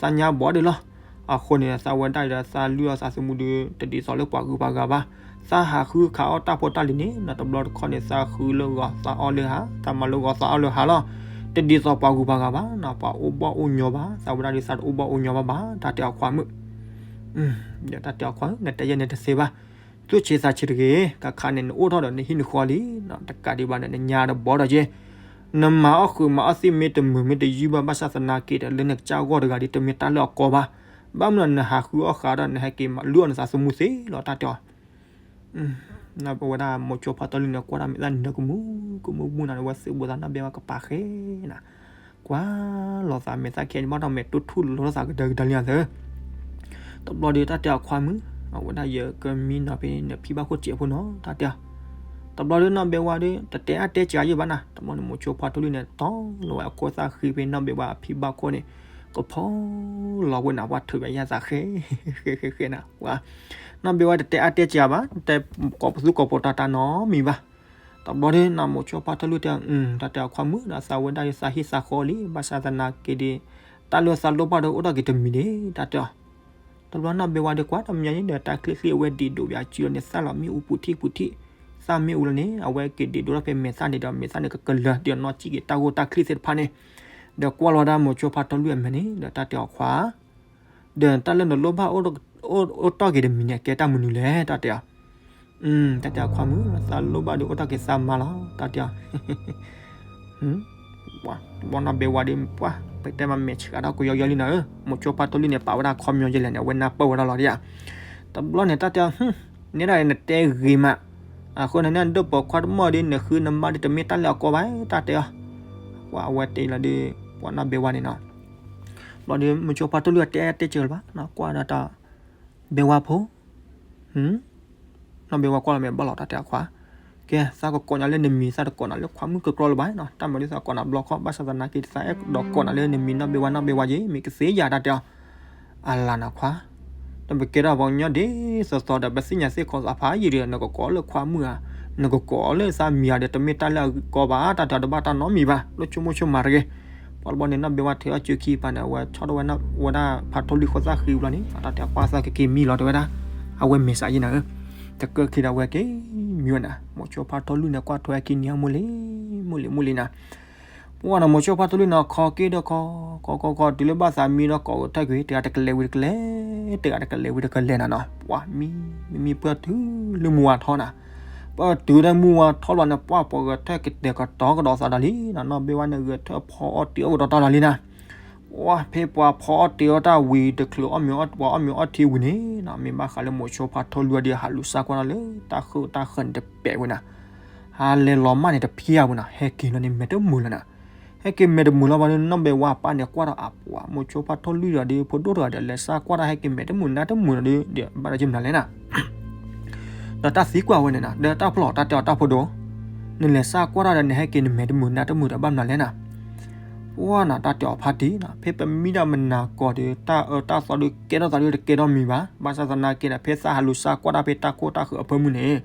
သးညါဘီဒၣ်လီၤ. အဃိန့ၣ် သးဝဲဒၣ်ဒီးသးလုၢ်အီၣ်သးသမူဒီး တဒ်သိးလၢပှၤဂုၤပှၤဂၤဘၣ်. သးဟးဃုခးအီၣ်တၢ်ဖိတၢ်လံၤန့ၣ် နီတဘျီတခီန့ၣ် သးဃုလၢဂီၤသးအီၣ်လၢဟါ, သးမၤလၢဂီၤသးအီၣ်လၢဟါလီၤ. တဒ်သိးပှၤဂုၤပှၤဂၤဘၣ်နီၤ, ပှၤအိၣ်ဘၣ်အိၣ်ညီဘၣ်, သးဝဲဒၣ်ဒီးသးတအိၣ်ဘၣ်အိၣ်ညီဘၣ်ဘၣ်, တၢ်တဲအီၤခွါမုၣ် ဒီးတၢ်တဲအီၤခွါ နတဲယဲၢ်န့ၣ်တသ့ဘၣ်. သူၣ်ဆံးသးဆံးတဂ့ၤ, ကခါန့ၣ် နအိၣ်ထီၣ်ဒီးနဟံၣ်နဃီလံ, တကးဒံးဘၣ်န့ၣ် နညါဒီးဘီဒီးက့, နမၤအီၣ်ဃုာ်မၤအီၣ်သ့ၣ်မ့ၢ်တမုာ်မ့ၢ်တယုၢ်ဘၣ်, ဘၣ်ဆၣ်သနာ်က့ဒီး လၢနကစၢ်ဂီၢ်တဂၤဒီး တမ့ၢ်တၢ်လၢအကီဘၣ်. ဘၣ်မနုၤနဟးဃုအီၣ်ဃာ်ဒီး နဟဲက့ၤလုၢ်အီၣ်နသးသမူသ့လီၤ, တၢ်တဲအီၤ နဝဲဒၣ်မိၤဆိဖးထီလူၢ်န့ၣ် ကွၢ်တၢ်မဲာ်သၣ်နံၤကမူၣ်ကမူၣ်မူၣ်နၤန့ၣ် ဝဲသ့ၣ်ဘိသးနီၢ်ဘဲဝါကပၤဃဲနၤ, ကွၢ်လီၤသးမဲာ်သၣ်ခဲအံၤ ဘၣ်ဒီးမဲာ်တူၢ်ထူၣ်လိာ်သးကဒၢကဒါလံသၢ. တဘျီဒီးတၢ်တဲအီၤခွါမုၣ်, အဝဲဒၣ်ယကမံနီၤဖဲနဖံဘၣ်ခိၣ်စဲးဖိနီၤ တၢ်တဲအီၤ. တဘျီဒီးနီၢ်ဘဲဝါဒီး တတဲအါတဲစှၤယဲၢ်ဘၣ်နၤ, တဘျီန့ၣ်မိၤဆိဖးထီလူၢ်န့ၣ် တီလီၤဝဲအခိၣ်သၣ်ဃံဖဲနီၢ်ဘဲဝါအဖံဘၣ်ခိၣ်န့ၣ် ကဖီလီၤဝဲနၤ ပှၤထုးဘၣ်ယဲၢ်သးဃဲ ဃဲဃဲဃဲနၤ, ပှၤ နီၢ်ဘဲဝါတတဲအါတဲစှၤဘၣ်, တဲကိးပသူကိးပီၤတၢ်တၢ်နီတမံၤဘၣ်. တဘျီဒီးနီၢ်မိၤဆိဖးထီလူၢ်တဲ, တၢ်တဲအီၤခွါမုၣ်ဒီး သးဝဲဒၣ်ဒီးသးဟ့ၣ်သးဃီလံ, ဘၣ်ဆၣ်သနာ်က့ဒီး တၢ်လၢသးလိၣ်ဘၣ်ဒီးအိၣ်ထီၣ်က့ၤတမံၤန့ၣ် တၢ်တဲအီၤ. တဘျီနီၢ်ဘဲဝါဒီးကွၢ်တမံၤညါန့ၣ်ဒီး တၢ်ချံၣ်ချံၣ်အဝဲဒံးဒိးဘၣ်စုလီၤန့ၣ် သၣ်လီၤမ့ၣ်အူပူၤထံၣ်ပူၤထံၣ်, သၣ်မ့ၣ်အူလီၤန့ၣ် အဝဲက့ၤဒံးဒိးထီၣ်ဖဲမဲာ်သၣ်န့ၣ်ဒီး မဲာ်သၣ်န့ၣ်ကကလၢၤ ဒ်အနီၢ်ကံၣ်က့ၤတၢ်ဂိၢ်တၢ်ချံၣ်သ့ၣ်တဖၣ်န့ၣ်, ဒီးကွၢ်လီၤဒၣ်မိၤဆိဖးထီလူၢ်အမဲာ်န့ၣ် ဒီးတၢ်တဲအီၤခွါ ဒီးတၢ်လၢနလိၣ်ဘၣ်အိၣ်ထီၣ်က့ၤတမံၤန့ၣ် ကဲတၢ်မနုၤလဲၣ် တၢ်တဲအီၤ. တၢ်တဲအီၤခွါမုၣ် သးလိၣ်ဘၣ်ဒီးအိၣ်ထီၣ်က့ၤသးမါလီၤ တၢ်တဲအီၤ. ပှၤတဘျီနီၢ်ဘဲဝါဒီး ပှၤ ပတဲမးမဲာ်ဆှးတၢ်ကယီယီလံနၤဧၢ, မိၤဆိဖးထီလူၢ်န့ၣ် ပာ်ဝဲဒၣ်ခီပညီယဲလဲၣ်န့ၣ် အဝဲနၢ်ပၢၢ်ဝဲဒၣ်လီၤဒ်ဧါ. တဘျီန့ၣ် တၢ်တဲအီၤ နဲဒၣ်နတဲဂ့ၤမး, အဃိန့ၣ် နဒိၣ်ပိာ်ခွါတမီၢ်ဒီး နဃုနမါဒီး တမ့ၢ်တၢ်လၢအကီဘၣ် တၢ်တဲအီၤ. ပှၤအဝဲတဲလီၤဒီး ပှၤနီၢ်ဘဲဝါန့ၣ်နီၤ ဘျီဒီး မိၤဆိဖးထီလူၢ်အတဲတဲစၢၤလၢၤဘၣ်, ကွၢ်ဒီးတၢ် ဘဲဝါဖိ, နီၢ်ဘဲဝါကွၢ်လီၤမဲာ်ဘၣ်လီၤ တၢ်တဲအီၤခွါ, ကဲ သးကကိးနၤလၢနမံၤ သးတကိးနၤလၢခွါမုၣ်ကကျီလၢၤဘၣ်နီၤ, တၢ်မၤဒ်သးကိးနၤဘျီခီ ဘၣ်ဆၣ်သနာ်က့ သးအဲၣ်ဒိးကိးနၤလၢနမံၤနီၢ်ဘဲဝါ နီၢ်ဘဲဝါယ့ မ့ၢ်ကသ့ယၤ တၢ်တဲအီၤ. အလၤနၤခွါ ဒီးပကဲထီၣ်ပှၤကညီဒ်သိးသိးဒီး ပသ့ၣ်ညါသ့ၣ်ခီသးဖးယံာ်ဒီး နကကိးလၢခွါမုၣ်ဧါ, နကကိးလၢသးမံၤဧါဒီး တမ့ၢ်တၢ်လၢအကီဘၣ် တၢ်တဲအီၤတဘၣ်တၢ်နီတမံၤဘၣ်, လၢဆိကမိၣ်ဆိကမးတဂ့ၤ. ပှၤတဘျီန့ၣ် နီၢ်ဘဲဝါထုးအီၣ်စုခံပၤန့ၣ် အဝဲဆီၣ်ထီၣ်ဝဲဒၣ်ဖးထီလူၢ်ခိၣ်သၣ်ဃံဘျီန့ၣ် တၢ်တဲအီၤခွါသးကက့ၤမံလီၤတဲဝဲဒၣ်, အဝဲမဲာ်ဆှးယဲနၤဧၢ, တကၢၢ်ခံဒီးဝဲက့ၤမံဝဲနၤ, မိၤဆိဖးထီလူၢ်န့ၣ် ကွၢ်ထွဲက့ၤနံၤအါမူလံ, မူလံမူလံနၤ ပှၤနီၤ မိၤဆိဖးထီလူၢ်န့ၣ် ခီက့ၤဒီးခီ, ခီခီခီ တုၤလၢဘၣ်သးမံဒီးကိးကထၢၣ်ကွံာ် တဂၤတကလဲၤဝံၤတကလဲၤ, တဂၤတကလဲၤဝံၤတကလဲၤနၤနီၤ, ပှၤမံ, မံမံပှၢ်တုၤလၢမုၢ်ဝါထီနၤ, ပှၢ်တုၤဒီးမုၢ်ဝါထီလီၤန့ၣ် ပှၤပှၤဂဲၤထၢၣ်ကတဲာ်ကတီၤကဒီးသးဒီးလံ, နီၢ်ဘဲဝါန့ၣ် ဂဲၤထၢၣ်ဖီအီၣ်တ့ၤအီၣ်ကဒီးတၢ်ဒီးလံနၤ ပှၤဖဲပှၤဖီအီၣ်တ့ၤအီၣ်တၢ်ဝံၤ တချုးအီၣ်မ့ၤအီၣ်တ့ၤ ပှၤအီၣ်မ့ၤအီၣ်ထံဝံၤန့ၣ်နီၤ, မ့ၢ်ဘၣ်ဃးလၢမိၤဆိဖးထီလူၢ်အီၤဒီး ဟးလူၤစၢ်ကွၢ်တၢ်လၢ တၢ်ဃုတၢ်ဃၢၤန့ၣ်တပဲာ်ဝဲနၤ, ဟးလဲၤလီၤမၢ်န့ၣ်တဖျၢၣ်ဝဲနၤ, ဟဲက့ၤလီၤန့ၣ်မဲာ်တမုာ်လၢၤနၤ, ဟဲက့ၤမဲာ်တမုာ်လီၤဘၣ်ဒီး နီၢ်ဘဲဝါပၢ်န့ၣ် ကွၢ်ဒီးအပှၤ မိၤဆိဖးထီလူၢ်ဒီး ဖိဒိၣ်တဂၤဒီး လဲၤစၢ်ကွၢ်တၢ် ဟဲက့ၤမဲာ်တမုာ်နါတမုာ်ဒီး ဘၣ်တၢ်ကမနၤလဲၣ်နၤ ဒီးတၢ်သံကွၢ်ဝဲန့ၣ်နၤ, ဒီးတၢ်ဖျီၣ်တၢ်တဲအီၤတၢ်ဖိဒိၣ်, နလဲၤစၢ်ကွၢ်တၢ်ဒီး နဟဲက့ၤနမဲာ်တမုာ်နါတမုာ်ဒီးဘၣ်မနုၤလဲၣ်နၤ, ပှၢ်နၤ တၢ်တဲအီၤဖါတံၢ်နၤ, ဖဲပမံဒၣ်မနၤကီၢ်ဒီး တၢ်အၢတၢ်သီဒီး ကဲထီၣ်သးဒီးတကဲထီၣ်မံၤဘၣ်. ဘၣ်ဆၣ်သနာ်က့န့ၣ် ဖဲသးဟးလူၤစၢ်ကွၢ်တၢ်ဖဲတၢ်ခိၣ်တၢ်ဃၢၤအဖၢမုၢ်န့ၣ်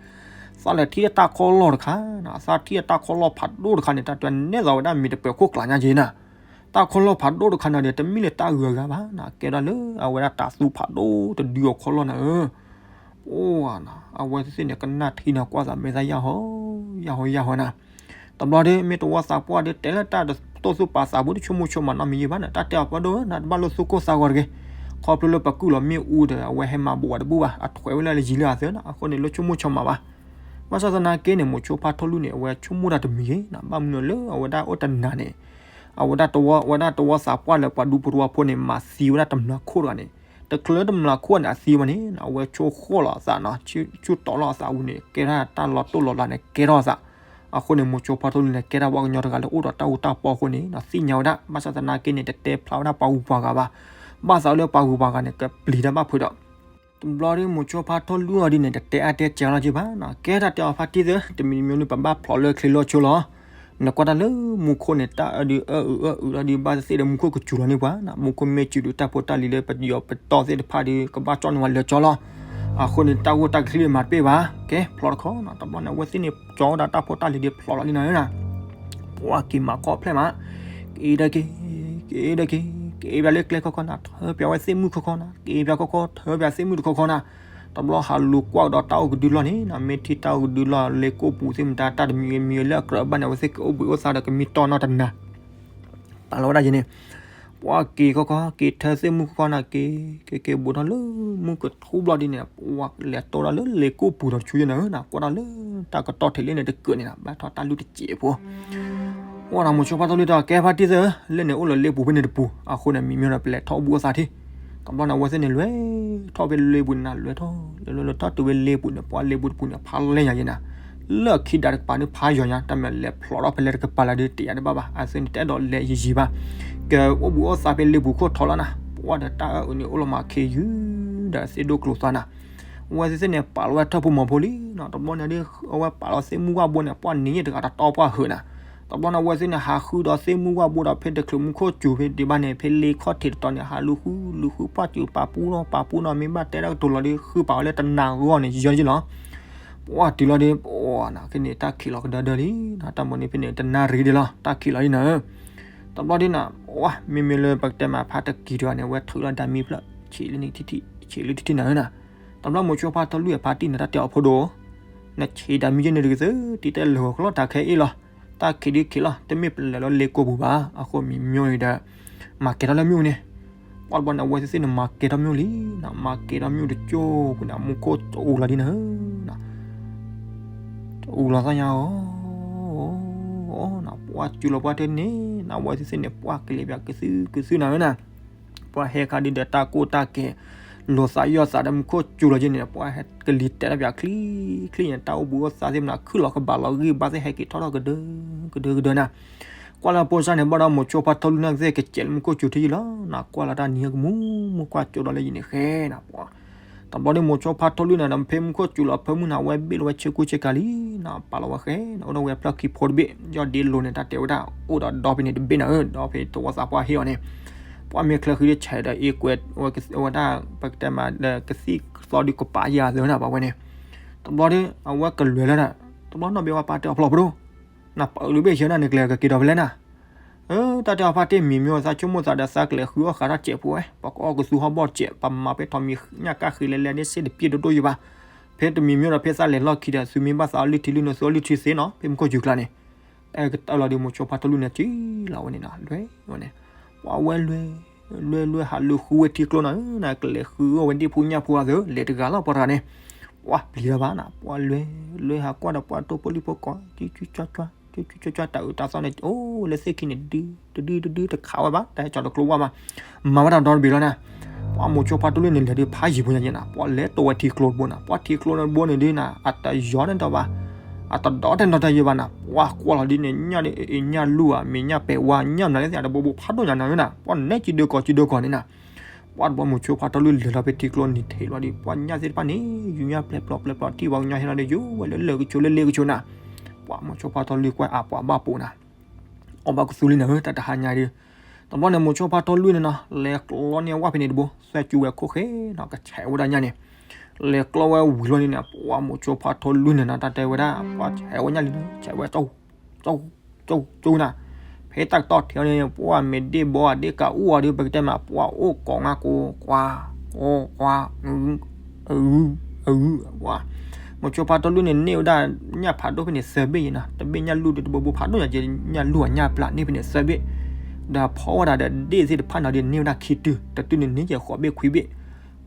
သးလဲၤထံၣ်တၢ်ခီၣ်လီၢ်တခါနၤ, သးထံၣ်တၢ်ခီၣ်လီၢ်ဖးဒိၣ်တခါန့ၣ် တၢ်တဲနဲၣ်သးဝဲဒၣ်မ့ၢ်တပၢၤခိၣ်ကျါညါက့နၤ. တၢ်ခီၣ်လီၢ်ဖးဒိၣ်တခါန့ၣ်ဒီး တမ့ၢ်လၢတၢ်ဂုၤအဂၤဘၣ်နၤ, ကဲဒၣ်လၢအဝဲဒၣ်တၤသူဖးဒိၣ်တဒုအီၤခီၣ်လီၢ်နၤဧၢ. ပှၢ်နၤ အဝဲသ့ၣ်န့ၣ် ကနၣ်ထံနၤ ကွၢ်သးမဲာ်သၣ်ယၢ်ဟီ ယၢ်ဟီ ယၢ်ဟီနၤ. တဘျီဒီး မ့ၢ်တဝီသးပှၢ်ဒီး တဲလၢတၢ်တတိၢ်သူၣ်ပာ်သးဘူး တဆိကမိၣ်ဆိကမးနီတမံၤယံၤဘၣ်နၤ, တၢ်တဲအီၤဖါတံၢ်ဧၢနၤ, တဘၣ်လိၣ်သူၣ်ကိၢ်သးဂီၤတဂ့ၤ. ခီဖျိလၢပကုၢ်လီၤမ့ၣ်အူဒီး အဝဲဟဲမၤဘူးဝဲတဘူၣ်ဘၣ်, အထွဲဝဲလၢယံၤလၢအသၢနၤ, အဃိန့ၣ် လိၣ်ဆိကမိၣ်ဆိကမးဘၣ်. ဘၣ်ဆၣ်သနာ်က့န့ၣ် မိၤဆိဖါထီလူၢ်န့ၣ် အဝဲဆိကမိၣ်တၢ်တမံၤဂ့ၤနၤ, ဘၣ်မနုၤလၢအဝဲဒၣ်အိၣ်တနၤန့ၣ် အဝဲဒၣ်တဝီ အဝဲဒၣ်တဝီသးပှၢ်လၢပှၤဒူဖိတဝီဖိန့ၣ် မၤသံဝဲဒၣ်တမျၢ်ခိၣ်တဂၤန့ၣ်, တချုးလၢတမျၢ်ခိၣ်န့ၣ် အသံဝဲန့ၣ် အဝဲဆိဃီၣ်လီၤအသးနၤ, ဆူတီလီၤအသးဝံၤန့ၣ် ကဲထီၣ်တၢ်လီၤတိၢ်လီၤလးန့ၣ် ကဲထီၣ်အသး. အဃိန့ၣ် မိၤဆိဖါထီလူၢ်န့ၣ် ကဲထီၣ်ပှၤကညီတဂၤလၢအိၣ်ဒီးတၢ်အူတၢ်ပီအဃိန့ၣ် သ့ၣ်ညါဝဲဒၣ်, ဘၣ်ဆၣ်သနာ်က့န့ၣ် တတဲဖျါဝဲဒၣ်ပှၤဂုၤပှၤဂၤဘၣ်. ဘၣ်သးလၢပှၤဂုၤပှၤဂၤန့ၣ် ကပျံၤတၢ်ဘၣ်ဖုးဒီး တဘျီဒီး မိၤဆိဖါထီလူၢ်အီၤဒ်န့ၣ် တတဲအါတဲစှၤလီၤက့ဘၣ်နၤ, ကဲတၢ်တဲအီၤဖါတံၢ်သၢ, တမံၤတမံၤန့ၣ် ပဘၣ်ဖျိးလၢချ့လီၤဆိလီၤ. နကွၢ်တၢ်လၢမူခိၣ်န့ၣ် တၢ်အၢဒုးအၢအုးအၢအုးလီၤဒီး ဘၣ်သ့ၣ်သ့ၣ်ဒီး မူခိၣ်ကစူၤလီၤန့ၢ်ပှၤနၤ, မူခိၣ်မ့ၢ်စူၤဒုးတၢ်ဖိတၢ်လံၤလၢပယီၤပတီၢ်သ့ၣ်တဖၣ်ဒီး ကဘၣ်ကၠီၣ်န့ၢ်ပှၤလၢာ်ကၠီလီၤ. အဃိန့ၣ် တၢ်ဂိၢ်တၢ်ချံမၤတပ့ၢ်ဘၣ်, ကဲဖျိးတခီနၤ, တဘျီန့ၣ် အဝဲသ့ၣ်န့ၣ် ကၠီဝဲဒၣ်တၢ်ဖိတၢ်လံၤဒီးဖျိးလီၤလံနၤဧၢနၤ. ပှၢ်က့ၤမၤခီဖျဲၣ်မး, က့ၤဒီးက့ၤ, က့ၤဒီးက့ၤ, က့ၤပၠးလၢကျဲခီခီနၤ, ထၢပၠးဝဲသ့ၣ်မုၣ်ခီခီနၤ, က့ၤပၠးခီခီ ထၢပၠးသ့ၣ်မုၣ်တခီခီနၤ. တဘျီဟးလူၤကွၢ်ကဒီးတၢ်အိၣ်ကဒုလီၢ်န့ၣ်နၤ, မ့ၢ်ထံၣ်တၢ်အိၣ်ကဒုလီၢ်လ့ကိၣ်ပူၤသ့ၣ်မတၤ တၢ်တမံၤဂ့ၤမံၤဂ့ၤလၢအကြၢးဘၣ်န့ၣ် အဝဲသ့ၣ်ကအိၣ်ဘှံးအိၣ်သါဒီးကမံတီၢ်နီၢ်တနၤ ပာ်လီၤဝဲဒၣ်ယဲန့ၣ်, ပှၢ်က့ၤခီခီ က့ၤထၢသ့ၣ်မုၣ်ခီခီနၤ, က့ၤ က့ၤ က့ၤဘူးထီၣ်လၢမုၢ်ကထူဘျီဒ်န့ၣ်, ပှၢ်လဲၤတိၢ်ဒၣ်လၢလ့ကိၣ်ပူၤဒီးဆူယဲနၤဧၢနၤ, ကွၢ်ဒၣ်လၢတၢ်ကတီၢ်ထံးလံန့ၣ်တကၢးန့ၣ်နၤ, ဘၣ်ထီၣ်တၢ်လုၢ်တစဲးဖိ ပှၢ်နၤ မိၤဆိဖါထီလူၢ်တဲ ကဲဖါတံၢ်သၢ, လၢန့ၣ်အိၣ်လၢလ့ပူၤဖဲန့ၣ်တပူၤ, အဃိန့ၣ် မံမ့ၢ်ဒီးပလဲၤထီၣ်အိၣ်ဘှံးအိၣ်သါထံ, တဘျီန့ၣ် အဝဲသ့ၣ်န့ၣ် လဲၤထီၣ်ဖဲလ့ပူၤန့ၣ်နၤ, လဲၤထီၣ် လဲၤလဲၤလဲၤထီၣ်တုၤဝဲလ့ပူၤန့ၣ်, ပှၢ်လ့ပူၤတပူၤန့ၣ် ဖးလဲၢ်ညါယဲနၤ, လၢခံဒးတကပၤန့ၣ်ဖးယိာ်ညါ, တၢ်မ့ၢ်လဲၤဖျိးထီၣ်ဖဲလဲၣ်တကပၤလၢဒီး တယာ်တဘၣ်ဘၣ်, အဝဲသ့ၣ်န့ၣ် တအဲၣ်ဒိးလဲၤယံာ်ယံာ်ဘၣ်, ကအိၣ်ဘှံးအိၣ်သါဖဲလ့ပူၤခိၣ်ထီလီၤနၤ, ပှၢ်ဒီးတၢ်အၢအုးန့ၣ် အိၣ်လီၤမၤခ့ယုၢ်ဒီးသ့ၣ်ဒိၣ်ကျိၤသွါနၤ အဝဲသ့ၣ်န့ၣ် ပာ်လီၤဝဲထၢၣ်ဖိမီၤဖိလံနၤ, တဘျီန့ၣ်ဒီး အဝဲပာ်လီၤသ့ၣ်မုၢ်ဝၣ်ဘိန့ၣ် ပှၢ်နံၤယဲၢ်တဂၤတတီပှၢ်ဟုးနၤ, တဘျီန့ၣ် အဝဲသ့ၣ်န့ၣ်ဟးဃုဒီးသ့ၣ်မုၢ်ဝၣ်ဘိဒီး ဖဲတချုးမူခိၣ်စူၤဖဲဒံးဘၣ်န့ၣ် ဖဲလ့ခီၣ်ထံးတတီၤန့ၣ် ဟးလူၤဃု လူၤဃုပှၢ်စူၤပာ်ပူနီၤ ပာ်ပူနီၤ မ့ၢ်ဘၣ်တဲတၢ်ကတိၤလီၤဒီး ဃုပာ်ဝဲလၢတနၤဂီၢ်န့ၣ် ယီၤယံလီၤ ပှၢ်တုၤလီၤဒီး ပှၢ်နၤ ဖဲန့ၣ် တၢ်ခံးလီၤကဒါဒၢလံနၤ, တၢ်မၤန့ၣ်ဖဲန့ၣ် တနၣ်ရံၣ်ဒံးလီၤ တၢ်ခံးလီၤလံနၤဧၢ, တဘျီဒ်နၤ, ပှၢ် မ့မ့ၢ်လၢပကတဲမး ဖါတကံၤတဂၤန့ၣ် အဝဲထုးလီၤဒၣ်မံဖျၢၣ် ဆံးလံထံထံး ဆံးလံထံထံးနၤဧၢနၤ, တဘျီမိၤဆိဖါထီလူၢ်အဖါတံၢ်န့ၣ် တၢ်တဲအီၤဖိဒိၣ်, နဆံးဒၣ်မံယဲၢ်န့ၣ်တက့ၢ်သု, တံၤတဲလၢာ်ဂီၤကျီၢ်တၢ်ခဲအ့ၣ်လီၤ, တၢ်ခံးဒုးခံးလီၤ တမ့ၢ်ပလဲၤလၢလ့ကိာ်ပူၤဘၣ်, အဃိမံၤမ့ၢ်အံၤဒီး မၤကဲၤထီၣ်လၢမ့ၣ်အူန့ၣ်, ပှၢ်တဘျီန့ၣ် အဝဲသ့ၣ်န့ၣ် မၤကဲၤထီၣ်မ့ၣ်အူလံနၤ, မၤကဲၤထီၣ်မ့ၣ်အူတကၠိၢ်ပူၤန့ၣ် မူခိၣ်တအူလီၤဒ်နၤဧၢ တအူလီၤသီၣ်ညါအီၤ, နပှၢ်စူၤလီၤပှၢ်တန့ၣ်နၤ, အဝဲသ့ၣ်သ့ၣ်န့ၣ် ပှၢ်ကလဲၤပၠးကသုကသုနၤဧၢနၤ, ပှၢ်ဟဲခါဒုးဒီးတၢ်ကိၢ်တၢ်ကဲၤ, လိာ်သးယီၢ်သးဒီးမူခိၣ်စူၤလီၤက့န့ၣ်, ပှၢ်ဟဲကလံၤတဲာ်တၢ်ပၠးချံချံန့ၣ်, တၢ်အိၣ်ဘှံးအိၣ်သါသ့ၣ်မနၤ ခုၣ်လီၤကဘၣ်လီၤဂံၢ်ဘါသ့ၣ်ဟဲက့ၤထီၣ်ထီၣ်ကဒၢကဒၢကဒၢနၤ, ကွၢ်လၢဖိစၢ်န့ၣ် ဘၣ်ဒီးမိၤဆိဖါထီလူၢ်န့ၣ်သ့ၣ် ကစဲးလၢမူခိၣ်စူၤထံယံလီၤနၤ, ကွၢ်လီၤတၢ်နံၤကမူမူကွၢ်ကၠိဒီးလၢယံၤန့ၣ်ဃဲနၤပှၢ် တဘျီဒ်မိၤဆိဖါထီလူၢ်န့ၣ်ဒီး ဖဲမူခိၣ်စူၤလီၤဖၢမုၢ်န့ၣ် အဝဲဘ့ၣ်လီၤဝဲဆ့ကူဆ့ကၤလံနၤ, ပာ်လီၤဝဲဃဲနၤ, အိၣ်ဒီးဝဲဖျၢၣ်ခံဖိတဘ့ၣ်, ယီၢ်ဒ့လိၤန့ၣ် တၢ်တဲဝဲဒၣ် အိၣ်ဒီးဒီဖဲန့ၣ်တဘ့ၣ်နၤဧၢ, ဒီဖဲတဝီသးပှၢ်ဟ့ၣ်အီၤန့ၣ်, ပှၢ်မ့ၢ်ချၢဃံဒီးဆဲးဒီးအ့ကွဲးဝဲဒၣ် ပကတဲမးဒီးကသံၣ်သီဒုးကပာ်ယၤသ့နၤ ပှၢ်ဝဲန့ၣ်, တဘျီဒ် အဝဲကလဲၤလၢဒၣ်, တဘျီနီၢ်ဘ့ၣ်ဝဲပၢ်တဲအီၤဖျိးဖဒိၣ်, နပာ်အုးလၢဘ့ၣ်ဆၢနၤ နကလဲၤကက့ၤဒီးဖဲလဲၣ်နၤ တၢ်တဲအီၤဖါတံၢ်မံၤမ့ၢ်သးဆိကမိၣ်သးဒီးသးကလဲၤဃုအီၣ်ဃာ်ထီၣ်စဲးဖိဝဲ, ပကအီၣ်ကသူဟီၣ်ဘီၣ်စဲး, ပမၤဖဲထီးမံၤညၣ်ကၣ်ဃ့လဲၤလဲၤန့ၣ် စ့တပျ့ၤဒိၣ်ဒိၣ်ယဘၣ်, ဖဲတမံၤမ့ၢ်ဒီးဖဲသးလဲၤလီၢ်ခံဒီး သုမ့ၢ်ဘၣ်သးအီၣ်လုၢ်ထံလုၢ်နိ သုအီၣ်လုၢ်ထံသ့နီၤ ဖဲမူခိၣ်စူၤကျါန့ၣ်, တၢ်ကတၢၢ်လီၤဒီးမိၤဆိဖါထီလူၢ်န့ၣ် စံၣ်လီၤဝဲန့ၣ်နၤ လွဲဝဲန့ၣ်, ပှၢ်ဝဲလွဲ လွဲလွဲဟးလူၤဃုဝဲထံကျိနၤဧၢနၤ, ကလဲၤဃုအီၣ်ဝဲဒ့ၣ်ဖိညၣ်ဖိအသး လဲၤတဂၤလီၤပှၤတဂၤန့ၣ်, ပှၢ်ပျံၤတၢ်ဘၣ်နၤ, ပှၢ်လွဲ လွဲဟးကွၢ်ဒီးပှၢ်တိၢ်ဖိလံၣ်ဖိကိး ကွကွကွကွ တၢ်အုးတၢ်သီန့ၣ် အိၣ်လၢသ့ၣ်ခံန့ၣ် တဒုတဒုတဒုတခးဝဲဘၣ် တၢ်ဟဲကၠီတကျိဝဲဘၣ်, မၤဝဲတၢ်ဒီတဘ့ၣ်လီၤနၤ, ပှၢ်မိၤဆိဖါထီလူၢ်န့ၣ် လဲၤဒုးဖးယံၤဖိညါယဲနၤ, ပှၢ်လဲၤတိာ်ဝဲထံကျိတဘိနၤ, ပှၢ်ထံကျိတဘိန့ၣ်ဒုးနၤ အတယီၤန့ၣ်ဒီးဘၣ်, အတဒီးတၢ်နီတယဲဘၣ်နၤ, ပှၢ်ကွၢ်လီၤဒ်န့ၣ် ညၣ်ဒ်အ့ၣ်ညၣ်လူၢ်ဧါ မ့ၢ်ညၣ်ပဲာ်ဝါ ညၣ်မနုၤလဲၣ်သ့ၣ် အတဘိဘိဖးဒိၣ်ညါနၤဧၢနၤ, ပှၢ်နဲၣ်ကံဒၢကီးကံဒၢကီးန့ၣ်နၤ ပှၢ်တဘျီမိၤဆိဖါထီလူၢ်လဲၤလီၤဖဲထံကျိနံၤထံးလီၤဒီး ပှၢ်ညၣ်သ့ၣ်တဖၣ်န့ၣ် ယူၤညၣ်ပျဲပျီပျဲပျီ ထံၣ်ပှၤကညီဟဲလီၤဒီး ယူၤဝဲလၢလၢၢ်ကဆိးလၢလ့ကဆိးနၤ, ပှၢ်မိၤဆိဖါထီလူၢ်ကွၢ်အပှၤဘၣ်ပိာ်နၤ, အိ အီၣ်ဘၣ်ကသူလံန့ၣ်ဧၢ တၢ်တဟါညါဒီး, တဘျီန့ၣ် မိၤဆိဖါထီလွံၢ်န့ၣ်နီၤ လဲၤကျီန့ၢ်အဝၣ်ဖဲန့ၣ်တဘိ သွဲၣ်ကၠူဝဲခိၣ်ဃဲနီၤ ကဆဲးဝဲဒၣ်ညါန့ၣ်, လဲၤကျီဝဲဝံၤလီၤန့ၣ်န့ၣ် ပှၤမိၤဆိဖါထီလွံၢ်န့ၣ်နီၤ တၢ်တဲဝဲဒၣ် ပှၤဆဲးဝဲညါလံ ဆဲးဝဲ ကၠူ ကၠူ ကၠူနၤ, ဖဲတၢ်ကတီၢ်ထံးအီၤန့ၣ် ပှၤမ့ၢ်ဒ့ၣ်ဘီအဒ့ၣ်ကးအူၣ်အီၤဒီး ပကတဲမး ပှၤအိၣ်ကိးငါကိး ကွၢ် ကိး ကွၢ် အဂု အဂု ပှၤ မိၤဆိဖါထီလွံၢ်န့ၣ် န့ၢ်ဝဲဒၣ်ညၣ်ဖးဒိၣ်ဖဲန့ၣ်သၢဘ့ၣ်အံၤနီၤ, တဘ့ၣ်ညၣ်လူၢ်ဒီးတဘိဘိဖးဒိၣ်ညါက့ ညၣ်လူၢ်အညၣ်ပျၢ်န့ၢ်ဖဲန့ၣ်သၢဘ့ၣ်, ဒီးဖီဝဲဒၣ်ဒီးဒ့ၣ်သ့ၣ်တဖၣ်န့ၣ်ဒီးန့ၢ်ဝဲဒၣ်ခံတုၤ, တတုၤန့ၣ်န့ၢ်က့ၤဃိးဘ့ၣ်ခွံဘ့ၣ်,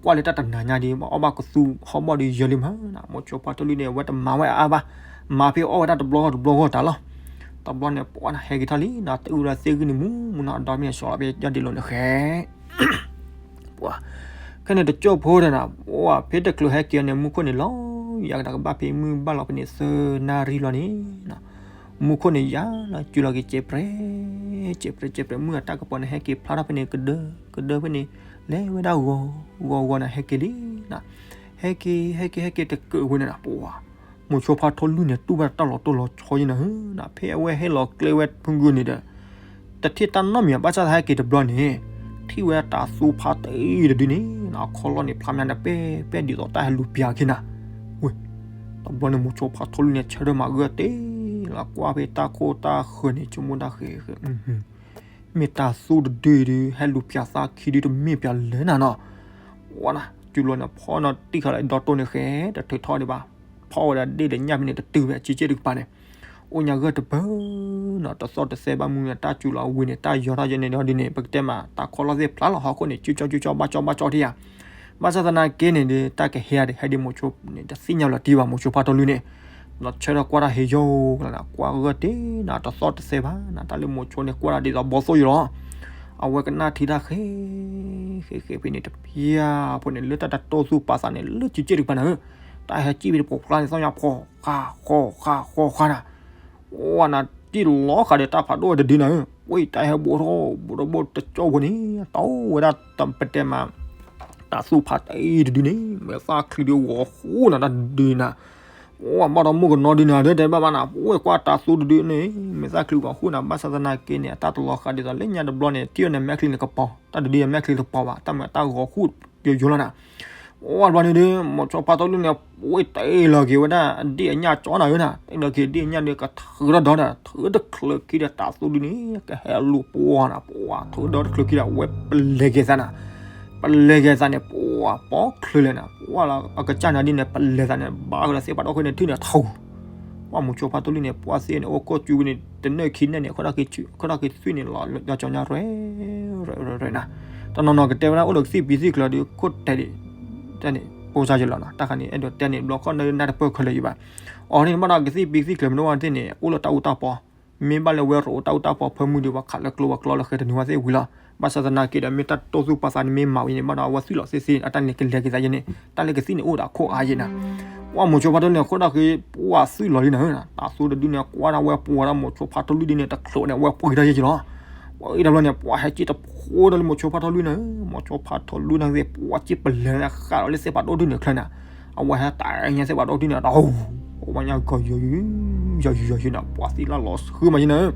ကွၢ်လၢတၢ်တနၤညါဒီး အီၣ်ဘၣ်ကသူဟီၣ်ဘီၣ်ဒီးယၢၤလံမးနီၤ, မိၤဆိဖါထီလွံၢ်န့ၣ် အဝဲတမၤဝဲအါအါဘၣ်, မၤဖဲအီၣ်ဝဲဒၣ်တဘျီဂီၢ်တဘျီဂီၢ်တၢ်လီၤ, တဘျီန့ၣ် ပှၤန့ၣ်ဟဲက့ၤထီၣ်လံနီၤ, တအုၣ်လၢသ့ၣ်ဂံၢ်န့ၣ်မူမူနီၤ, အဒီမ့ၢ်ဆီးလီၤဖဲယီၢ်ဒ့လိာ်န့ၣ်ဃဲ ပှၤ ခဲန့ၣ်တကၠိၢ်ဖိဒီးနီၤ ပှၤဖဲတချုးဟဲက့ၤအီၤန့ၣ် မူခိၣ်န့ၣ်လီၤ, ယၤကဒီးကဘၣ်ဖဲမုၢ်ဘၣ်လီၤဖဲန့ၣ်သၢနၣ်ရံၣ်လီၤန့ၣ်နီၤ, မူခိၣ်န့ၣ်ယၤလီၤ ကၠူလီၤက့ၤကဲးပြဲး ကဲးပြဲး ကဲးပြဲး မုၢ်အတၢ်ကပီၤန့ၣ် ဟဲက့ၤဖျါထီၣ်ဖဲန့ၣ် ကဒၢ ကဒၢဖဲန့ၣ် လဲၤဝဲဒၣ်ဂီၤ ဂီၤဂီၤန့ၣ် ဟဲက့ၤလံနီၤ, ဟဲက့ၤ ဟဲက့ၤ ဟဲက့ၤတကၢၢ်ဝဲန့ၣ်နီၤ ပှၤ မိၤဆိဖါထီလွံၢ်န့ၣ် တူၢ်ဘၣ်တၢ်လီၤတိၢ်လီၤဆီယဲနီၤဧၢနီၤ, ဖဲအဝဲဟဲလီၤကျဲဝဲဖုဂုာ်န့ၣ်ဒီး တထံၣ်တၢ်နီတမံၤဘၣ်, ဘၣ်ဆၣ်သနာ်က့တဘျီန့ၣ် ထံၣ်ဝဲတၤသူဖါတံၤတဒုန့ၣ်နီၤ, အခီၣ်လီၢ်န့ၣ် ဖျါမးန့ၣ် ပဲပဲဒ်သိးတၢ်ဟဲလူၤပျၢ်အခံနီၤ, ဝဲ တဘျီန့ၣ် မိၤဆိဖါထီလွံၢ်န့ၣ် ဆၢထၢၣ်မၤဂၢၢ်တ့ၢ်လီၤ ကွၢ်ဖဲတၢ်ခိၣ်တၢ်ဃၢၤန့ၣ် ဆိကမိၣ်တၢ်ဃဲ မ့ၢ်တၤသူတဒုအံၤဒီး ဟဲလူၤပျၢ်သးခံဒုတမ့ၢ်ပျၢ်လၢနၤနီၤ, ဝဲနီၤ ကၠူလီၤန့ၣ် ဖီနီၤတံၢ်ခါလီၤ ဒီတိၢ်န့ၣ်ဃဲ တထုးထီၣ်ဒံးဘၣ်, ဖီဝဲဒၣ်ဒ့ၣ်ဒီးညၣ်ဖဲန့ၣ်တတုၤဝဲ အကၠံကၠ့ၣ်တကပၤန့ၣ်, အိၣ်ညါဂၢၢ်တပၢၢ်နီၤ, တသီၣ်တသဲဘၣ်မုၢ်န့ၣ် တၢ်စူၤလီၤအဝံၤန့ၣ် တၢ်ယီၤထီၣ်ယဲန့ၣ်ဒီးဒ်န့ၣ် ပကတဲမး တၢ်ခီၣ်လီၢ်သ့ၣ်ဖျါလီၤ ဟီၣ်ခိၣ်န့ၣ် ကၠူကၠီကၠူကၠီဘၣ်ကၠီဘၣ်ကၠီထံဧါ, ဘၣ်ဆၣ်သနာ်က့န့ၣ်ဒီး တၢ်ကဟဲဒီး ဟဲဒ်မိၤဆိန့ၣ် တသ့ၣ်ညါလီၤတံၢ်ဘၣ် မိၤဆိဖါထီလွံၢ်န့ၣ်, လီၤဆၢထၢၣ်ကွၢ်တၢ်ဟ့ယိာ်လီၤနီၤ, ကွၢ်ဂၢၢ်တ့ၢ်နီၤ တသီၣ်တသဲဘၣ်နီၤ, တၢ်လၢမိၤဆိန့ၣ် ကွၢ်တၢ်ဒ်သိးဘီသိၣ်ယိာ်လီၤ, အဝဲကနၣ်ထံတၢ်ဃဲ ဃဲဃဲဖဲန့ၣ်တဖၠၣ်ဖိန့ၣ် လၢတၢ်တတိၢ်သူၣ်ပာ်သးန့ၣ် လၢကၠံကၠ့ၣ်တကပၤန့ၣ်ဧၢ, တၢ်ဟဲကၠံၣ်ဖဲတပိာ်ဖျါန့ၣ် သီၣ်ညါဖီၣ်ဃးဃီဃးဃီဃးနီၤ, ဝဲနၤ ကၠံၣ်လီၤဃာ်ဒီးတၢ်ဖးဒိၣ်ဝဲတဒုနီၤဧၢ, ဝဲတၢ်ဟဲဘူးထီၣ်ဘူးထီၣ်ဘူးတကၠိၢ်ဖိန့ၣ် တီဝဲဒၣ်ပတဲမး တၤသူဖါတံၤတဒုန့ၣ် မဲာ်သၣ်ချံဒုဂီၤဃူနၤတၢ်ဒုနၤ, ဝဲဘၣ်ဒီးမုၣ်ကနီၤဒုနၤ ဒ်တဲဘၣ်ဘၣ်နၤ, ဝဲကွၢ်တၤသူတဒုန့ၣ် မဲာ်သၣ်ချံဂီၤဃူနၤ, ဘၣ်ဆၣ်သနာ်က့န့ၣ် အတၢ်တလီၤဃာ်ဒ်သိးလၢညါတဘျီန့ၣ် ထံၣ်အီၤန့ၣ် မဲာ်ချံန့ၣ်ကပီၤ, တၢ်တဒုအမဲာ်ချံတပီၤဘၣ်, တၢ်မ့ၢ်တၢ်ဂီၤဃူယိာ်ယိာ်လီၤနၤ, ဝဲဘျီန့ၣ်ဒီး မိၤဆိဖါထီလွံၢ်န့ၣ် ဝဲတ့ၢ်လီၤက့ၤဝဲဒၣ် အဒ့ၣ်အညၣ်ကၠီနၤဧၢနၤ, တ့ၢ်လီၤက့ၤဒ့ၣ်အညၣ်ဒီးကထုးထီၣ်ဒီး ထုးတချုးခံဒီးတၤသူဒုန့ၣ် ကဟဲလူၤပှီၤနၤ, ပှၤထုးဒီးတချုးခံဒီး အဝဲပလဲၤက့ၤသးနၤ ပလဲၤက့ၤသးန့ၣ် ပှၤပိာ်ချုးလဲၣ်နၤ, ပှၤလၢအကစၢ်နၤဒ်န့ၣ် ပလဲၤသးန့ၣ် ဘၣ်ဃုာ်ဒီးသ့ၣ်ပာ်ဒိၣ်ဃုာ်န့ၣ် ထုးန့ၣ်ထူ, ပှၤမိၤဆိဖါထီလွံၢ်န့ၣ် ပှၤသ့ၣ်န့ၣ် အိၣ်ကိၢ်ကၠူဝဲန့ၣ် တနၢၣ်ခံနၢၣ်န့ၣ် ခိၣ်ထီၣ်က့ၤသွံၣ်န့ၣ် လီၤကၠီညါရဲၣ် ရဲၣ်ရဲၣ်နၤ, တနီၤနီၤကတဲဝဲဒၣ် အိၣ်ဒီးကသံၣ်ပံၤသံၣ်ကျၢၤဒီး ခိၣ်တဲာ်ဒံး တၢ်န့ၣ် ပိၢ်စၢ်ယလီၤနၤ, တၢ်ခါန့ၣ် အဲၣ်ဒိးတဲန့ၣ် ဘျီခီၣ်နၢနၢ်တပၢၢ်ခဲလၢာ်ယံၤဘၣ်, အီၤန့ၣ် ဘၣ်ဒီးကသံၣ်ပံၤကသံၣ်ကျၢၤမ့ၢ်တအိၣ်ဘၣ်သ့ၣ်န့ၣ် အိၣ်လၢတၢ်အူတၢ်ပီ မ့ၢ်ဘၣ်လၢဝဲရိးအိၣ်တၢ်အူတၢ်ပီဖၢမုၢ်ဒီး ပှၤခးလၢကျိပှၤကျီလၢဃဲတနုာ်ဝဲသ့ၣ်ဝံၤလီၤ, ဘၣ်ဆၣ်သနာ်က့ဒီး မ့ၢ်တၢ်တိၢ်သူၣ်ပာ်သးန့ၣ် မ့ၢ်မၤဝံၤန့ၣ် ဘၣ်ဒီးအဝဲသွံၣ်လီၤသ့သ့ အတၢ်န့ၣ်ကလဲၤက့ၤသးယဲန့ၣ် တၢ်လၢကသံၣ်န့ၣ်အိၣ်ဒီးအခိၣ်အါယဲနၤ, ပှၤမိၤဆိဖါထီလွံၢ်န့ၣ် ခိၣ်ထီၣ်က့ၤ ပှၤသွံၣ်လီၤလံနၤ, တၤသူတဒုန့ၣ် ကွၢ်ဒၣ်ဝဲပှၤဒီးမိၤဆိဖါထီလွံၢ်ဒ်န့ၣ် တချုးန့ၣ် အဝဲပှ့ၤထီၣ်ယဲက့ၤလီၤ, ပှၤအံၤတဘျီန့ၣ် ပှၤဟဲကၠံၣ်တဖိဒီးလၢမိၤဆိဖါထီလွံၢ်နၤ, မိၤဆိဖါထီလွံၢ်န့ၣ်သ့ၣ် ပှၤကၠံၣ်ပလဲၤန့ၣ် ဃၣ်ဒီးလၢသ့ၣ်ပာ်ဒိၣ်ဒုန့ၣ်ချၢနၤ အဝဲဟဲတၢ်ညါသ့ၣ်ပာ်ဒိၣ်ဒုန့ၣ် တၢ်ဟူး ပှၤညါကီၤယီၤယီၤယီၤယီၤနၤ, ပှၤသံလၢလီၤဆှုမးယဲနၤ,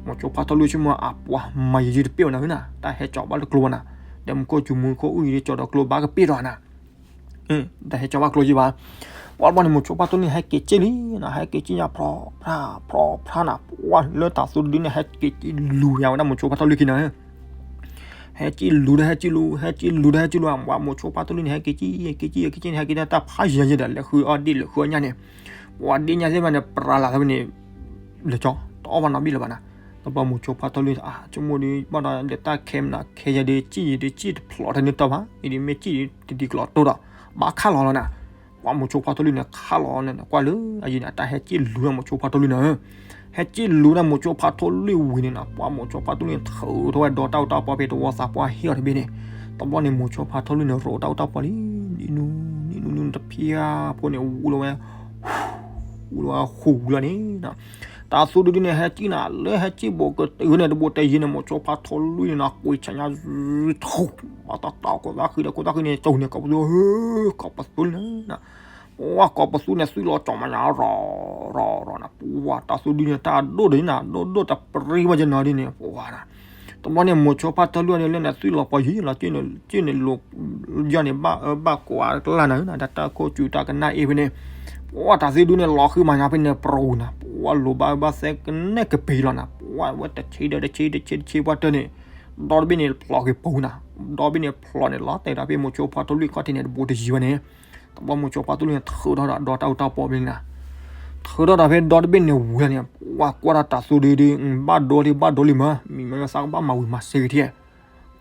မိၤဆိဖါထီလွံၢ်ဆိကမိၣ်အပှၤမၤယံာ်ယံာ်တပ့ၢ်ဝဲနၤဧၢနၤ, တၢ်ဟဲကၠီၤဘၣ်လၢကျိဝဲနၤ, ဒီးမူခိၣ်စူၤမူခိၣ်အုၣ်ယံၤဒီးကၠီၤဒီးကျိဘၣ်ကပ့ၢ်ဒီးနၤ တၢ်ဟဲကၠီၤဘၣ်ကျိယံၤဘၣ်, ပှၤဘျီန့ၣ် မိၤဆိဖါထီလွံၢ်န့ၣ် ဟဲက့ၤကၠံၣ်လံနၤ, ဟဲက့ၤကၠံၣ်ညါ ဖြီဖြါ ဖြီဖြါနၤ, ပှၤလၢတၤသူတဒုန့ၣ် ဟဲက့ၤကၠံၣ်လူၤယါဝဲဒၣ်မိၤဆိဖါထီလွံၢ်ခံနၤဧၢ ဟဲကၠံၣ်လူၤဒီးဟဲကၠံၣ်လူၤ ဟဲကၠံၣ်လူၤဒီးဟဲကၠံၣ်လူၤ, ပှၤမိၤဆိဖါထီလွံၢ်န့ၣ် ဟဲက့ၤကၠံၣ် က့ၤကၠံၣ် က့ၤကၠံၣ် ဟဲက့ၤတၢ်ဖးယံၤယံၤဒီး လဲၤဃုအီၣ်ဒ့ၣ်လဲၤဃုအီၣ်ညၣ်န့ၣ်, ပှၤဒ့ၣ်ညါသ့ၣ်မးန့ၣ် ပြၤလးသးဝဲန့ၣ် လဲၤကၠီ တအီၣ်ဘၣ်နီတဘ့ၣ်လၢၤဘၣ်နၤ, တဘျီမိၤဆိဖါထီလွံၢ် အါ ဆိကမိၣ်ဒီး ဘၣ်ဒီးဒီးတၢ်ခဲမနၤ ခဲယဲဒီး ကၠံၣ်ယံၤဒီးကၠံၣ်တဖျိးထဲန့ၣ်တီၢ်ဘၣ်, အံၤဒီးမ့ၢ်ကၠံၣ်ယံၤတဒံးကလီၤတိၢ်ဒီး ဘၣ်ခးလီၤလီၤနၤ, ပှၤမိၤဆိဖါထီလွံၢ်န့ၣ် ခးလီၤန့ၣ် ကွၢ်လၢအယံၤန့ၣ် အတၢ်ဟဲကၠံၣ်လူၤဒီးမိၤဆိဖါထီလွံၢ်နၤဧၢ ဟဲကၠံၣ်လူၤဒီးမိၤဆိဖါထီလွံၢ်ဝံၤန့ၣ်နၤ, ပှၤမိၤဆိဖါထီလွံၢ်န့ၣ် ထုးထီၣ်ဝဲဒီးတၢ်အူတၢ်ပီဖဲတဝီသးပှၢ်ဟ့ၣ်အီၤတဘ့ၣ်န့ၣ်, တဘျီန့ၣ် မိၤဆိဖါထီလွံၢ်န့ၣ် ရိးတၢ်အူတၢ်ပီလံ, နံၤနူနံၤနူနံၤတဖျၢၣ်ဖိန့ၣ် ဝူလီၤဝဲ ဝူလီၤဝဲဃူဝူလီၤန့ၣ်နၤ, တၤသူတဒုန့ၣ် ဟဲကၠံၣ်နၤ လၢဟဲကၠံၣ်ဘူးကတၢၢ်န့ၣ် တဘူးတယံၤန့ၣ် မိၤဆိဖါထီလွံၢ်န့ၣ်နၤ ကွံာ်ဆညါ ထူ ဘၣ်တၢ်တၢ်ကိးသးဃံဒီးကိးသးဃံန့ၣ် ကၠိန့ၣ် ကိးပသူ ကိးပသူလံနၤ, ပှၤကိးပသူန့ၣ် သွံၣ်လီၤကၠီမးညါ ရီၤ ရီၤ ရီၤနၤ ပှၤတၢ်သူဒုန့ၣ် တၢ်ဒိၣ်ဒ်နၤ ဒိၣ်ဒိၣ်တပရံဝဲကနီၤဒ်န့ၣ် ပှၤနၤ တဘျီန့ၣ် မိၤဆိဖါထီလူၢ်န့ၣ် လၢန့ၣ်သွံၣ်လီၤပှၤယံၤလီၤ ကၠ့ၣ်န့ၣ်လိၤ ယၢ်န့ၣ်ဘၣ်အၢဘၣ်ကိးအါကလၢ်နၤ တၢ်တၢ်ခိၣ်စူၤတၢ်ကနၣ်အ့ၣ်ဖဲန့ၣ် ပှၤတၢ်သူဒုန့ၣ် လီၤဃံမးညါဖဲန့ၣ် ပရူၤနၤ ပှၤလိၤဘၣ်အၢဘၣ်သဲကနဲၣ်ကပ့ၤလီၤနၤ ပှၤဝဲတဆံဒီးတဆံ တဆံတဆံပှၤတၢၢ်န့ၣ် ဒီတဘ့ၣ်န့ၣ် ဖျိးက့ၤပူၤနၤ ဒီဘ့ၣ်န့ၣ် ဖျိးန့ၣ် လီၤတဲာ်ဒီးဖဲမိၤဆိဖါထီလူၢ်ခီၣ်ထံးန့ၣ် တဘိတယံၤဝဲန့ၣ် တဘျီမိၤဆိဖါထီလူၢ်န့ၣ် ထုးထီၣ်ဒီးဒီတၢ်အူတၢ်ပီဖဲန့ၣ်နၤ ထုးထီၣ်ဒီးဖဲဒီတဘ့ၣ်န့ၣ်ဝံၤလီၤန့ၣ် ပှၤကွၢ်ဒီးတၢ်သူဒုဒု ဘၣ်ဒိလံ ဘၣ်ဒိလံမး မံၤမ့ၢ်သးကဘၣ်မၤဝံၤမၤစ့ဂ့ၤထံ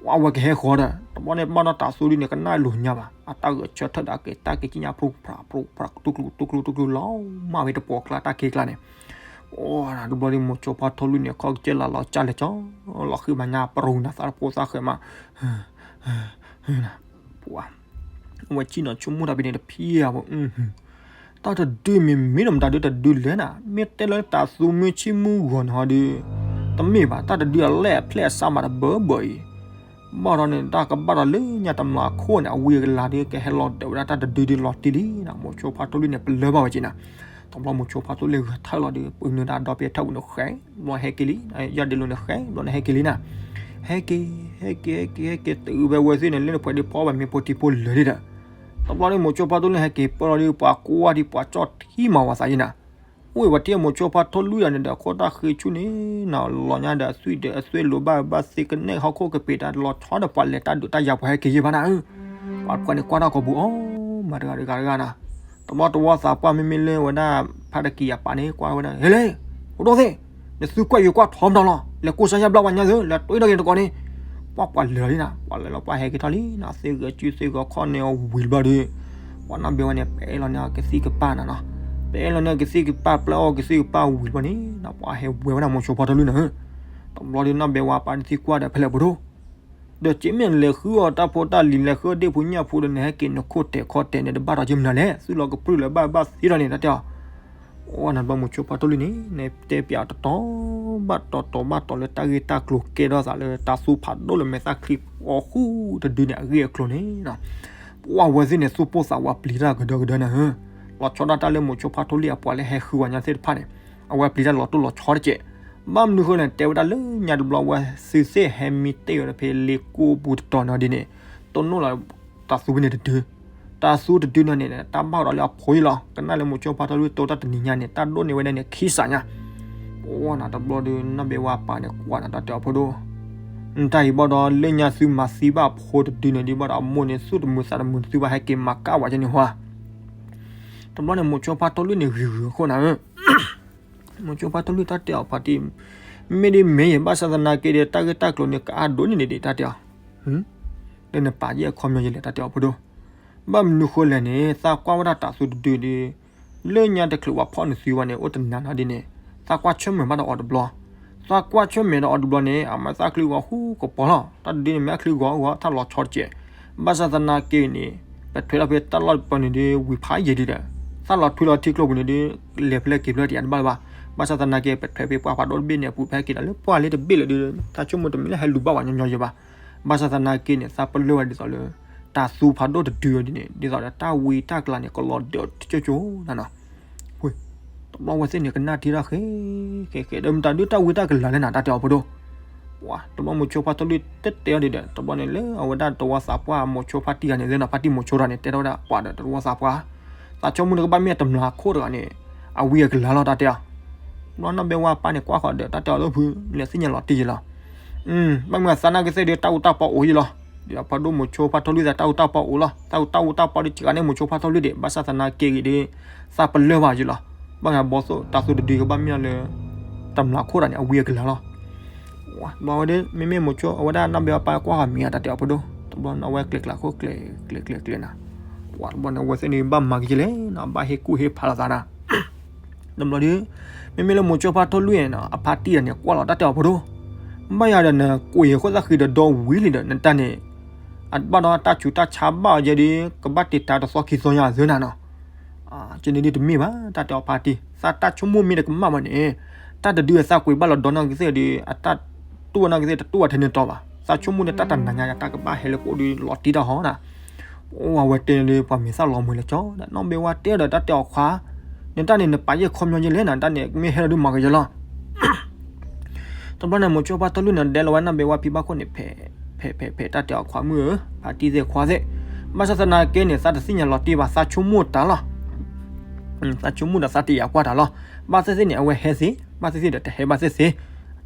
ပှၤဝဲကဟဲဃီၤဒီး တဘျီန့ၣ်ဘၣ်ဒီးတၢ်သူဒုန့ၣ် ကနၣ်လိာ်ညါဘၣ် အတၢ်ဂဲၤဆၢထၢၣ်ဒီးက့ၤတၢ်က့ၤကံၣ်ညါဖျိဖျးဖျိဖျး တူၢ်ကျူတူၢ်ကျူတူၢ်ကျူလီၤမၢ်ဖဲတပှီၤကျါတၢ်ခံကျါန့ၣ် အိၣ်နၤတဘျီဒု မိၤဆိဖါထီလူၢ်န့ၣ် ခီၣ်ကစၢၢ်လၢလီၤကၢ်လဲၤကၠီ လီၤဃံမးညါ ပရူၤနၤ သးတဖိသၣ်ဃဲးမး နၤ ပှၤ အဝဲဆ့ၣ်နီၤဆိကမိၣ်တၢ်ဖဲန့ၣ်တဖံးဧါ တၢ်တဒုမ့ၢ်မ့ၢ်ဒီးမတၤဒုတဒုလဲၣ်နၤ မ့ၢ်တဲလၢတၢ်သူမုၢ်ဆ့ၣ်မုၢ်ဂီၤန့ၣ်ဟီဒု တမ့ၢ်ဘၣ် တၢ်တဒုအလဲၢ်အဖျဲၣ်အစးမးတဘၢဘၢအံၤ ဘၣ်ဒီးန့ၣ် တၢ်ကဘၣ်ဒီးလၢညါတမျးခိၣ်န့ၣ် အဝံအကလၤဒု ကဟဲလီၤဒၢးဝဲဒၣ်တၢ်တဒုဒုလီၤတံၢ်လံနၤ မိၤဆိဖါထီလူၢ်န့ၣ် ပလၢဘၣ်ဝဲက့နၤ တဘျီမိၤဆိဖါထီလူၢ်ဂဲၤထၢၣ်လီၤဒု ပနုာ်ဒၣ်ဒီဖဲထၢၣ်ပူၤန့ၣ်ဃဲ ဘျီဟဲက့ၤလံ ယၢ်ဒ့လိၤန့ၣ်ဃဲ ဘျီန့ၣ်ဟဲက့ၤလံနၤ ဟဲက့ၤ ဟဲက့ၤ ဟဲက့ၤ ဟဲက့ၤ တုၤဖဲဝဲသ့ၣ်န့ၣ် လၢနဖှဲးဒုဖီဘၣ်မ့ၢ်ဖိထံဖိလၢာ်ဒံးဒီး တဘျီဒုမိၤဆိဖါထီလူၢ်န့ၣ် ဟဲက့ၤပၢၢ်လီၤဒု ပှၤကွၢ်ဒံးပှၤကၠီၣ်ထံမၤဝဲသးယံၤနၤ အိၣ်ဝဲတ့ၢ်မိၤဆိဖါထီလူၢ်ယၤန့ၣ်ဒီး ခိၣ်တၢ်ဃ့ဆူၣ်န့ၣ် နၤလီၤညါဒီးအသွံၣ်ဒီးအသွံၣ်လိၤဘၣ်ဘၣ်သ့ကနဲၣ်ဟီၣ်ခိၣ်ကပ့ၤတၢ် လီၤဆီဒီးပှၤလဲၤတၢ်ဒုးတၢ်ယၤပှၤဟဲက့ၤယဲၢ်ဘၣ်နၤဧၢ ပှၤတဖၣ်န့ၣ်ကွၢ်တၢ်ကိးပူၤ အိၣ်မၤတဂၤတဂၤတဂၤနၤ တဘျီတဝီသးပှၢ်မ့မ့ၢ်လၢဝဲဒၣ်ဖါတကံၢ်အပၢ်န့ၣ် ကွၢ်ဝဲဒၣ် ဟဲလဲၣ် နသုကွၢ်ယကွၢ်ထီမတၤလီၤ လဲၤကိးစါယါဘျါပှၤညါသု လဲၤတွံၢ်ထီၣ်က့ၤနတကိးန့ၣ် ပှၤပှၤလဲၤလီၤလံနၤ ပှၤလဲၤလီၤပှၤဟဲက့ၤထီၣ်လံနၤ သ့ၣ်ဂဲၤစုသ့ၣ်ဂဲၤခီၣ်န့ၣ်အဝံၤတဘျီဒု ပှၤနီၢ်ဘဲဝဲန့ၣ် ပအဲၣ်လီၤန့ၢ်အကသံၣ်ကပၢ်နၤနီၤ ပအဲၣ်လီၤန့ၢ်အကသံၣ်ကပၢ် ပျဲအီၣ်ကသံၣ်ကပၢ်ဝံၤတဘျီန့ၣ် ပှၤဟဲဝဲဝဲဒၣ်မိၤဆိဖါထီလူၢ်နၤဧၢ တဘျီဒုနီၢ်ဘဲဝဲပၢ်န့ၣ်သံကွၢ်ဒီးဖဲလဲၣ်ပဒိၣ် ဒီးက့မ့ၢ်လဲၤဃုအီၣ်တၢ်ဖိတၢ်လံၤ လဲၤဃုအီၣ်ဒ့ၣ်ဖိညၣ်ဖိဒီး နဟဲက့ၤနခိၣ်တဲာ်ခီတဲာ်န့ၣ် တဘၣ်ဒီးက့မနုၤလဲၣ် သုလီၤကပြုၢ်လၢၤဘၣ်ဘၣ်သ့ဒီးန့ၣ် တၢ်တဲအီၤ အိၣ်နၤတဘျီမိၤဆိဖါထီလူၢ်န့ၣ် နတဲပၠးတတီၤဘၣ်တီၤ တီၤဘၣ်တီၤလၢတၢ်ဂ့ၢ်တၢ်ကျိၤကဲထီၣ်သးလၢတၢ်သူဖးဒိၣ်လၢမဲာ်သၣ်ချံအီၤဃုာ်တဒုန့ၣ် အဂ့ၢ်အကျိၤန့ၣ် ပှၤဝဲသ့ၣ်န့ၣ် သူၣ်ပိၢ်သးဝးပျံၤတၢ်ကဒၢကဒၢနၤဧၢ လီၤဆီဒၣ်တၢ်လၢမိၤဆိဖါထီလူၢ်အပှၤလၢဟဲဃုဝဲညါသ့ၣ်တဖၣ်န့ၣ် အဝဲပျံၤတၢ်လီၤတိၢ်လီၤဆီတက့ၢ် ဘၣ်မနုၤဃိလဲၣ် တဲဝဲဒၣ်လၢညါတဘျီဝဲသုသ့ၣ်ဟဲမံတ့ၢ်ဝဲဒၣ်ဖဲ လ့ကိပူၤတတီၤန့ၣ်ဒ်န့ၣ် တိၢ်နီၣ်လီၤတၢ်သူဖဲန့ၣ်တဒု တၢ်သူတဒုန့ၣ်န့ၣ် တၢ်ဘၣ်ဒီးလၢအဖိယံၤလီၤ ကနၣ်လၢမိၤဆိဖါထီလူၢ်တိၢ်တၢ်တနံၤညါန့ၣ် တၢ်ဒိၣ်န့ၢ်ဝဲဒၣ်န့ၣ် ခံစးညါ ပဝဲနၤတဘျီဒီး နီၢ်ဘဲဝါပၢ်န့ၣ်ကွၢ်နၤတၢ်တဲအီၤဖိဒိၣ် နတၢ်အံၤဘၣ်ဒီး လၢညါသုမၤသံဘၣ်အဖိတဒုန့ၣ်ဒ်ဘၣ်ဒီး အမိၢ်န့ၣ်သူၣ်တမုာ်သးတမုာ် သုဘၣ်ဟဲက့ၤမၤကၣ်ဝဲကန့ၣ်ဟါ တဘျီန့ၣ် မိၤဆိဖါထီလူၢ်န့ၣ် ဂ့ၤဂ့ၤအဃိနၤဧၢ မိၤဆိဖါထီလူၢ်တၢ်တဲအီၤဖါတံၢ် မ့ၢ်ဒ်မ့ၢ်ယဘၣ်ဆၣ်သနာ်က့ဒီး တၢ်ဂ့ၢ်တၢ်ကျိၤန့ၣ် ကအါဒိၣ်န့ၣ်န့ၣ်ဒ်တၢ်တဲအီၤ လၢနပာ်ယဲၢ်အခီပညီယလဲၣ် တၢ်တဲအီၤဖိဒိၣ် ဘၣ်မနုၤဃိလဲၣ်န့ၣ် သးကွၢ်ဝဲဒၣ်တၢ်သူတဒုဒီး လၢညါတချုးပှၤဖီၣ်နုာ်သံဝဲန့ၣ် အိၣ်တနၤနၤဒ်န့ၣ် သးကွၢ်ဆၢၣ်မဲာ်ဘၣ်ဒီးအီၤတဘျီ သးကွၢ်ဆၢၣ်မဲာ်ဒီးအီၤတဘျီန့ၣ် အမဲာ်သၣ်ချံဂီၤဃူကပီၤလီၤ တၢ်တဒုန့ၣ် မဲာ်သၣ်ချံဂီၤဂီၤ ထီၣ်လီၤဆီတက့ၢ် ဘၣ်ဆၣ်သနာ်က့န့ၣ် ပထွဲထီၣ်ဖဲတၢ်လီၢ်တပၤန့ၣ်ဒီး ဝံၤဖးယံာ်ဒံးဒီး သၣ်လီၤထွံလီၤထံကျိပူၤန့ၣ်ဒီး လဲၤဖဲလဲၣ်က့ၤဖဲလဲၣ်တယၤတဘၣ်လၢၤဘၣ် ဘၣ်ဆၣ်သနာ်က့ ပထွဲဖဲပှၢ်ဖးဒိၣ်တဘ့ၣ်န့ၣ်အပူၤ ပဟဲက့ၤဒီးလၢပှၢ်လ့တဘ့ၣ်လၢၤဒီး တၢ်ဆိကမိၣ်တမ့ၢ်လၢဟဲလူၤဘၣ်ပှၤညီညီယဲဘၣ် ဘၣ်ဆၣ်သနာ်က့န့ၣ် သးပလၢၢ်ဝဲဒ်သိးလၢ တၢ်သူဖးဒိၣ်တဒုဒ်န့ၣ် ဒ်သိးဒီးတၢ်ဝံတၢ်ကလၤန့ၣ် ကလီၤဒၢးတကၠိကၠိနၤနီၤ တဘျီဝဲသ့ၣ်န့ၣ် ကနၣ်ထံတၢ်ဃဲ ဃဲဃဲ ဒီးမတၤဒုတၢ်ဝံတၢ်ကလၤလဲၣ်နၤ တၢ်တဲအီၤဖိဒိၣ် ပှၤ တဘျီမိၤဆိဖါထီလူၢ်တဲတဲအီၤဒ်ဒီး တဘျီန့ၣ်လၢအဝဲဒၣ်တဝီသးပှၢ်မိၤဆိဖါတံၢ်ဂၤန့ၣ် လၢနီၤဖါတံၢ်မိၤဆိတၢ်န့ၣ် တဲထီၣ်ဝဲဒၣ်ပှၤဒီးတဝီသးပှၢ် သးဆိကမိၣ်န့ၣ်ကဘၣ်မ့ၢ်တမျးခိၣ်တဂၤန့ၣ် အဝံအကလၤလီၤ တၢ်တဲအီၤ ဘျီနီၢ်ဘဲဝါပၢ်န့ၣ် ကွၢ်ဃီၤဒီး တၢ်တဲအီၤလၢဖု လဲၤသ့ၣ်ညါလီၤတံၢ်ယံၤလီၤ ဘၣ်မနုၤသးနာ်က့သ့ၣ်ဒီး တၢ်အူတၢ်ပီအိၣ်ယံၤလီၤ ဒီးဖးဒိၣ်မိၤဆိဖါထီလူၢ်သး တၢ်အူတၢ်ပီအိၣ်လီၤ တၢ်အူတၢ်အူတၢ်ပီဒီး စှၤန့ၢ်မိၤဆိဖါထီလူၢ်ဒီး ဘၣ်ဆၣ်သနာ်က့ဂ့ၤဒီး သးပလၢၢ်ဘၣ်ယံၤလီၤ ဘၣ်မနုၤဘီသိၣ်တၢ်သူတဒုကဘၣ်မ့ၢ်လၢ တမျးခိၣ်တဂၤန့ၣ် အဝံအကလၤလီၤ ဘျီဝဲဒၣ် မ့မ့ၢ်မိၤဆိ အဝဲဒၣ်နီၢ်ဘဲဝါပၢ်ကွၢ်ဃီၤမံၤအတၢ်တဲအီၤဖိဒိၣ် တဘျီန့ၣ် အဝဲကျဲၤကျဲၤခိၣ်ကျဲၤကျဲၤကျဲၤကျဲၤနၤ ပှၤတဘျီန့ၣ် အဝဲသ့ၣ်န့ၣ်ဘၣ်မၤက့ၤကလဲၣ်နီၤ ဘၣ်ဟ့ၣ်ကူၣ်ဟ့ၣ်ဖးလိာ်သးနၤ တဘျီဒီး မ့မ့ၢ်လၢမိၤဆိဖါထီလူၢ်န့ၣ်နီၤ အဖါတံၢ်တဂၤန့ၣ် ကွၢ်လီၤတၢ်တဲအီၤဖိဒိၣ် ဘၣ်ယၤဒီးနကွံာ်ဃိသၣ်ဃံးဒီးဒီဝံၤလံဒီး နတၢ်န့ၣ် အဘၣ်ဒီးတၢ်ဆူးတၢ်ဆါဘၣ်အီၤယဲဒီး ကဘၣ်တ့ၢ်တၢ်တသီခံသီညါအသၢနၤနီၤ ကန့ၣ်ဒ်တမ့ၢ်ဘၣ် တၢ်တဲအီၤဖါတံၢ် သးတၢ်ဆိကမိၣ်မ့ၢ်တကမၣ်ဘၣ်န့ၣ် တၢ်တဒုအသးကွံာ်ဘၣ်လီၤဒီးနီၢ်ကသ့ၣ်ဒီး အတၢ်တူၢ်ဝဲနီၢ်ကသ့ၣ်တတူၢ်ဝဲထဲန့ၣ်တီၤဘၣ် သးဆိကမိၣ်န့ၣ် တၢ်တနၤညါယၤ တၢ်ကဘၣ်ဟဲလၢကအိၣ်ဒီးလီၤတံၢ်တၢ်ဟီနၤ အဝဲတဲလၢပှၤမ့ၢ်သၣ်လီၤမုာ်လဲၤကၠီ နီၢ်ဘဲဝါတဲဒီးတၢ်တဲအီၤခွါ, နတၢ်န့ၣ်နပာ်ယဲၢ်ခီပညီယဲၢ်လဲၣ်နၤ, တၢ်န့ၣ်မ့ၢ်ဟဲလီၤဒုးမၤကယဲၢ်လီၤ. တဘျီန့ၣ် မိၤဆိဖါထီလူၢ်န့ၣ် ဒဲလီၤဝဲနီၢ်ဘဲဝါဖံဘၣ်ခိၣ်န့ၣ် ဖဲးဖဲးဖဲးတၢ်တဲအီၤခွါမုၣ်ဧၢ, ဖါတံၢ်သ့ၣ်ခွါသ့ၣ်, ဘၣ်ဆၣ်သနာ်က့န့ၣ် သးတသ့ၣ်ညါလီၤတံၢ်ဘၣ် သးဆိကမိၣ်တၢ်လီၤ. သးဆိကမိၣ်ဒီးသးတယာ်ကွၢ်တၢ်လီၤ. ဘၣ်သ့ၣ်သ့ၣ်န့ၣ် အဝဲဟဲသ့, ဘၣ်သ့ၣ်သ့ၣ်ဒီးတဟဲဘၣ်သ့ၣ်သ့ၣ်,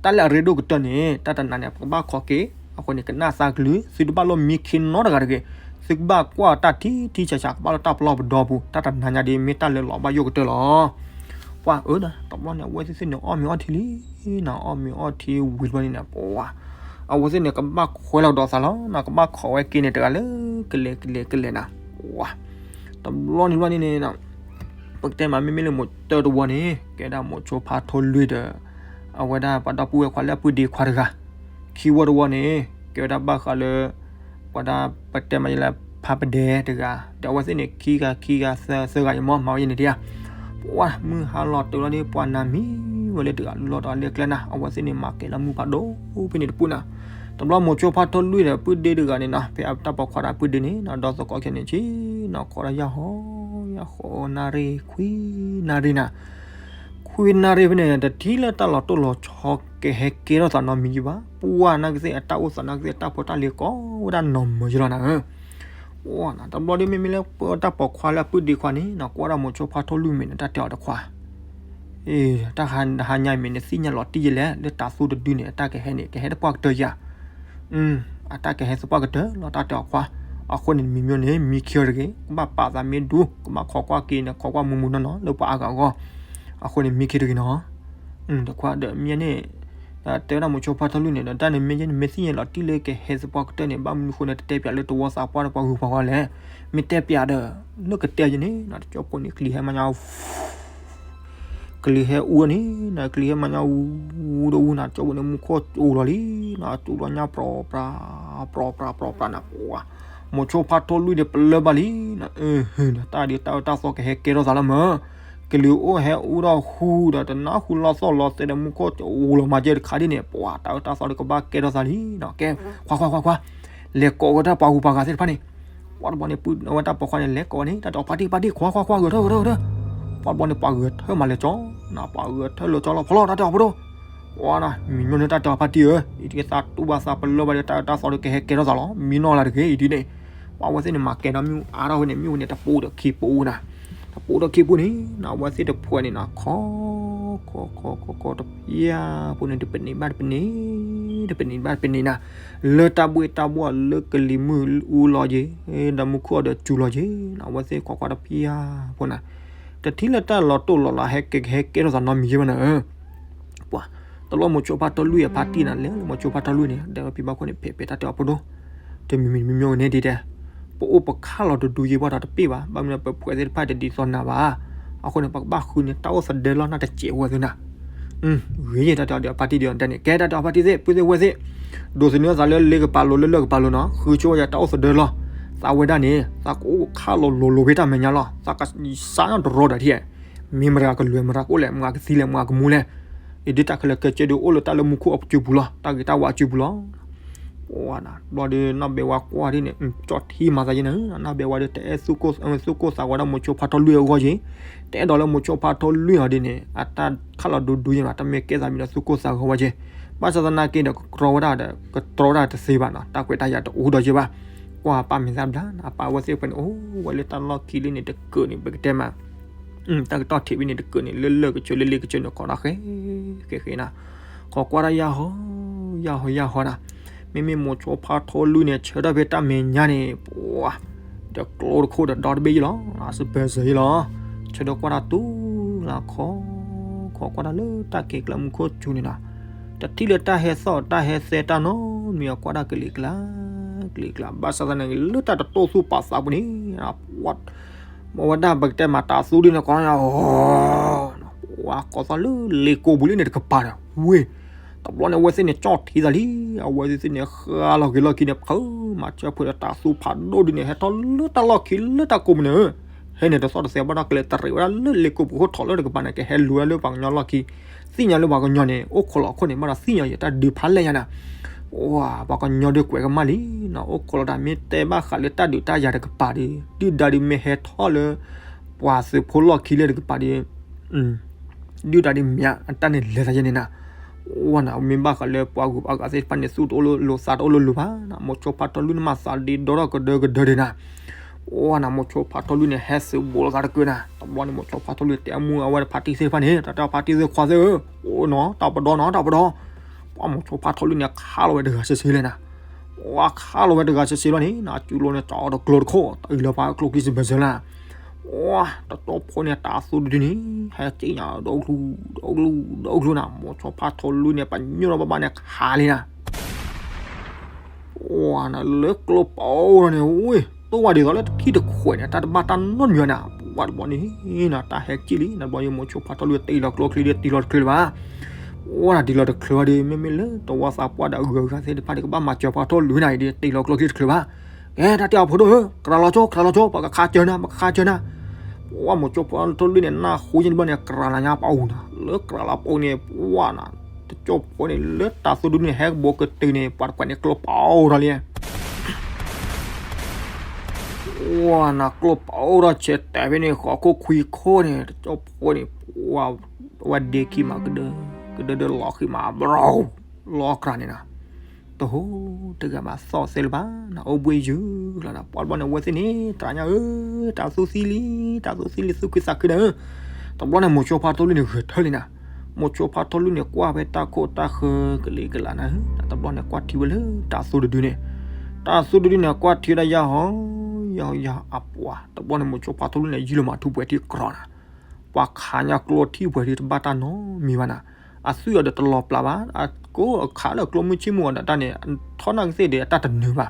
တၢ်လၢအရ့ဒိၣ်ကတၢၢ်န့ၣ် တၢ်တနၤန့ၣ် ပကဘၣ်ခိးက့ၤ, အဃိန့ၣ် ကနၣ်သးကလုၢ်, သုတဘၣ်လိၣ်မံခ့နီတဂၤတဂ့ၤ, သုကဘၣ်ကွၢ်တၢ်ထံထံဆးဆး ကဘၣ်လၢတၢ်ပလီၢ်ပဒီပူၤ, တၢ်တနၤညါဒ်မ့ၢ်တၢ်လၢလီၤဘၣ်ယိၣ်ကတၢၢ်လီၤ. ပှၤအၢဒၣ် တဘျီန့ၣ် အဝဲသ့ၣ်သ့ၣ်န့ၣ် အီၣ်မ့ၤအီထံလံနီၤ, အီၣ်မ့ၤအီထံဝံၤတဘျီန့ၣ် ပှၤ အဝဲသ့ၣ်န့ၣ် ကဘၣ်ခွဲးလီၤကဒီးသးလီၤနီၤ, ကဘၣ်ခိးဝဲက့ၤန့ၣ်တဂၤလၢ ကလဲၤကလဲၤကလဲၤနၤ, ပှၤ တဘျီန့ၣ်ဘျီန့ၣ်န့ၣ် ပကတဲမးမ့မ့ၢ်လၢမိၤတၢတဝီန့ၣ် ကဲဒၣ်မိၤဆိဖါထီလူၢ်ဒီး အဝဲဒၣ်ပှၤဒီပုၢ်ဝဲၢ်ခွါလၢအပုၢ်ဒ့ခွါတဂၤ, ခံဝီတဝီန့ၣ် ကဲဝဲဒၣ်ဘၣ်ဃးလၢ ပှၤဒၣ်ပတဲမးယဲၢ်လၢ ဖါပဒဲတဂၤ, ဒီးအဝဲသ့ၣ်န့ၣ် ခံဂၤခံဂၤသၢဂၤယမီၢ် မၤဝဲယဲၢ်န့ၣ်တယၤ, ပှၤမုၢ်ဟါလီၤတုၤလီၤဒီး ပှၤနၤမံဝဲလၢတဂၤလီၤတဂၤလၢကျဲနၤ, အဝဲသ့ၣ်န့ၣ်မၤကဲၤလၢမုၢ်ဖးဒိၣ်ဖဲန့ၣ်တပူၤနၤ, တဘျီမိၤဆိဖါထီလူၢ်ဒီးပုၢ်ဒ့တဂၤန့ၣ်နီၤ, ဖဲအတၢ်ပိာ်ခွါဒီးပုၢ်ဒ့န့ၣ်နီၤ, ဒီးသကိးခဲန့ၣ်ဆ့နီၤ, ခိးဒၣ်ယၢ်ဟီ ယၢ်ဟီနၣ်ရံၣ် ခွံနၣ်ရံၣ်နၤ ခွံနၣ်ရံၣ်ဖဲန့ၣ် တထံၣ်လၢတၢ်လီၤတိၢ်လီၤဆီကဟဲကဲထီၣ်သးနီတမံၤယဲၢ်ဘၣ်, ပှၤနာ်ကသ့ၣ်အတၢ်အိၣ်သးနာ်ကသ့ၣ် တၢ်ဖိတၢ်လံၤကိးဝဲဒၣ်နီၢ်မၢယဲၢ်လီၤနၤဧၢ, တဘျီဒီးမ့မ့ၢ်လၢပတၢ်ပိာ်ခွါလၢအပုၢ်ဒ့ခွါန့ၣ်နီၤ, ကွၢ်ဒၣ်မိၤဆိဖါထီလူၢ်မ့ၢ်န့ၣ် တၢ်တဲအီၤတခွါ တၢ်ဟါညါမ့ၢ်နသ့ၣ်ညါလီၤတံၢ်ယဲၢ်လဲၣ်, လၢတၤသူတဒုန့ၣ် အတၢ်ကဟဲန့ၣ် ကဟဲသပှၢ်ကတၢၢ်ယၤ, အတၢ်ကဟဲသပှၢ်ကတၢၢ်လီၤ တၢ်တဲအီၤခွါ, အဃိန့ၣ် မံၤမၠိန့ၣ် မံခံအီၤတဂ့ၤ, ကဘၣ်ပာ်သးမ့ၢ်ဒူ ကဘၣ်ခိးကွၢ်က့ၤန့ၣ် ခိးကွၢ်မူမူနီၢ်နီၢ်လၢပှၤအါဂၤအဂီၢ်, အဃိန့ၣ် မံခံတဂ့ၤနီၤ, တခွါဒီးမ့ၢ်န့ၣ် တဲဝဲဒၣ်မိၤဆိဖါထီလူၢ်န့ၣ်ဒီး တၢ်န့ၣ်မ့ၢ်ယဲၢ်န့ၣ် မ့ၢ်သ့ၣ်ညါလီၤတံၢ်လၢကဟဲသပှၢ်ကတၢၢ်န့ၣ် ဘၣ်မနုၤအဃိန့ၣ် တတဲပၠးလၢတဝီသးပှၢ်ဒီးပှၤဂုၤပှၤဂီၢ်လဲၣ်, မ့ၢ်တဲပၠးဒီး လၢကတဲယဲၢ်န့ၣ်နီၤ တကၠိဖိန့ၣ် ကလံၤဟဲမၤညါ ကလံၤဟဲအူန့ၣ်နီၤ, ကလံၤဟဲမၤညါအူဒီးအူနီၤ, တကၠိဖိန့ၣ်မူခိၣ်အူလီၤလံနီၤ, တူၢ်လီၤညါပြီပြး ပြီပြး ပြီပြးနၤ, ပှၤ မိၤဆိဖါထီလူၢ်န့ၣ် ပလၢၢ်ဘၣ်လံနီၤ, တၢ်ဒုးတၢ်အၢတၢ်သီကဟဲကဲထီၣ်သးလၢမၢ်, ကလံၤအိၣ်ဟဲအူဒီးဟူဒီး တနၢ်ဟူလီၤသီၣ်လီၤသဲဒီး မူခိၣ်အူလီၤမၤကဲတခါဒ်န့ၣ်, ပှၤ တၢ်အၢတၢ်သီဒီးကဘၣ်ကဲထီၣ်သးလံနီၤ, ကဲ ခွါခွါခွါခွါ လဲၤကိးဝဲဒၣ်ပှၤဂုၤပှၤဂၤသ့ၣ်တဖၣ်န့ၣ်, ပှၤတဘျီန့ၣ် ပုၢ်အဝဲတၢ်ပိာ်ခွါန့ၣ် လဲၤကိးဝဲန့ၣ် တၢ်တဲအီၤဖါတံၢ် ဖါတံၢ် ခွါခွါခွါ ဂဲၤထၢၣ်ဂဲၤထၢၣ်ဂဲၤထၢၣ်, ပှၤတဘျီန့ၣ် ပှၤဂဲၤထၢၣ်မးလဲၤကၠီနီၤ, ပှၤဂဲၤထၢၣ်လၢကၠီလီၤ ဖီလီၤ တၢ်တဲအီၤဖိဒိၣ်, ပှၤနီၤ မံၤမၠိန့ၣ်တၢ်တဲအီၤဖါတံၢ်ဧၢ, အံၤတက့ၢ်သးတူၢ်ဘၣ်သးပလၢၢ်ဘၣ်ဒီး တၢ်အၢတၢ်သီဒီးကဟဲကဲထီၣ်သးလီၤ, မံနီၢ်လၢတဂ့ၤအံၤဒ်န့ၣ်, ပှၤအဝဲသ့ၣ်န့ၣ် မၤကဲၤဒီးမ့ၣ်အူအါထီၣ်ဝဲန့ၣ် မ့ၣ်အူန့ၣ် တပိဒီးခံပူနၤ, တပိဒီးခံပူန့ၣ်နီၤ, အဝဲသ့ၣ်တဖှဲးန့ၣ်နီၤ ခီ ခီ ခီ ခီ ခီ တဖျၢၣ်ဖိန့ၣ် တပနံးဘၣ်တပနံး, တပနံးဘၣ်တပနံးနၤ, လၢတၢ်ဘှ့ၣ်တၢ်ဘှီၣ်လၢကလံၤမုၢ်အူလီၤက့ၤ, ဒီးမူခိၣ်အီၤဒီးစူၤလီၤက့ၤနီၤ, အဝဲသ့ၣ်ခိးကွၢ်တဖျၢၣ်ဖိနၤ, တထံၣ်လၢတၢ်လီၤတိၢ်လီၤလးဟဲကဲ ဟဲကဲထီၣ်သးနီတမံၤယဲၢ်ဘၣ်နၤဧၢ ပှၤ တဘျီမိၤဆိဖါထီလူၢ်အဖါတံၢ်နၤ လဲၤလၢမိၤဆိဖါထီလူၢ်န့ၣ် ဒီးဖံဘၣ်ခိၣ်န့ၣ် ဖဲးဖဲးတၢ်တဲအီၤဖိဒိၣ်, တမံၤမံၤမံၤမံၤန့ၣ်ဒ်တဲ, ပအိၣ်ပခါလီၤတဒူယဲၢ်ဘၣ်ဒီးတပ့ၢ်ဘၣ်, ဘၣ်မနုၤပဖှဲးသ့ၣ်တဖၣ်တဒ်သိးနၤဘၣ်, အဃိန့ၣ် ပကဘၣ်ဃုန့ၣ် တၢ်အိၣ်သဒၢလီၤ နတစဲးဝဲသ့ၣ်နၤ ဂ့ၤယဲၢ်တၢ်တဲအီၤဒီးအဖါတံၢ်ဒီးတဲန့ၣ် ကဲတၢ်တဲအီၤဖါတံၢ်သ့ၣ် ပုၢ်သ့ၣ်ဝဲၢ်သ့ၣ်, ဒိးသန့ၤသးလၢလ့ကပၤလိၤလၢလၢၢ်ကပၤလိၤနီၤ ဃုဆိဝဲယၤတၢ်အိၣ်သဒၢလီၤ, သးဝဲဒၣ်န့ၣ် သးကအိၣ်ခါလီၤလိၤလိၤဖဲတၢ်မဲာ်ညါလီၤ, သးကစးနီတရီဒီးထံၣ်, မ့ၢ်မတၤကလုာ်မတၤကအိၣ်လဲၣ် မတၤကသံလဲၣ် မတၤကမူလဲၣ်, အံၤဒ်တၢ်ခဲလၢာ်ကဲကဲဒုးအိၣ်လၢတၢ်လၢမူခိၣ်အစုပူၤလီၤ တၢ်ဂ့ၤတၢ်ဝါအစုပူၤလီၤ ပှၤနၤ ဘျီဒီးနီၢ်ဘဲဝါကွၢ်ဒ်န့ၣ် ကၠီၣ်ထံမၤသးယဲၢ်နၤ, နီၢ်ဘဲဝါဒီးတအဲၣ် သူၣ်ကိၢ်သးဝဲဒၣ်မိၤဆိဖါထီလူၢ်အဂီၢ်ယဲၢ်, တအဲၣ်ဒိးလၢမိၤဆိဖါထီလူၢ်အီၤဒ်န့ၣ် အတၢ်ခးလီၤဒူဒူယဲၢ်ဘၣ်, တမ့ၢ်ကဲသးမံၤဒီးသူၣ်ကိၢ်သးဂီၤဝဲယဲၢ်, ဘၣ်ဆၣ်သနာ်က့ဒီး ကတြီဝဲဒၣ်ဒီး ကတြီဝဲဒၣ်တသ့ဘၣ်နီၤ, တၢ်ကွဲးတၢ်ယာ်တအိၣ်ဒီးယဲၢ်ဘၣ်, ကွၢ်ပၢ်မဲာ်သၣ်ဘျါနၤ အပၢ်အဝဲသ့ၣ်ဖဲန့ၣ် အိၣ်ဝဲလၢတၢ်လီၢ်ခံလံန့ၣ် တကၢးန့ၣ် ပကတဲမး တၢ်ကတီၢ်ထံးဝဲန့ၣ် တကၢးန့ၣ် လၢလၢၢ်ကစၢၢ်လၢလ့ကစၢၢ်န့ၣ် ခိးဒီးဃဲ ဃဲဃဲနၤ, ခိးကွၢ်ဒၣ်ယၢ်ဟီ ယၢ်ဟီ ယၢ်ဟီနၤ, မ့မ့ၢ်မိၤဆိဖါထီလူၢ်န့ၣ် ဆၢထၢၣ်ဖဲတၢ်မဲာ်ညါန့ၣ် ပှၤ ဒီးကျိတခိၣ်ဒီးဒီတဘ့ၣ်ယဲၢ်လီၤ, စပၢၤစၢၤယဲၢ်လီၤ, ဆၢဒီးကွၢ်တၢ်တူၢ်လၢခီ, ခိးကွၢ်တၢ်လၢတၢ်က့ၤကျါမူခိၣ်စူၤန့ၣ်နၤ, တထံၣ်လၢတၢ်ဟဲသီၣ်တၢ်ဟဲသဲတၢ်နီတမံၤ အကွၢ်တၢ်ကလံၤကျါ ကလံၤကျါ ဘၣ်ဆၣ်သနာ်က့ လၢတၢ်တတိၢ်သူၣ်ပာ်သးပူၤန့ၣ် ပှၤ မ့ၢ်ဝဲဒၣ်ပကတဲမၤတၤသူဒ်န့ၣ် ကိးညါ ပှၤကိးသီၣ်လၢလ့ကိပူၤလံန့ၣ် တကပၤဒီး ဝ့ၢ် တဘျီန့ၣ် အဝဲသ့ၣ်န့ၣ် ကၠီၣ်ထံသးလံ, အဝဲသ့ၣ်န့ၣ် ဃါလီၤက့ၤလီၢ်ခံန့ၣ် ဖုမၤစၢၤဖုဒီးတၤသူဖးဒိၣ်ဒ်န့ၣ် ဟဲထီၣ်လၢတၢ်လီၢ်ခံလၢတၢ်ကိးပူၤန့ၣ်, ဟဲန့ၣ်တသီၣ်တသဲဘၣ်ဒီး ကလဲၤတရံးဝဲဒၣ်လၢလ့ကိပူၤခိၣ်ထီၣ်လၢတကပၤန့ၣ် ကဟဲလူၤဝဲလၢပှၤကညီလီၢ်ခံ, သ့ၣ်ညါလၢပှၤကညီန့ၣ် အိၣ်ခိးလီၤအခိၣ်န့ၣ် ဘၣ်ဒီးသ့ၣ်ညါယတၢ်ဒုးဖးလဲၢ်ညါနၤ, ပှၤကညီဒုးကွဲးကမၣ်လံနီၤ, အိၣ်ခိးလီၤတၢ်မ့ၢ်တဲဘၣ်ဃးလၢတၢ်ဒုးတၢ်ယၤတကပၤဒီး ဒုၣ်ဒါဒုးမ့ၢ်ဟဲထီၣ်လၢ ပှၤသုးဖိလီၢ်ခံလၢတကပၤဒီး ဒုၣ်ဒါဒုးမ့ၢ်အတၢ်န့ၣ်လဲၤသးယဲန့ၣ်နၤ, အိၣ်နၤ မ့ၢ်ဘၣ်ဃးလၢပှၤဂုၤပှၤဂၤသ့ၣ်တဖၣ်န့ၣ် သူၣ်တအိၣ်လိၤသးတအိၣ်လိၤလၢၤဘၣ်နၤ, မိၤဆိဖါထီလူၢ်န့ၣ်မၤသးဒ့ဒီထီၣ်ကဒၢကဒၢဒၣ်နၤ, အိၣ်နၤ မိၤဆိဖါထီလူၢ်န့ၣ် ဟဲသုးဘူးလီၤသးတကၢနၤ, တဘျီန့ၣ် မိၤဆိဖါထီလူၢ်တဲအမူအဝဲဖါတံၢ်သ့ၣ်တဖၣ်န့ၣ် တၢ်တဲဖါတံၢ်သ့ၣ်ခွါသ့ၣ်ဧၢ, အိၣ်နီၤ တၢ်ပဒီနီၤ တၢ်ပဒီ, ပှၤမိၤဆိဖါထီလူၢ်န့ၣ် ခးလီၤဝဲတဂၤစ့စ့လဲၣ်နၤ, ပှၤခးလီၤဝဲတဂၤစ့စ့လီၤန့ၣ် နၤ ကၠူလိန့ၣ် ကၠီတကျိၤတခိၣ် တအံၤလၢပှၤကျိချံစံးဘၢၣ်စၢၤလၢ ပှၤတကၠီဖိန့ၣ် တၢ်သူတဒုန့ၣ် ဟဲက့ၣ်ညါဒီကလူး ဒီကလူး ဒီကလူးနၤ, မိၤဆိဖါထီလူၢ်န့ၣ် ပညိၣ်ဒီးဘၣ်ဘၣ်န့ၣ် ခးလံနၤ, ပှၤနၤ လၢကျိပအိၣ်ထီၣ်န့ၣ် ဝ့ၢ် တိၢ်ဝဲဒ်သိးလၢတခံတခွဲးန့ၣ် တၢ်တဘၣ်တၢ်နီတမံၤဘၣ်နၤ, ပှၤတဘျီန့ၣ်နၤ တၢ်ဟဲက့ၣ်လံ နၤ တဘျီန့ၣ် မိၤဆိဖါထီလူၢ်တ့ၢ်လီၤကျိချံဒီးတ့ၢ်လီၤတချုးလၢၤဘၣ်, ပှၤနၤ တ့ၢ်လီၤတချုးဘၣ်ဒီး မ့မ့ၢ်လၢတဝီသးပှၢ်ဒီးအဂုၤအဂၤသ့ၣ်တဖၣ်ဒီး ကဘၣ်မၤစၢၤဖါထီလူၢ်နၤအံၤဒီး တ့ၢ်လီၤကျိချံတချုးဘၣ်, ကဲ တၢ်တဲအီၤဖိဒိၣ်ဧၢ ကြၤလီၤဆိ ကြၤလီၤဆိ ပကခးစၢၤနၤ ပကခးစၢၤနၤ, ပှၤမိၤဆိဖါထီလူၢ်န့ၣ် နၢ်ဟူယဲန့ၣ်ဘျီန့ၣ် ကြၤလီၤညါပအိၣ်နၤ, လၢကြၤလီၤပအိၣ်န့ၣ် ပှၤနၤ တကၠီဖိန့ၣ် လၢတၢ်သူတဒုန့ၣ် ဟဲကဘီကတုၤန့ၣ် ပှၤတခွဲးန့ၣ် ကျိပအိၣ်ထီၣ်လံ ပှၤနၤ ကျိပအိၣ်ထီၣ်ဆဲးတဲာ်ဖဲန့ၣ် ဃီခိၣ်ခွံခိၣ်န့ၣ် တကၠီဖိန့ၣ် ပှၤ ဝဲဒ့ခံမး ကဒၢ ကဒၢဒၢလီၤဃံမး ဘြီ လီၤကြၤန့ၣ်နၤ, တဟူးတဂၤဘၣ်သီၣ်သ့လၢၤဘၣ်နၤ, အိၣ်ဘှံးယုာ်လီၤနၤ, ပှၤတဘျီန့ၣ် ဝဲသ့ၣ်န့ၣ် တြၤညါဧၢ, တၢ်သူသံလံ တၢ်သူသံလံ သူၣ်ခုသးခုနၤဧၢ, တဘျီန့ၣ် မိၤဆိဖါထီလူၢ်န့ၣ် ဂဲၤထၢၣ်လံနၤ, မိၤဆိဖါထီလူၢ်န့ၣ် ကွၢ်ဖဲတၢ်ခိၣ်တၢ်ဃၢကလံကလးနၤဧၢ, တဘျီန့ၣ် ကွၢ်ထံဝဲလၢတၢ်သူတဒုန့ၣ်, တၢ်သူတဒုန့ၣ် ကွၢ်ထံဝဲဒၣ်ယၤဟီ ယၤဟီယၤအပှၤ, တဘျီန့ၣ် မိၤဆိဖါထီလူၢ်န့ၣ် ယံာ်လီၤမးထူးပှဲၤထံကျီနၤ, ပှၤခးညါကျိထံပှဲၤထံတဘၣ်တၢ်နီတမံၤဘၣ်နၤ, အသွံၣ်အီၤဒီးတလီၤပျၢ်ဘၣ်, အကိးအခးလၢကျိမုၢ်ဆ့ၣ်မုၢ်အီၤဒီးတၢ်န့ၣ် ထီၣ်နၢ်ကသ့ၣ်ဒီးအတၢ်တနုာ်ဘၣ်,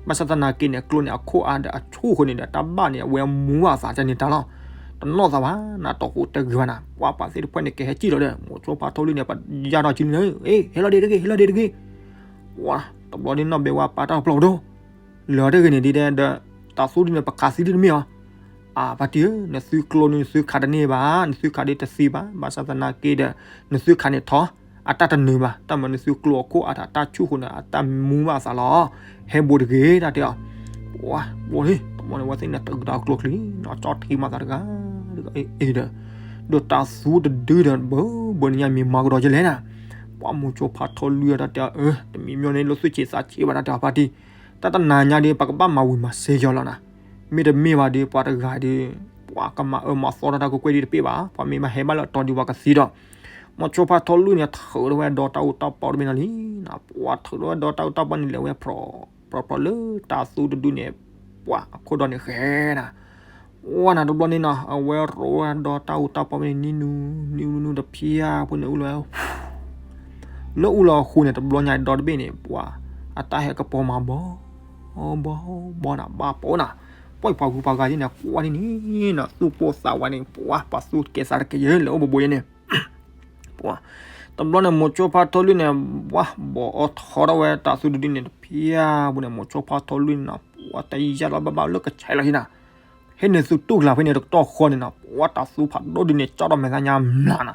ဘၣ်ဆၣ်သနာ်က့န့ၣ် ကျိန့ၣ် အခိၣ်အါဒီးအဆူၣ်အဃိန့ၣ်ဒီး တၢ်ဘၣ်န့ၣ် အဝဲမူဘၣ်အသးန့ၣ်တၢ်လီၤ, တနီၣ်သးဘၣ်နၤ, တီၢ်ဃိတဂ့ၤဘၣ်နၤ, ပှၤပှၤသ့ၣ်တဖၣ်န့ၣ် ကဟဲကံၣ်လီၤဒီး မိၤဆိဖါထီလူၢ်န့ၣ် ပယါထီၣ်ကံလံနၤ, အ့ ဟ့ၣ်လီၤဒ့တဂ့ၤ ဟ့ၣ်လီၤဒ့တဂ့ၤ, ပှၤတဘျီဒ်နီၢ်ဘဲဝါပာ်တၢ်ပျီၢ်ပဒိၣ် လၢာ်တဂ့ၤန့ၣ်ဒ်ဒီး တၢ်သူဒုန့ၣ် ပခးသံဒ်တမ့ၢ်အီၤ, အၢ ဖါတံၢ်ဧၢ, နသွံၣ်ကျိန့ၣ် နသွံၣ်ခးတန့ၢ်ဘၣ်, နသွံၣ်ခးဒ်တသံဘၣ်, ဘၣ်ဆၣ်သနာ်က့ဒီး နသွံၣ်ခးန့ၣ်ထီၣ် အတၢ်တနုာ်ဘၣ်, တၢ်မၤနသွံၣ်ကျိအခိၣ်အါဒီး အတၢ်ဆူၣ်ဃိန့ၣ် အတၢ်မူဘၣ်အသးလီၤ, ဟဲဘိးတဂ့ၤ တၢ်တဲအီၤ, ပှၤဘိးလံ, တဘျီန့ၣ် ဝဲသ့ၣ်န့ၣ် တဂၤဒီးကျိချံ နီၢ်ကၠီထံမၤသးတဂၤ အ့ဒီး ဒီးတၢ်သူတဒုဒီး ဘၢဘၢနံၤညါမ့ၢ်မၤကဒီးယဲလဲၣ်နၤ, ပှၤမိၤဆိဖါထီလူၢ်အတၢ်တဲအီၤ အၢ တမံၤမ့ၢ်န့ၣ် လၢသူၣ်ဆံးသးဆံးဘၣ်တၢ်တဲအီၤဖါတံၢ်, တၢ်တနၤညါဒီး ပကဘၣ်မၤဝံၤမၤစ့ၢ်ကီးလီၤနၤ, မ့တမ့ၢ်ဘၣ်ဒီး ပှၤတဂၤဒီး ပှၤကမၤအၢမၤသီတၢ်တၢ်ကွဲကွဲဒီးတပ့ၢ်ဘၣ်, ပှၤမ့ၢ်ဘၣ်ဟဲဘၣ်လၢအတီၤဒီးပှၤကသံဒီး, မိၤဆိဖါထီလူၢ်န့ၣ် ထုးထီၣ်ဝဲဒီးတၢ်အူတၢ်ပီတဘ့ၣ်နီၤလံနၤ, ပှၤထုးထီၣ်ဝဲဒီးတၢ်အူတၢ်ပီန့ၣ် လဲၤဝဲဖြီ ဖြီဖြီလၢတၢ်သူတဒုန့ၣ် ပှၤအခိၣ်ဒီန့ၣ်ဃဲနၤ, ဝဲနၤတဘျီန့ၣ်နီၤ အဝဲရိးဝဲဒီးတၢ်အူတၢ်ပီဖဲန့ၣ် နံၤနူ နံၤနူနူတဖျၢၣ်ဖိန့ၣ် အူလီၤဝဲ လၢအူလီၤအဃိန့ၣ် တဘျီညါဒီတဘ့ၣ်န့ၣ် ပှၤအတၢ်ဟဲကပီၤမၤဘီ ဘီ ဘီနၤ ဘၣ်ပိာ်နၤ, ပှၤပှၤဂုၤပှၤဂၤသ့ၣ်န့ၣ် ကွၢ်ဒ်န့ၣ်နီၤ သူၣ်ပိၢ်သးဝးန့ၣ် ပှၤပှၤသူၣ်ကဲသးတကဲယဲ လဲၤအိၣ်ဘိးဘိးယဲန့ၣ် ပှၤ တဘျီန့ၣ် မိၤဆိဖါထီလူၢ်န့ၣ် ပှၤဘီးအီၤထီထီၣ်ဝဲတၢ်သူတဒုန့ၣ်တဖျၢၣ်ဖိန့ၣ် မိၤဆိဖါထီလူၢ်န့ၣ်နီၤ ပှၤတယါလီၤဘၣ်ဘၣ်လၢကဆဲးလီၤဟံၣ်နၤ, ဟဲနုာ်သူတူၢ်ကျါဖဲန့ၣ်တကတီၢ်ဃီန့ၣ်နီၤ ပှၤတၢ်သူဖးဒိၣ်ဒုန့ၣ် ကၠီထီၣ်မဲာ်ညါမျးနၤ,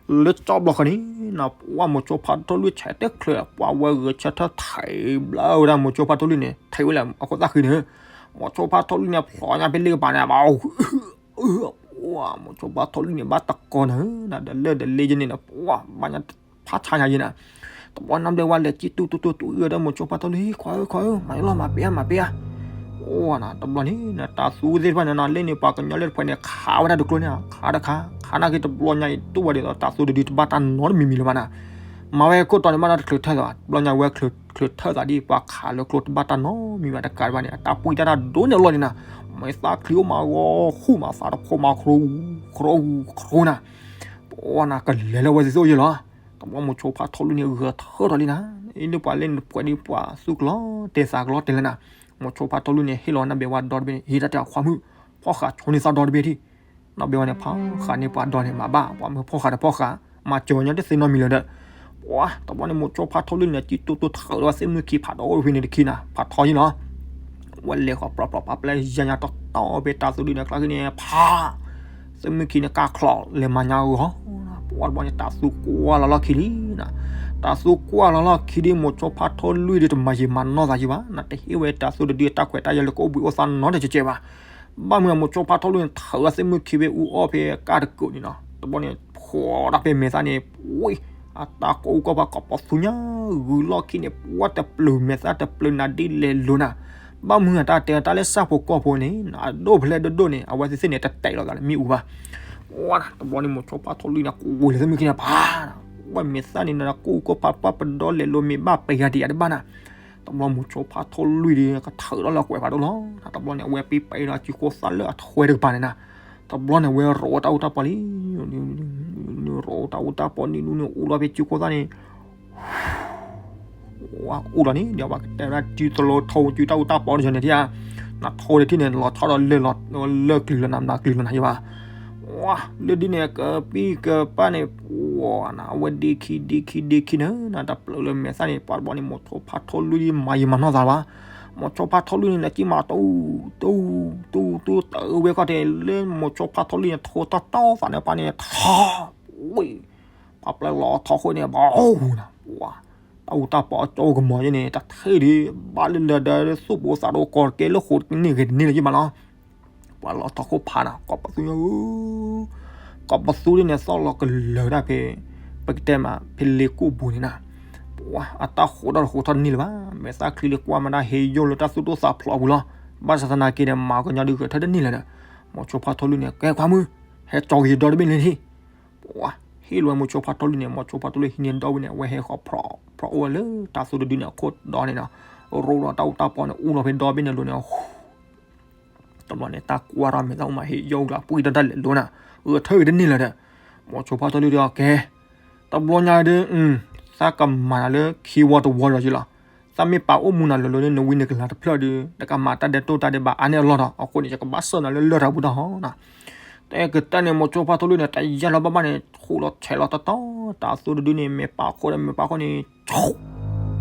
လၢကၠီဘျီဃီန့ၣ်နီၤ ပှၤမိၤဆိဖါထီလူၢ်ဆဲးတချၢး ပှၤဝဲဂဲၤဆၢထၢၣ်ထဲးဘျါဝဲဒၣ်မိၤဆိဖါထီလူၢ်န့ၣ် ထဲးဝဲလၢအခိၣ်သၣ်ဃံန့ၣ်, မိၤဆိဖါထီလူၢ်န့ၣ် ဖျိညါဖဲလ့ကပၤန့ၣ် ဘၣ် ပှၤမိၤဆိဖါထီလူၢ်န့ၣ် ဘၣ်တကီၤနၤဧၢနၤ ဒီးလၢဒီးလ့ယဲန့ၣ်နီၤ ပှၤဘၣ်ညါဖးဆါညါယဲနၤ, တဘျီနဘျဲဝဲလဲၤကံၣ်တူၢ်တူၢ်တူၢ်တူၢ်အၢဒီးမိၤဆိဖါထီလူၢ် ခွါဧၢခွါဧၢ မၤယလီၤမၤပ့ၤဧါမၤပ့ၤဧါ, အိၣ်နၤ တဘျီန့ၣ်နၤ တၢ်သူသ့ၣ်တဖၣ်န့ၣ်နၤ လၢန့ၣ်ပှၤကညီလၢတဖၣ်န့ၣ် ခးဝဲဒၣ်တကျိန့ၣ် ခးတခါ ခးနာ်က့တဘျီညါအံၤ တူၢ်ဝဲဒ်သိးတၢ်သူတဒုတဘၣ်တၢ်နီတမံၤမံၤလၢၤဘၣ်နၤ, မၤဝဲခိၣ်တီန့ၣ် ဘၣ်နၤတချုးထၢၣ်သးဘၣ် တဘျီညါဝဲချုးထၢၣ်သးဒ်ပှၤခးလၢကျိတဘၣ်တၢ်နီတမံၤဘၣ်တကးဘၣ်န့ၣ် အတၢ်ပှံၢ်တၢ်တၢ်ဒိၣ်န့ၣ်အလီၢ်န့ၣ်နၤ, မ့ၢ်သးချံအိၣ်မးဂီၤဃူမးသးတဖိမးခရိ ခရိ ခရိနၤ, ပှၤနၤကလဲၤလၢဝဲသ့ၣ်သိၣ်ယဲလီၤ, တဘျီမိၤဆိဖါထီလူၢ်န့ၣ် ဂဲၤထၢၣ်ထီၣ်လံနၤ, အ့ၣ်ဒိးပှၤလဲၣ်န့ၣ်ပှဲၤဒ်ပှၤသူၣ်ကလီၤတဲာ်သးကလီၤတဲာ်လၢနၤ, မိၤဆိဖါထီလူၢ်န့ၣ် ဟ့ၣ်လီၤနဘဲဝါဒီတဘ့ၣ်န့ၣ် ဟ့ၣ်တၢ်တဲအခွါမုၣ်, ဖီၣ်ဃာ်ဆိန့ၢ်သးဒီတဘ့ၣ်ထံၣ်, နဘဲဝါန့ၣ် ဖီၣ်ဃာ်န့ၢ်ပှၤဒီန့ၣ် မၤဘၣ် ပှၤမ့ၢ်ဖီၣ်ဃာ်တဖီၣ်ဃာ်, မၤစၢၤဝဲညီတသ့နီတမံၤလၢၤဒီး, ပှၤ တဘျီန့ၣ်မိၤဆိဖါထီလူၢ်န့ၣ် ကံၣ်တူၢ်တူၢ်ထုးဒီးဝဲသ့ၣ်မုၢ်ခံဖးဒိၣ်ဖဲန့ၣ်တခံနၤ ဖးထီယဲလီၤ ဝဲလဲၤဃီၤပြီပြီပြီပျဲယါညါတီတီဖဲတၢ်သူဒုန့ၣ် ကျါက့ၤန့ၣ် ဖး, သ့ၣ်မုၢ်ခံန့ၣ် ကၢ်ချီၣ်လဲၤမၤညါဂီၤ, ပှၤတဘျီန့ၣ် တၢ်သူကွၢ်လီၤလီၢ်ခံလံနၤ, တ တၢ်သူကွၢ်လီၤလီၢ်ခံဒီး မိၤဆိဖါထီၣ်လွံၢ်ဒီး တမၤယံာ်မၤနီၢ်သးယံာ်ဘၣ်, နတဟ့ၣ်ဝဲတၢ်သူတဒုအတၢ်ခွဲးတၢ်ယာ်လၢကအိၣ်ဘှံးအိၣ်သါနီတကဲးကဲးဘၣ်. ဘၣ်မနုၤ မိၤဆိဖါထီၣ်လွံၢ်န့ၣ် ထၢအသ့ၣ်မုၢ်ခံဖဲအူအီၣ်ဖဲကၢ်တကိးန့ၣ်နီၤ, တဘျီန့ၣ် ဖှီၣ်တၢ်ဖဲမဲာ်သၣ်န့ၣ် ဝ့ၢ် အတၢ်ကိၢ်အူကီၢ်ဖး ကိးပသူညါ ဂုၤလီၢ်ခံန့ၣ် ပှၤတပျုာ်မဲာ်သၣ်တပျုာ်နၤဒ်လဲၣ်လိၤနၤ. ဘၣ်မနုၤအတၢ်တဲတၢ်လၢဆၣ်ဖိကီၢ်ဖိန့ၣ် အဒိၣ်ဖဲလဲၣ်ဒိၣ်ဒိၣ်န့ၣ် အဝဲသ့ၣ်သ့ၣ်န့ၣ် တတဲာ်လီၤသးလၢမ့ၣ်အူဘၣ်. ဝါ တဘျီန့ၣ် မိၤဆိဖါထီၣ်လွံၢ်န့ၣ် ကဝ့ၤလၢသ့ၣ်မုၢ်ခံန့ၣ် ပှၤ ဝဲမဲာ်သၣ်န့ၣ် ကိၢ်အူကီၢ်ဖး ပှၤပဒီလဲၣ်လိၤ မ့ၢ်ဘၣ်ပယါတယါတဘၣ်နၤ. တဘျီမိၤဆိဖါထီၣ်လွံၢ်ဒီး ကထၢထီၣ်လၢကွဲးဖးဒိၣ်လီၤ. တဘျီန့ၣ် အဝဲပ့ပာ်အီၤဒီးစုဃိသၣ်လၢအထွဲတကပၤန့ၣ်နၤ. တဘျီန့ၣ် အဝဲရိးဝဲတၢ်အူတၢ်ပီလံ. ရိးတၢ်အူတၢ်ပီန့ၣ် နူန့ၣ် အူလီၤဖဲစုဃိသၣ်န့ၣ် ဝါ အူလီၤန့ၣ် ဒီးပှၤကတဲဝဲဒၣ် စုသလိထိ စုတၢ်အူတၢ်ပီန့ၣ် နထိဒီးထံၣ်န့ၣ် လီၤဆီဒီးလၢာ်လီၤ လၢာ်ကျုၤလီၤနၤ နၤကျုၤလီၤနၤယဘၣ်. ဝါ လၢဒ်န့ၣ် ကပံၢ်ကပၢ်န့ၣ် ပှၤနၤ အဝဲဒ့ခံဒ့ခံဒ့ခံန့ၣ် နတပျုာ်လၢမဲာ်သၣ်န့ၣ် ပှၤတဘျီန့ၣ် မိၤဆိဖါထီၣ်လွံၢ်ဒ်မၤယံာ်မၤနီၢ်သးဘၣ်. မိၤဆိဖါထီၣ်လွံၢ်န့ၣ် လဲၤကံၣ်မၤတူ တူ တူ တူ တၢ်အဝဲခီၣ်ထံး လၢမိၤဆိဖါထီၣ်လွံၢ်န့ၣ် ထိတီတီသးန့ၣ် ပှၤန့ၣ် ထီ ဝ့ၢ် ပှၤပျဲလီၤထီဃိန့ၣ် ဘၣ်အိၣ်နၤ ပှၤ တၢ်အူတၢ်ပီအကၠိကမီၤယဲန့ၣ် တၢ်ထံၣ်ဒီး ဘၣ်လၢလၢာ်ဒီး သူၣ်ပိသးဒီးကီၢ်တကဲလၢဃိးတန့ၢ်ဂ့ၤတန့ၢ်လၢၤယဘၣ်လီၤ. ပှၤလီၤထီဃိဖးနၤ ကိးပသူညါဧၢ ကိးပသူဒ်န့ၣ် သီၣ်လီၤကလၢာ်ဒၣ်ဖဲ ပကတဲမး ဖဲလ့ကိၣ်ပူၤန့ၣ်နၤ ပှၤအတၢ်ဃိးထီၣ်တဃိးထီၣ်တန့ၢ်လၢၤဘၣ်. မဲာ်သၣ်ချံလၢကွၢ်မးဒၣ်ဟ့ယိၣ်လၢတၢ်သူၣ်တိၢ်သးဖျိးပူၤလီၤ. ဘၣ်ဆၣ်သနာ်က့ဒီး မၤကညီဒုးဂဲၤထၢၣ်တန့ၢ်လၢၤဒီး မိၤဆိဖါထီၣ်လွံၢ်န့ၣ် ကဲခွါမုၣ် ဟဲကၠီက့ၤယဒီတဘ့ၣ်န့ၣ်လံ ပှၤ ဟ့ၣ်လီၤဝဲမိၤဆိဖါထီၣ်လွံၢ်န့ၣ် မိၤဆိဖါထီၣ်လွံၢ်ဟံးန့ၢ်ဒီဘ့ၣ်န့ၣ် အဝဲဟဲဃီၤဖျိးဖျိးအိၣ်ဝဲလၢတၢ်သူတဒုန့ၣ် အခိၣ်ဒီန့ၣ်နီၤ ရိးဒီးတၢ်အူတၢ်ပီန့ၣ် အူလီၤဖဲဒီဘ့ၣ်န့ၣ်လိၤန့ၣ် တဘျီန့ၣ် တၢ်ကွၢ်ထီၣ်မဲာ်သၣ်အိၣ်မး ဟ့ၣ်ယိၣ်ကျါ ပှံၢ်ထီၣ်တၢ်လဲၤလိၤနၤ ဂဲၤထၢၣ်ဂ့ၤတန့ၢ်လၢၤဒီး မိၤဆိဖါထီၣ်လွံၢ်ဒီး ကဲ တဘျီညါဒီး သးကမၤနၤလၢခံဝီတဝီဒီးယလီၤ. သးမ့ၢ်ပာ်အိၣ်မူနၤလိၤလိၤဒီး နဝံနကလၤတဖျၢၣ်ဒီး နကမၤတၢ်ဒဲးတိၢ်တၢ်ဒဲးဘးအါန့ၢ်အလီၢ်ဒီး အဃိန့ၣ် ယကဘၣ်စၢၣ်နၤလၢလရာ်ပူၤတၢ်ဟီနၤ တဲကတၢၢ်န့ၣ် မိၤဆိဖါထီၣ်လွံၢ်န့ၣ် တယၢ်လီၤဘၣ်ဘၣ်န့ၣ် ဃူးလီၤဆဲးလီၤတီတီ တၢ်သူတဒုန့ၣ် မဲာ်ပာ်ခိၣ်ဒီးမဲာ်ပာ်ခိၣ်န့ၣ်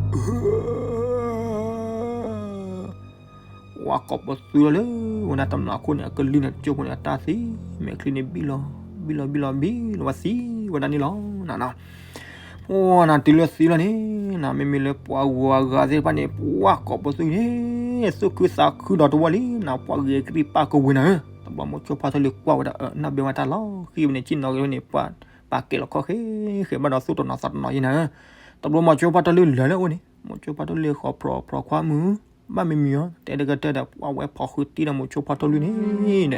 ဝဲကိးပသူလီၤလၢ ဝဲဒၣ်တမျးခိၣ်န့ၣ် အကလုၢ်န့ၣ် တကၠိဖိန့ၣ် အတၢ်သံ မဲာ်ချံန့ၣ်ဘံၣ်လီၤ ဘံၣ်လီၤ ဘံၣ်လီၤ ဘံၣ်လီၤ ဝဲသံဝဲဒၣ်န့ၣ်လီၤနၤနီၤ ပှၤနၤတုၤလၢသံလီၤန့ၣ် နၤမ့မ့ၢ်လၢပှၤဂုၤပှၤဂၤသ့ၣ်တဖၣ်န့ၣ် ပှၤကိးပသူန့ၣ် သူၣ်ခုသးခုဒီးတဝီလံ နၤပှၤဂ့ၤကရံၣ်ပၢ်ကဝ့ၤနၤဧၢ တဘျီမိၤဆိဖါထီၣ်လွံၢ်ကွၢ်ဝဲဒၣ် နီၢ်ဘဲဝါတၢ်လီၤဃံၤဝဲန့ၣ် ကံၣ်နီၤက့ၤဝဲန့ၣ် ပှၤပာ်ကဲလီၤခီၣ်ဃဲဃဲဘၣ်ဒီးသူၣ်တနီၤသးတနီၤယဲနၤဧၢ တဘျီမိၤဆိဖါထီၣ်လွံၢ်လဲၤလၢအအိၣ်န့ၣ် မိၤဆိဖါထီၣ်လွံၢ်ဃီၤဖျိးဖျိးခွါမုၢ် ဘၣ်မ့ၢ်မံၤအီၤ တဲတကတၢၢ်ဒီး ပှၤဝဲဖီၣ်ဃုတံၢ်ဒီးမိၤဆိဖါထီၣ်လွံၢ်န့ၣ်ဒီး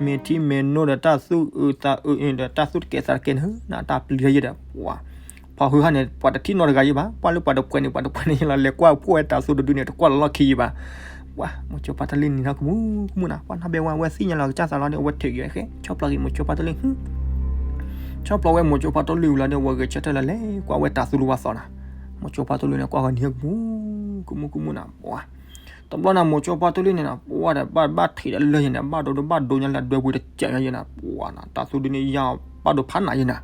မ့ၢ်ထံမဲာ်နိဒီးတၢ်သူၣ်အုးသးအုးဒီးတၢ်သူၣ်တကဲးသးတကဲးန့ၣ် နတၢ်ပျံၤတၢ်ယဲၢ်ဒီး ပှၤ ဖီၣ်ဃုဟါန့ၣ် ပှၤတထံၣ်နီတဂၤယဲၢ်ဘၣ် ပှၤလၢပှၤတပှဲၤန့ၣ် ပှၤတပှဲၤန့ၣ်ယဲၢ်လီၤ လဲၤကွၢ်ဖှိၣ်ဝဲတၢ်သူတဒုန့ၣ် တကွၢ်လီၤလီၢ်ခံယဲၢ်ဘၣ် ပှၤ မိၤဆိဖါထီၣ်လွံၢ်နံၤထီၣ်ကမူကမူနၤ ပှၤနီၢ်ဘဲဝါဝဲသ့ၣ်ညါလီၤကစၢ်သးလီၤဒီး အဝဲထုးက့ၤဝဲဃဲ ဆီၣ်ဖျိက့ၤမိၤဆိဖါထီၣ်လွံၢ် ဆီၣ်ဖျိဝဲမိၤဆိဖါထီၣ်လွံၢ်ဝံၤလီၤဒီး အဝဲဂဲၤဆၢထၢၣ်လီၤလဲၤကွၢ်ဝဲတၢ်သူလၢဝါသီနၤ မိၤဆိဖါထီၣ်လွံၢ်န့ၣ် ကွၢ်ဃီနံၤဟဲကမူ ကမူကမူနၤ ပှၤ တဘျီန့ၣ် မိၤဆိဖါထီၣ်လွံၢ်န့ၣ်နၤ ပှၤဒီးဘၣ်ဘၣ်ထံးဒီးလၢယဲၢ်န့ၣ် ဘၣ်ဒိဒီးဘၣ်ဒိညါလၢအဒွဲပူၤတစဲးညါယဲၢ်နၤ ပှၤနၤ တၢ်သူဒုန့ၣ်ယါဘၣ်ဒိဖးနၤယဲၢ်နၤ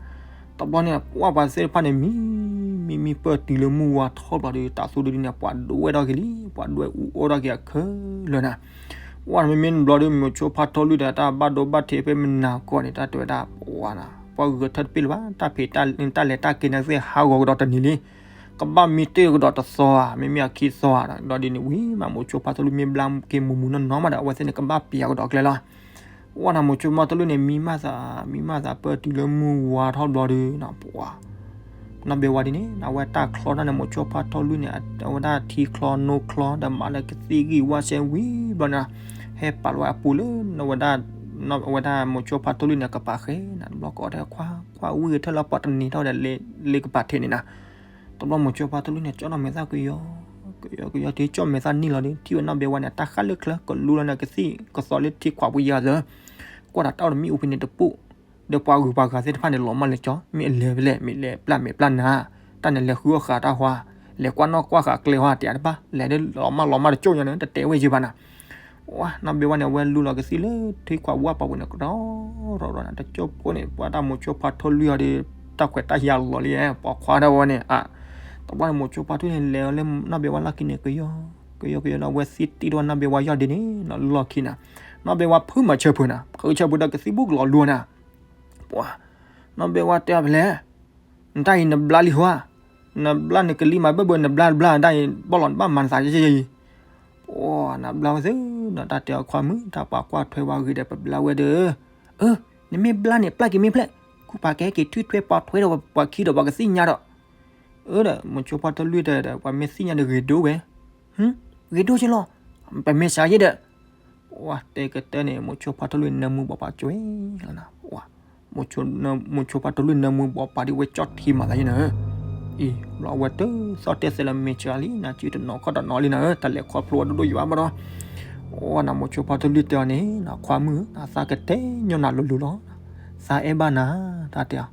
တဘျီန့ၣ် ပှၤပှၤသ့ၣ်တဖၣ်န့ၣ် မံ မံ မံပၢၢ်တုၤလၢမုၢ်ဝါထီၣ်ဘျီဒီး တၢ်သူဒုန့ၣ် ပှၤဒိဝဲထီၣ်က့ၤလံ ပှၤဒွဲအူအီၣ်ထီၣ်က့ၤအခဲလၢာ်နၤ ပှၤမ့မ့ၢ်ဘျီဒီး မိၤဆိဖါထီၣ်လွံၢ်ဒီး တၢ်ဘၣ်ဒိဘၣ်ထံးဖဲမနၤကီၢ်န့ၣ် တၢ်တဲဝဲဒၣ် ပှၤနၤ ပှၤဂဲၤထၢၣ်တပ့ၢ်လၢၤဘၣ် တၢ်ဖံးတၢ်လဲၤတၢ်က့ၤန့ၣ်သ့ၣ်ဟးဂီၤကဒီးတနံၤလံ ကဘၣ်မံတ့ၢ်ကဒီးတသီဧါ မ့မ့ၢ်အခံသီဧါ ဒီးဒ်န့ၣ်ဝံၤမး မိၤဆိဖါထီၣ်လွံၢ်မ့ၢ်ဘျါက့ၤမူးမူးနီၢ်နီၢ်မးဒီး အဝဲသ့ၣ်န့ၣ် ကဘၣ်ပျံၤကဒီးကျဲလီၤ ဝဲနၤ မိၤဆိဖါထီၣ်လွံၢ်န့ၣ် မံမးသး မံမးသးပၢၢ်တုၤလၢမုၢ်ဝါထီၣ်ဘျီဒီး ပှၤ နီၢ်ဘဲဝါဒ်န့ၣ် အဝဲတၢ်ချီတၢ်န့ၣ် မိၤဆိဖါထီၣ်လွံၢ်န့ၣ် အဝဲဒၣ်ထံချီနိချီ ဒီးမၤလၢကသံၣ်ဂံၢ်ဝါစဲဝံၤဘျီန့ၣ် ဟဲပာ်လီၤဝဲအပူၤလၢ အဝဲဒၣ် အဝဲဒၣ်မိၤဆိဖါထီၣ်လွံၢ်န့ၣ် ကပၤဃဲနၤ တဘျီကိးထဲခွါ ခွါဝံၢ်ဂဲၤထၢၣ်လၢပှၤတနံၤထီၣ်ဒီး လ့ကပၤထဲန့ၣ်နၤ တဘျီမိၤဆိဖါထီၣ်လွံၢ်န့ၣ် ကၠီၣ်နီၢ်မဲာ်သၣ်ကယီ ကယီကယီ တုၤကၠီၣ်မဲာ်သၣ်နံၣ်လီၤဒီး ထံၣ်ဝဲနီၢ်ဘဲဝါန့ၣ် တၢ်ဃၣ်လၢချၢ ကလူလီၤန့ၣ် ကသံၣ်ကသီလၢထံခွးပူၤယၤသၢ ကွၢ်တၢ်တၢ်အိၣ်တမံၤအိၣ်ဖဲန့ၣ်တပူၤ ဒီးပှၤဂုၤပှၤဂၤသ့ၣ်တဖၣ်န့ၣ် လီၤမၢ်လၢကၠီ မ့ၢ်အလဲၤဖဲလဲၣ် မ့ၢ်လဲၤပျၢ်မဲာ်ပျၢ်နါ တၢ်န့ၣ်လဲၤဃုအီၣ်ဃာ်တၢ်ဟါ လဲၤကွၢ်နီၣ်ကွၢ်ဃာ်ကျဲဟါ တဲတဘၣ် လဲၤဒီးလီၤမၢ်လီၤမၢ်တကၠိၢ်ညါန့ၣ် တတဲဝဲယဲၢ်ဘၣ်နၤ ဝဲ နီၢ်ဘဲဝါန့ၣ် အဝဲလူလီၤကသံၣ်လၢထံခွးဝါပာ်ပူၤန့ၣ် ကရီရီန့ၣ် တကၠိၢ်ဖိန့ၣ် ပှၤတၢ်မိၤဆိဖါထီၣ်လွံၢ်အီၤဒီး တၢ်ခွဲးတၢ်ယာ်လီၤလံ ပိာ်ခွါဒၣ်ဝဲန့ၣ် တဘျီန့ၣ် မိၤဆိဖါထီၣ်လွံၢ်န့ၣ် လဲၤအီၤလၢနီၢ်ဘဲဝါလီၢ်ခံန့ၣ် ကယီ ကယီကယီလီၤ အဝဲသံတ့ၢ်ထီၣ်နီၢ်ဘဲဝါယီၢ်ဒ့န့ၣ် နီၢ်လီၢ်ခံနၤ နီၢ်ဘဲဝါဖုးမၤဆၢဖုးနၤ ဖုးဆၢဖုးဒီးကသံၣ်ဘူၣ်ကလီၤလူနၤ ပှၤ နီၢ်ဘဲဝါတဲအီၤဖဲလဲၣ် နတၢ်အံၤနဘျါလံဟါ နဘျါန့ၣ်ကလံၤမးဘၣ်ဘၣ် နဘျါတဘျါဒၣ်အံၤ ဘီၣ်လီၤနဘၣ်မၤနသးယံၤယံၤ, ပှၤနဘျါဝဲသ့ၣ်နီၤ တၢ်တဲအီၤခွါမုၣ် တၢ်ပာ်ကွၢ်ထွဲဝဲဂ့ၤဒီး ပဘျါဝဲဒီး, အၢ, နမ့ၢ်ဘျါန့ၣ် ပျၢ်က့ၤမ့ၢ်ဖျဲၣ်, ခုပာ်ကဟဲက့ၤထုးထွဲပိာ်ထွဲဒီးပှၤခံဒီးပှၤကသ့ၣ်ညါဒီး, အၢဒီး မိၤဆိဖါထီလူၢ်တဲဒီး ပှၤမ့ၢ်သ့ၣ်ညါဒီးဂ့ၤဒိၣ်ဝဲ, ဂ့ၤဒိၣ်က့လီၤ, ပမ့ၢ်စှၤယဲဒီး ပှၤတဲကတၢၢ်န့ၣ် မိၤဆိဖါထီလူၢ်နၢမူဘိးပာ်ကွဲလီၤနၤ, မိၤဆိဖါထီလူၢ်နၢမူဘိးပာ်ဒ်ဝဲကၠီၣ်ထံမၤသးယဲနၤ, အံၤ ဘျီဝဲတသီၣ်တဲသဲလၢမ့ၢ်စှၤလံ နစုတနီၤခီၣ်တနီၤလံနၤဧၢ တၢ်လဲၤခီဖျိဝဲဒိၣ်ဒိၣ်ယံၤဘၣ်ဘၣ်ဒီး, အိၣ်နၤမိၤဆိဖါထီလူၢ်တဲအီၤန့ၣ် နခွါမုၣ် နသးကတဲညီနၤလိၤလိၤလီၤ, သးအဲၣ်ဘၣ်နၤ တၢ်တဲအီၤ,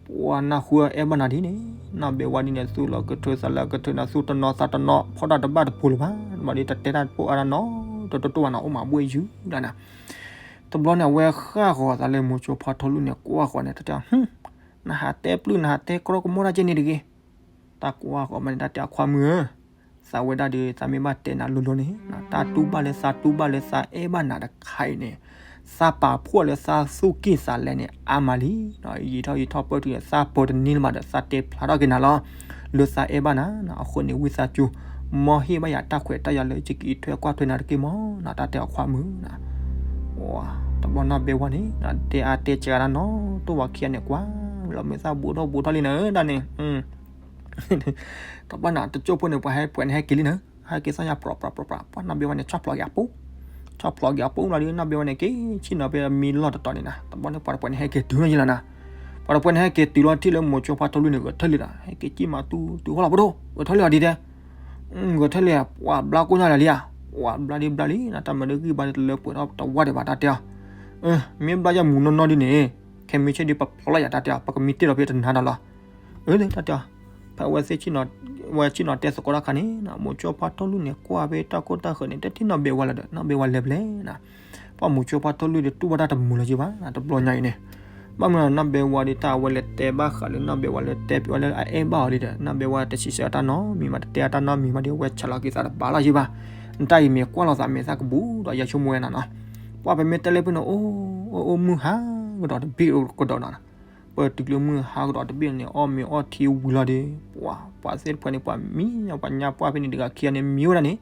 ပှၤနၢ်ဟူအဲၣ်ဘၣ်နၤဒ်န့ၣ် နီၢ်ဘဲဝါဒ်န့ၣ် သူၣ်လီၤကထၢသးလီၤကထၢနၤ သူၣ်တနီၤသးတနီၤ ဖီၣ်တၢ်တဘၣ်တဖိးလၢၤဘၣ်, ဘၣ်ဒ်တတဲတၢ်တပိာ်အါတၢ်နီတတိၢ်ဘၣ်နၤ အိၣ်မးဘှ့ၣ်ယုၢ်ဒၣ်နၤ, တဘျီန့ၣ် အဝဲဃၣ်ဃီၤသးလၢမိၤဆိဖါထီလူၢ်န့ၣ် ကွၢ်ဃီၤန့ၣ် တၢ်တဲအီၤ, နဟးတဲပျုၢ် နဟးတဲကြီကမိၣ်တၢ်ကဲန့ၣ်တဂ့ၤ, တၢ်ကွၢ်ဃီၤမးန့ၣ် တၢ်တဲအီၤခွါမုၣ်ဧၢ, သးဝဲဒၣ်ဒီး သးမ့ၢ်ဘၣ်တဲနၤလိၤလိၤန့ၣ် တၢ်တူၢ်ဘၣ်လၢသးတူၢ်ဘၣ်လၢသးအဲၣ်ဘၣ်နၤတခါအံၤန့ၣ်, သးပာ်ဖှိၣ်လၢသးသူၣ်က့ၣ်သးလဲန့ၣ် အါမးလံ, ယံာ်ထီၣ်ယံာ်ထီၣ်ပၢၢ်တုၤသးပၢၤတန့ၢ်လၢၤဘၣ်ဒီး သးတဲဖျါထီၣ်က့ၤနၤလီၤ, လၢသးအဲၣ်ဘၣ်နၤ, အဃိန့ၣ် ဝံသးစူၤ မ်ဟ့ၣ်ဘၣ်ယၤတၢ်ခွဲးတၢ်ယာ်လၢယက့ၤထွဲကွၢ်ထွဲနၤတက့ၢ်မး, တၢ်တဲအီၤခွါမုၣ်, တဘျီနီၢ်ဘဲဝါန့ၣ် တဲအါတဲစှၤတၢ်နီတတိၢ်ဘၣ်ခံဂၤန့ၣ် ကွၢ်လီၤမုာ်သၣ်ဘူးထီၣ်ဘူးထီၣ်လံနၤဧၢဒၣ်န့ၣ် တဘျီန့ၣ် တကၠိၢ်ဖိန့ၣ် ပှၤဟဲပှဲၤန့ၣ်ဟဲက့ၤလံနၤ, ဟဲက့ၤသီၣ်ညါပြီပြီပြီပြီ, ပှၤနီၢ်ဘဲဝါန့ၣ် ဆီၣ်ဖျိးက့ၤအပူၤ, ဆီၣ်ဖျိးက့ၤအပူၤလီၤဒီး နီၢ်ဘဲဝါန့ၣ် က့ၤဆ့ၣ်နီၤဖဲမံလီၢ်တတီၤန့ၣ်နၤ, တဘျီန့ၣ် ပှၤတပှဲၤန့ၣ်ဟဲက့ၤတုၤလီၤယံၤလီၤနၤ, ပှၤတပှဲၤန့ၣ်ဟဲက့ၤတုၤလီၤထံၣ်လၢမိၤဆိဖါထီလူၢ်န့ၣ် ဂဲၤထၢၣ်လံဒီး ဟဲက့ၤကံၣ်မးတူတူဟီၣ်လီၤပဒိၣ်, ဂဲၤထၢၣ်လံအီၤဒ်တဲ, ဂဲၤထၢၣ်လံဧါ, ပှၤဘျါကိၢ်ညါလၢာ်လံဧါ, ပှၤဘျါဒ်ဘျါလံနၤ, တၢ်မၤဒ်ဂံၢ်ဘါဒ်တလၢပှဲၤထီၣ်တဝၢ်ဒံးဘၣ်တၢ်တဲအီၤ, မ့ၢ်ဘျါယဲမူနီၢ်နီၢ်ဒ်န့ၣ် ခဲမုၢ်ဆ့ၣ်ဒ်ပဖျီလီၤယၤတၢ်တဲအီၤ, ပကမံတ့ၢ်လီၤဖဲတနၤဒီးလီၤ, အၢ တၢ်တဲအီၤ, ဖဲအဝဲသ့ၣ် ဝဲဆ့ၣ်နီၤတဲသကိးတၢ်ခါန့ၣ် မိၤဆိဖါထီလူၢ်န့ၣ် ကွၢ်ဖဲတၢ်ကိၢ်တၢ်ဃၢၤန့ၣ် တထံၣ်နီၢ်ဘဲဝါလၢၤဒီး နီၢ်ဘဲဝါလဲၤဖဲလဲၣ်နၤ, ပှၤမိၤဆိဖါထီလူၢ်ဒီးတူၢ်ဘၣ်တၢ်တမုာ်လီၤက့ဘၣ်, တဘျီညါအံၤန့ၣ် ဘၣ်မနုၤနီၢ်ဘဲဝါဒီး တၢ်အဝဲလဲၤတဲဘၣ်ဃးလၢနီၢ်ဘဲဝါလၢတဲပၠးဝဲလၢအအဲၣ်ဘၣ်အီၤဒီး နီၢ်ဘဲဝါတစံးဆၢတၢ်နီတမံၤဘၣ်, တတဲအတၢ်နီတမံၤဘၣ်ဒီး အဝဲဆဲးလီၤက့ၤသးတဘၣ်လီၤက့ဘၣ်, နတၢ်အံၤမ့ၢ်ကွၢ်လိာ်သးမဲာ်သၣ်ကဘူးဒီး ယဆိကမိၣ်ဝဲနၤနီၤ, ပှၤပမ့ၢ်တဲလၢဖဲန့ၣ် အိၣ်အိၣ်မုၢ်ဟါကဒီးတဘ့ၣ်ကဒီးနီၤ, ပတုၤလၢမုၢ်ဟါကဒီးတဘ့ၣ်န့ၣ် အီၣ်မ့ၤအီထံဝံၤလီၤဒီး ပှၤပှၤသ့ၣ်တဖၣ်န့ၣ် ပှၤမံ ပှၤညါပှၢ်ဖဲန့ၣ်တဂၤခံဂၤန့ၣ် မံဝဲဒၣ်န့ၣ်,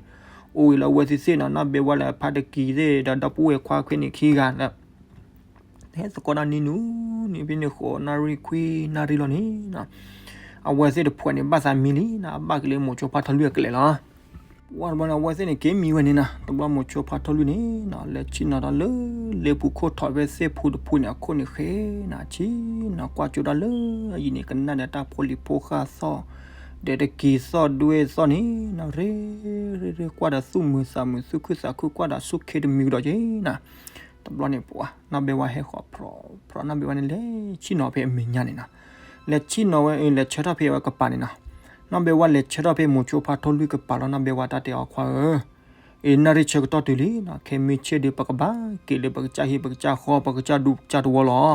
အိၣ်ဂ့ၤလၢအဝဲသ့ၣ်သ့ၣ်နီၤ, နီၢ်ဘဲဝါလၢဖါတကံၤသ့ၣ်ဒီး ဒီပုၢ်ဝဲၢ်ခွါခဲန့ၣ်ခံဂၤလၢ ဟဲသကိးတၢ်နံၤနူၤနံၤ ဖဲန့ၣ်ဃိးနၣ်ရံၣ်ခွံနၣ်ရံၣ်လီၤန့ၣ်, အဝဲသ့ၣ်တဖၣ်န့ၣ် ဘၣ်သးမံလံနီၤ, အဘၣ်က့ၤလၢမိၤဆိဖါထီလူၢ်အကျဲလီၤ. ပှၤတဘျီန့ၣ် အဝဲသ့ၣ်န့ၣ်က့ၤမံဝဲန့ၣ်နီၤ, တဘျီမိၤဆိဖါထီလူၢ်န့ၣ်နီၤ လဲၤဆ့ၣ်နီၤတၢ်လၢ လ့ပူၤခိၣ်ထီၣ်ဖဲသ့ၣ်ဖူတဖူန့ၣ် အခိၣ်န့ၣ်ဃ့နီၤ, ဆ့ၣ်နီၤကွၢ်ကၠိတၢ်လၢအယံၤန့ၣ် ကနၣ်ဒီးတၢ်ဖိလံၤဖိဃာ်သီၣ် ဒီးတကံၤသီၣ်ဒွဲၣ်သီၣ်န့ၣ်နီၤ, ရ့ရ့ရ့ကွၢ်ဒီးသူၣ်မုာ်သးမုာ် သူၣ်ခုသးခု ကွၢ်ဒီးဆူၣ်ခ့တမံၤကဒီးက့ၤနီၤ. တဘျီန့ၣ်ပှၤ နီၢ်ဘဲဝါဟဲဃီၤဖြီဖြီ နီၢ်ဘဲဝါန့ၣ်လဲၤဆ့ၣ်နီၤဖဲအမဲာ်ညါန့ၣ်နီၤ, လဲၤဆ့ၣ်နီၤဝဲ လဲၤဆၢထၢၣ်ဖဲအဝဲကပၤန့ၣ်နီၤ, နီၢ်ဘဲဝါလဲၤဆၢထၢၣ်ဖဲမိၤဆိဖါထီလူၢ်ကပၤလီၤ. နီၢ်ဘဲဝါတၢ်တဲအီၤခွါဧၢ, အံၤ နၣ်ရံၣ်ဆၢကတီၢ်တုၤလံနီၤ, ခဲမုၢ်ဆ့ၣ်ဒီး ပကဘၣ်က့ၤလၢပကစၢ်ဟံၣ်ပကစၢ်ဃီ ပကစၢ်ဒူပကစၢ်တဝီလီၤ.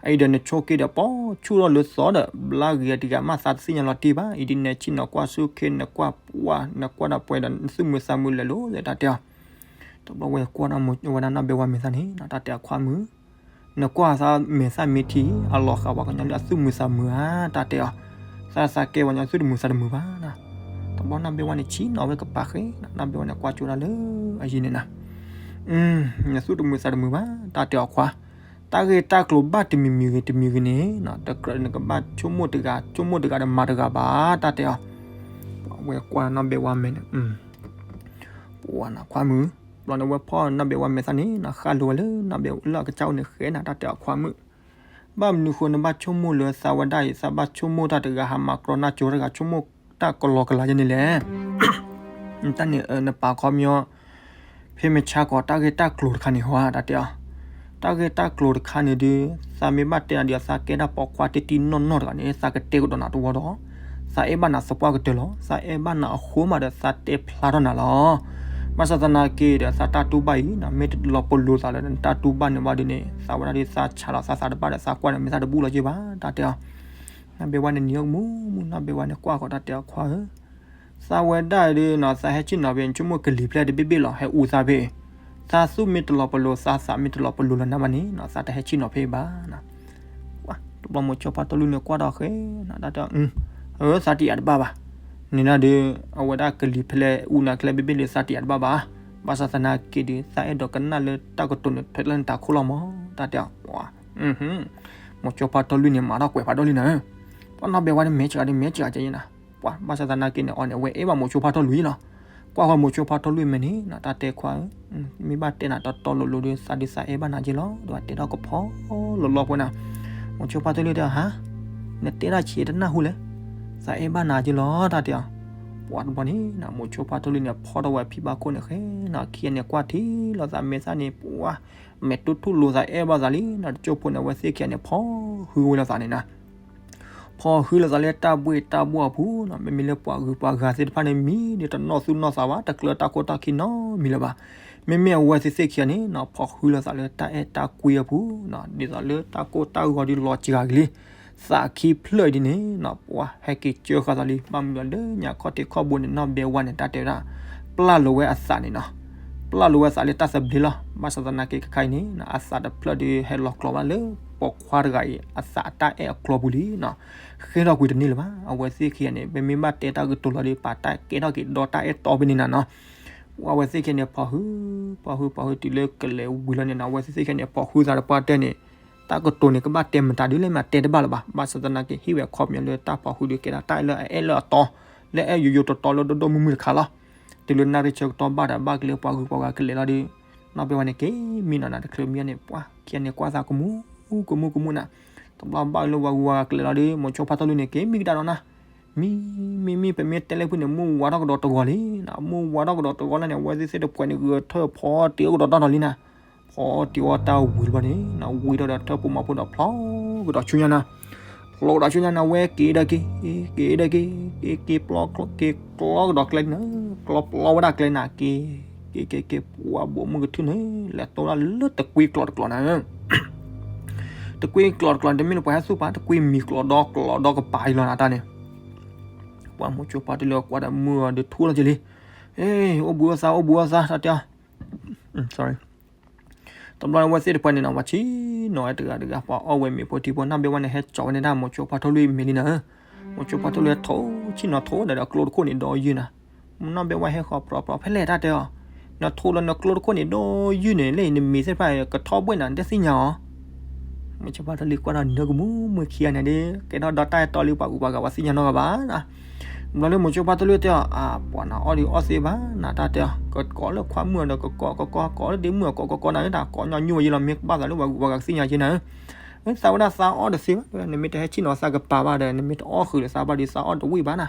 အအံၤဒီးနဆိၣ်က့ၤဒီး ပိာ်ဆူၣ်ထီၣ်လၢသီဒီး ဘျါဂ့ၤအတဂၤမးသးတသ့ၣ်ညါလီၤတံၢ်ဘၣ်, အံၤဒ်နဆ့ၣ်နီၤကွၢ်ဆူၣ်ခ့ နကွၢ်ပှၢ် နကွၢ်ဒီးပှဲၤဒီး နသူၣ်မုာ်သးမုာ်လဲၤလိၤသး တၢ်တဲအီၤ. တဘျီဝဲကွၢ်ဒၣ်ဝဲဒၣ်နီၢ်ဘဲဝါမဲာ်သၣ်န့ၣ်နီၤ, တၢ်တဲအီၤခွါမုၣ်, နကွၢ်သးမဲာ်သၣ်မ့ၢ်ထံ အလီၤဃာ်ပှၤကညီလၢအသူၣ်မုာ်သးမုာ်ဧါ တၢ်တဲအီၤ, သးသးကဲပှၤကညီသူၣ်တမုာ်သးတမုာ်ဘၣ်နီၤ. တဘျီနီၢ်ဘဲဝါန့ၣ်ဆ့ၣ်နီၤဝဲကပၤဃ့နီၤ, နီၢ်ဘဲဝါန့ၣ် ကွၢ်ကၠိဒၣ်လၢအယံၤန့ၣ်နီၤ, နသူၣ်တမုာ်သးတမုာ်ဘၣ် တၢ်တဲအီၤခွါ, တၢ်ဂ့ၢ်တၢ်ကျိၤဘၣ်တမံၤမံၤဂ့ၤတမံၤဂ့ၤန့ၣ်နီၤ, တကြၢးနကဘၣ်ဆိကမိၣ်တဂၤ ဆိကမိၣ်တဂၤဒီးမၤတဂၤဘၣ် တၢ်တဲအီၤ. ဝဲကွၢ်နီၢ်ဘဲဝါမဲာ်န့ၣ် ပှၤနီၤခွါမုၣ်, ဘျီန့ၣ်ဝဲဖီၣ်နီၢ်ဘဲဝါမဲာ်သၣ်န့ၣ်နီၤ, ဃၣ်လိၤဝဲလၢနီၢ်ဘဲဝါလၢအကစၢ်အိၣ်န့ၣ်ဃဲနီၤ, တၢ်တဲအီၤခွါမုၣ်, ဘၣ်မနုၤဃိနဘၣ်ဆိကမိၣ်လၢသးဝဲဒၣ်အံၤ သးဘၣ်ဆိကမိၣ်တၢ်တဂၤ ဟးမၤကြီနၢ်ကၠိတဂၤ ဆိကမိၣ်တၢ်ကလီကလီယဲန့ၣ်လဲၣ်. တၢ်န့ၣ်နပာ်ခီပညီ ဖဲမ့ၢ်ဆါကီးတၢ်ဂ့ၢ်တၢ်ကျိၤတခါန့ၣ်ဟီ တၢ်တဲအီၤ, တၢ်ဂ့ၢ်တၢ်ကျိၤတခါန့ၣ်ဒီး သးမ့ၢ်ဘၣ်တဲနၤဒီး သးကဲဒၣ်ပိာ်ခွါတံၢ်တံၢ်နီၢ်နီၢ်တဂၤန့ၣ် သးကတဲကဒီးနၤတဝီဒီး သးအဲၣ်ဘၣ်နၤသပှၢ်ကတၢၢ်လီၤ. သးအဲၣ်ဘၣ်နၤအဃိမးဒီး သးတဲဖျါထီၣ်နၤလီၤ. ဘၣ်ဆၣ်သနာ်က့ဒီး သးတၢ်တူၢ်ဘၣ်အံၤ မ့ၢ်တလီၤပလိာ်သးလၢနတၢ်တူၢ်ဘၣ်န့ၣ်ဘၣ်ဒ်န့ၣ် သးဝဲဒၣ်ဒ်သးဆးလီၤသးသးတဘၣ်ဒီး သးကွၢ်န့ၣ်မ့ၢ်သးတဘူၣ်လီၤက့ဘၣ် တၢ်တဲအီၤ. နီၢ်ဘဲဝါန့ၣ်နံၤအီၣ်ကမူမူ နီၢ်ဘဲဝါန့ၣ်ကွၢ်ဃီၤတၢ်တဲအီၤခွါဧၢ, သးဝဲဒၣ်ဒီးနီၤ သးဟဲဆ့ၣ်နီၤဖဲ ဆိကမိၣ်ကလံၤဖျဲၣ်တဘ့ၣ်ဘ့ၣ်လီၤ ဟဲအူသးဖဲအံၤ, သးသူၣ်မ့ၢ်တလီၤပလိာ် သးသးမ့ၢ်တလီၤပလိာ်လၢၤနၤမးန့ၣ်နီၤ သးတဟဲဆ့ၣ်နီၤဖဲအံၤဘၣ်. တဘျီမိၤဆိဖါထီလူၢ်န့ၣ်ကွၢ်ဒီးဃဲနီၤ တၢ်တဲအီၤ, သးတယၤတဘၣ်ဘၣ်. န့ၣ်ဒုး အဝဲဒၣ်ကလံၤဖဲလဲၣ်အူနၤကျဲဘ့ၣ်ဘ့ၣ်လၢသးတယၤတဘၣ်ဘၣ်. ဘၣ်ဆၣ်သနာ်က့ဒီး သးအဲၣ်ဒိးကနၣ်လၢတၢ်ကတိၤန့ၣ် ဖဲလၢနတၢ်ခိၣ်လီၤမး တၢ်တဲအီၤ. မိၤဆိဖါထီၣ်လွံၢ်န့ၣ် မၤထီၣ်ကွဲးဖးဒိၣ်လံနၤဧၢ. ပှၤနီၢ်ဘဲဝါန့ၣ် မဲာ်ကဂၤဒီး မဲာ်ကဂၤကဲယဲနၤ. ပှၤဘၣ်ဆၣ်သနာ်က့န့ၣ် အီၤန့ၣ် အဝဲအဲၣ်ဘၣ်မိၤဆိဖါထီၣ်လွံၢ်လီၤ. ကွၢ်ဃီမိၤဆိဖါထီၣ်လွံၢ်မဲာ်န့ၣ် တၢ်တဲခွါဧၢ, မ့ၢ်ဘၣ်တဲနၤတီတီလိၤလိၤဒီး သးဒုးသးအဲၣ်ဘၣ်နၤက့လီၤ. ဒီးတဲထီၣ်ကဖီလီၤလီၤဖိနၤ. မိၤဆိဖါထီၣ်လွံၢ်တဲအီၤ ဟါ, နတဲဒၣ်ဆံးတနၢ်ဟူလဲၣ်. သးအဲၣ်ဘၣ်နၤက့လီၤ တၢ်တဲအီၤ. ပှၤတဘျီန့ၣ် မိၤဆိဖါထီၣ်လွံၢ်န့ၣ် ဖီထီၣ်ဝဲဖံဘၣ်ခိၣ်န့ၣ်ဃဲနီၤ ခံဂၤန့ၣ်ကွၢ်ထံလီၤသးမဲာ်သၣ်န့ၣ် ပှၤ မဲာ်တူၢ်ထူၣ်လိၤသးအဲၣ်ဘၣ်သးလံနီၤ တကၠိဖိန့ၣ် အဝဲသ့ၣ်ခံဂၤန့ၣ် ဖီၣ်ဟုဝဲလီၤသးန့ၣ်နၤ. ဖီၣ်ဟုလီၤသးလၢတၢ်ဘှ့ၣ်တၢ်ဘှီၣ်အပူၤနီၤ မ့မ့ၢ်လၢပှၤဂုၤပှၤဂၤသ့ၣ်တဖၣ်န့ၣ် မံဒီးတနီၣ်သူၣ်နီၣ်သးဘၣ် တကျၢတၢ်ခိၣ်တၢ်ခံနီတမံၤလၢၤဘၣ်. မ့မ့ၢ်အဝဲသ့ၣ်သ့ၣ်ခံဂၤန့ၣ်နီၤ ဖီၣ်ဟုလီၤသးလၢတၢ်အဲၣ်တၢ်ကွံအပူၤနီၤ ဒ်သိးလၢတၢ်ကိၢ်တၢ်ဂီၤဒုးလီၤစှၤက့ၤလံ သးခံဖျၢၣ်ဒ်န့ၣ်နီၤ ပှၤဟဲက့ၤစၢဃာ်သးလံ ဘၣ်မနုၤလၢညါခီၣ်ထံးခီၣ်ဘိန့ၣ် နီၢ်ဘဲဝါန့ၣ် တၢ်တဲဝဲဒၣ် ပျၢ်လိာ်ဝဲအသးန့ၣ်နီၤ ပျၢ်လိာ်ဝဲအသးလၢတၢ်သဘျ့လီၤ. ဘၣ်ဆၣ်သနာ်က့ခဲခါအံၤန့ၣ် အသးတဖျၢၣ်ဒုးဟဲလီၤကျိၤဘၣ်လၢ ပိာ်ခွါတဂၤအံၤ အသးအတၢ်အဲၣ်အကျိၤပူၤလံနီၤ ဃဲထီၣ်ကွံာ်တန့ၢ်လၢၤဘၣ်. အဝဲသ့ၣ်ခံဂၤန့ၣ် ပမ့ၢ်ဘၣ်တဲတၢ်ကတိၤလီၤဒီး ပာ်တၢ်ကဲထီၣ်က့ၤဒီးတၢ်အဲၣ်တီဖဲန့ၣ်နၤနီၤ အဝဲသ့ၣ်ခံဂၤန့ၣ် ဖီၣ်ဟု ဖီၣ်ဟု ဖီၣ်ဟုတုၤလၢကလဲၤဝံၤလီၤန့ၣ်နီၤ အဝဲသ့ၣ်ခံဂၤန့ၣ် ဖီၣ်ဟုသးတပှၢ်တၢၢ်န့ၣ် တၢ်ကတိၤန့ၣ် ကဘၣ်တဲမတၤဒ်လဲၣ်မး တဲတဘၣ်လၢၤဘၣ်. ဘၣ်ဆၣ်သနာ်က့ ဟ့ၣ်ဝဲခီပညီလၢတၢ်ဖီၣ်ဟုဒုးကဲဒၣ်တၢ်လၢအအဲၣ်လၢအတီ လၢအဲၣ်ယိယိတီတီလၢဒိၣ်ဒိၣ်မုၢ်မုၢ်တခါလီၤ. တုၤလၢနၣ်ရံၣ်ဆၢကတီၢ်ဘၣ်ဒီး ဘၣ်က့ၤလၢပှၤဂုၤပှၤဂၤကလဲၤလီၤဒီး နီၢ်ဘဲဝါန့ၣ်က့ၤမံနီၤနၤ တချုးမံအီၤန့ၣ် ပှၤခံဂၤန့ၣ်ကွၢ်သးကမူ ကမူ ကမူနၤ. တဘျီဘၣ်လၢပှၤဂုၤပှၤဂၤကလဲၤလီၤဒီး မိၤဆိဖါထီၣ်လွံၢ်န့ၣ် က့ၤမံကဒါဒီးနၤ မံ မံ မံ ပမ့ၢ်တဲလၢဖုန့ၣ် မုၢ်ဝါထီၣ်ကဒီးတဂီၤလံနီၤ မုၢ်ဝါထီၣ်ကဒီးတဂီၤလၢန့ၣ် အဝဲသ့ၣ်သ့ၣ်တဖှဲးန့ၣ် ဂုာ်ထၢၣ်ဖီတ့ၢ်အိၣ်ကဒီးတၢ်ဒီးလံနၤ. ဖီတ့ၢ်အီၣ်တၢ်ဝံၤတဘျီန့ၣ် ဝံၤထီၣ်ဒီးထၢၣ်ဖိမၤဖိဒီးဖျီကဒီးဆူညါနၤ ဖျီကဒီးဆူညါနၤ ဝဲက့ၤဒီးက့ၤ က့ၤဒီးက့ၤ က့ၤ က့ၤပျီ က့ၤကျီကဒီးကျဲနၤ ကျီပျီဝဲဒၣ်ကျဲနၤ က့ၤ က့ၤ က့ၤ က့ၤ ပှၤဘိးမုၢ်ကထူၣ်န့ၣ် လဲၤတိၢ်ဒၣ်လၢတကွံကျိးတကျိးနၤ တကွံကျိးတကျိးန့ၣ် တမ့ၢ်လၢပှၤဟဲသူၣ်ပာ် တကွံမံၤကျိးဒီကျိးဒီကပၤအံၤလီၤနၤတၢ်န့ၣ် ပှၤမိၤဆိဖါထီၣ်လွံၢ်ကွၢ်ဒီးမုၢ်အီၤဒုးထူလီၤက့ၤလံ ဟ့ အိၣ်ဘှံးအိၣ်သါ အိၣ်ဘှံးအိၣ်သါ တၢ်တဲအီၤ တဘျီန့ၣ် အဝဲသ့ၣ်တဖှဲးန့ၣ်နီၤ ပှၤဆံးနီၤဝဲတဂၤတဂၤ ပှၤအီၣ်ဝဲမ့ၤဖိထံဖိ နီၢ်ဘဲဝါန့ၣ် ဟဲကၠီဝဲန့ၢ်တၢ်မိၤဆိဖါထီၣ်လွံၢ်အမဲာ်လံနၤဧၢ မိၤဆိဖါထီၣ်လွံၢ်ထိဆံးနီၤထိဒီး အကျိတခိၣ်န့ၣ်ဒီးယုၢ်နၤ နီၢ်ဘဲဝါဟဲဃီၤပြီပြီ ဖဲလဲၣ်တၢ်တဲအီၤ နထိလၢနကျိတခိၣ်န့ၣ်ဒီးယုၢ်န့ၣ် လၢနမ့ၤသ့ၣ်တဖၣ်ကထီဘှဲၣ်နၤ နတသ့ၣ်ညါအီၤ မိၤဆိဖါထီၣ်လွံၢ်ကွၢ်ဒီးနၢကမူမုၢ်ခံဂၤန့ၣ်ဒီး ကဲထီၣ်ဒီးတၢ်အဲၣ်တီလံ ပှၤဂုၤပှၤဂၤ ပှၤသ့ၣ်ညါနီတဂၤဘၣ်နၤ ဘျီလၢမိၤဆိဖါထီၣ်လွံၢ်တဲအီၤ အပှၤနၤအီၣ်ဒုးအီၣ်သ့ဘၣ်နၤ တၢ်တဲအီၤ ကကိးလၢခွါမုၣ်အီၤဒီးကကိးကကိး ကိးလၢဒ့မုၣ်အကိးကကိးနၤ တၢ်ကိးညီနုၢ်ဝဲယဲလီၤ မ့ၢ်ကဘၣ်သးလၢပှၤဂုၤပှၤဂၤကသ့ၣ်ညါက့နၤဧၢ သးဝဲဒၣ်သးအီၣ်တသ့ဘၣ် နမ့ၢ်တဟဲဆံးနီၤသးကပၤဘၣ်ဒီး နမ့ၢ်တအီၣ်ဃုာ်ဒီးသးဘၣ်ဒီး သးအီၣ်တဝံၣ်ဘၣ်နၤ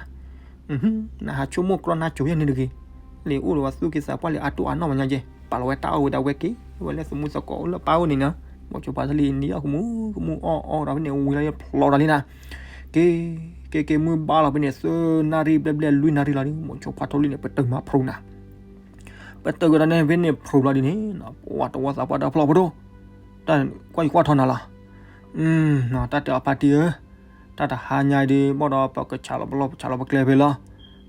နဟးဆိကမိၣ်ကြီနါကိၤယဲၢ်န့ၣ်တဂ့ၤ လံာ်အိၣ်ဒီးပှၤသူၣ်က့သးပှၢ်လံာ်အါတိၢ်အါနီၢ်မးညါက့ ပာ်လီၤဝဲတၢ်အီၣ်ဝဲဒၣ်ဝဲက့ၤ ဝဲလၢသမူသကိးအိၣ်လၢပၢ်အိၣ်န့ၣ်နီၤ မိၤဆိဖါထီၣ်လွံၢ်နံၤအီၣ်ကမူကမူအီၣ်အီၣ်ဒီးဖဲန့ၣ်ဝံၤလီၤဖျီဒီးလံနၤ က့ၤ က့ၤက့ၤမုၢ်ဘါလီၤဖဲန့ၣ် သၢနၣ်ရံၣ်ဘျဲၣ်ဘျဲၣ်လွံၢ်နၣ်ရံၣ်လီၤဒီး မိၤဆိဖါထီၣ်လွံၢ်န့ၣ် ပတုာ်မၤဖျိနၤ ပတုာ်ကဒီးန့ၣ်ဖဲန့ၣ်ဖျိလီၤဒ်န့ၣ် ပှၤတဝီသးပှၢ်တဖျီၣ်ဖိဒိၣ် တၢ်ကွၢ်ယကွၢ်ထီၣ်နၤလီၤ တၢ်တဲအီၤဖါတံၢ်ဧၢ တၢ်တဟါညါအံၤဒီး ဘၣ်ဒီးပကဆးလီၤပလီၢ်ပဆးလီၤပကျဲဖဲလီၤ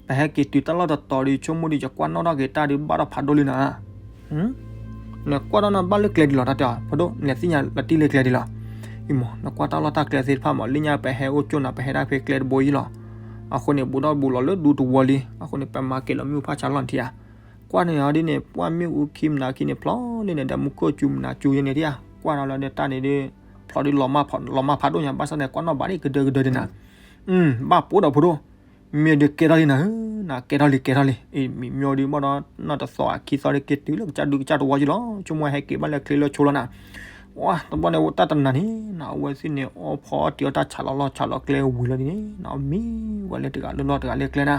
ပဟဲက့ၤတုၤတၢ်လီၢ်တတီၤဒီး ဆိကမိၣ်ဒီးယကွၢ်နီၣ်ထီၣ်က့ၤတၢ်ဒီးဘၣ်ထီၣ်ဖးဒိၣ်လံနၤ နကွၢ်ထီၣ်နၤဘၣ်လၢကျဲဒ်လီၤ တၢ်တဲအီၤ ဖိဒိၣ် နသ့ၣ်ညါလီၤတံၢ်လၢကျဲဒ်လီၤ အံၤမး နကွၢ်တၢ်လီၢ်တၢ်ကျဲသ့ၣ်တဖၣ်မး လၢညါပဟဲအိၣ်ကၠိနၤ ပဟဲဒၣ်ဖဲကျဲတဘိအံၤလီၤ အဃိန့ၣ် ဘူးထီၣ်ဘူးလီၤလၢဒူသဝီလံ အဃိန့ၣ် ပမၤက့ၤလီၤမ့ၣ်အူဖးဆါလီၢ်နထံဧါ ကွၢ်န့ၣ်အီၤဒ်န့ၣ် ပှၢ်မ့ၣ်အူခံမနၤခံန့ၣ် ဖျီလံန့ၣ်ဒီး မူခိၣ်စူၤမနၤစူၤယဲန့ၣ်ဒၣ် ကွၢ်ထီၣ်လီၤဒီးတၢ်န့ၣ်ဒီး ဖျီဒ်လီၤမၢ်ဖးဒိၣ်ညါ ဘၣ်ဆၣ်န့ၣ် ကွၢ်နီၣ်ဘၣ်ဒ်ကဒၢကဒၢဒ်နၤ ဘၣ်ပိာ်ဒီးဖိဒိၣ် မ့ၢ်ဒုးကဲထီၣ်လံနၤဧၢ နကဲထီၣ်လံကဲထီၣ်လံ အံၤမံၤမ့ၢ်ဒုးဘၣ်ဒီး နီၢ်တသီအခံသီဒုးက့ၤတုၤလၢကစၢ်ဒုးကစၢ်တဝီက့ၤလီၤ ဆိကမိၣ်ဟဲက့ၤဘၣ်လၢချ့လၢဆိလီၤနၤ ဝဲတဘျီန့ၣ်တၢ်တနၤန့ၣ် နအဝဲသ့ၣ်န့ၣ် အီၣ်ဖီအီၣ်တံၢ်အီၣ်တၢ်ဆးလီၤလီၢ်ဆးလီၤကျဲဝံၤလီၤဒ်န့ၣ် နမံဝဲလၢတဂၤလၢလီၢ်တဂၤလၢကျဲနၤ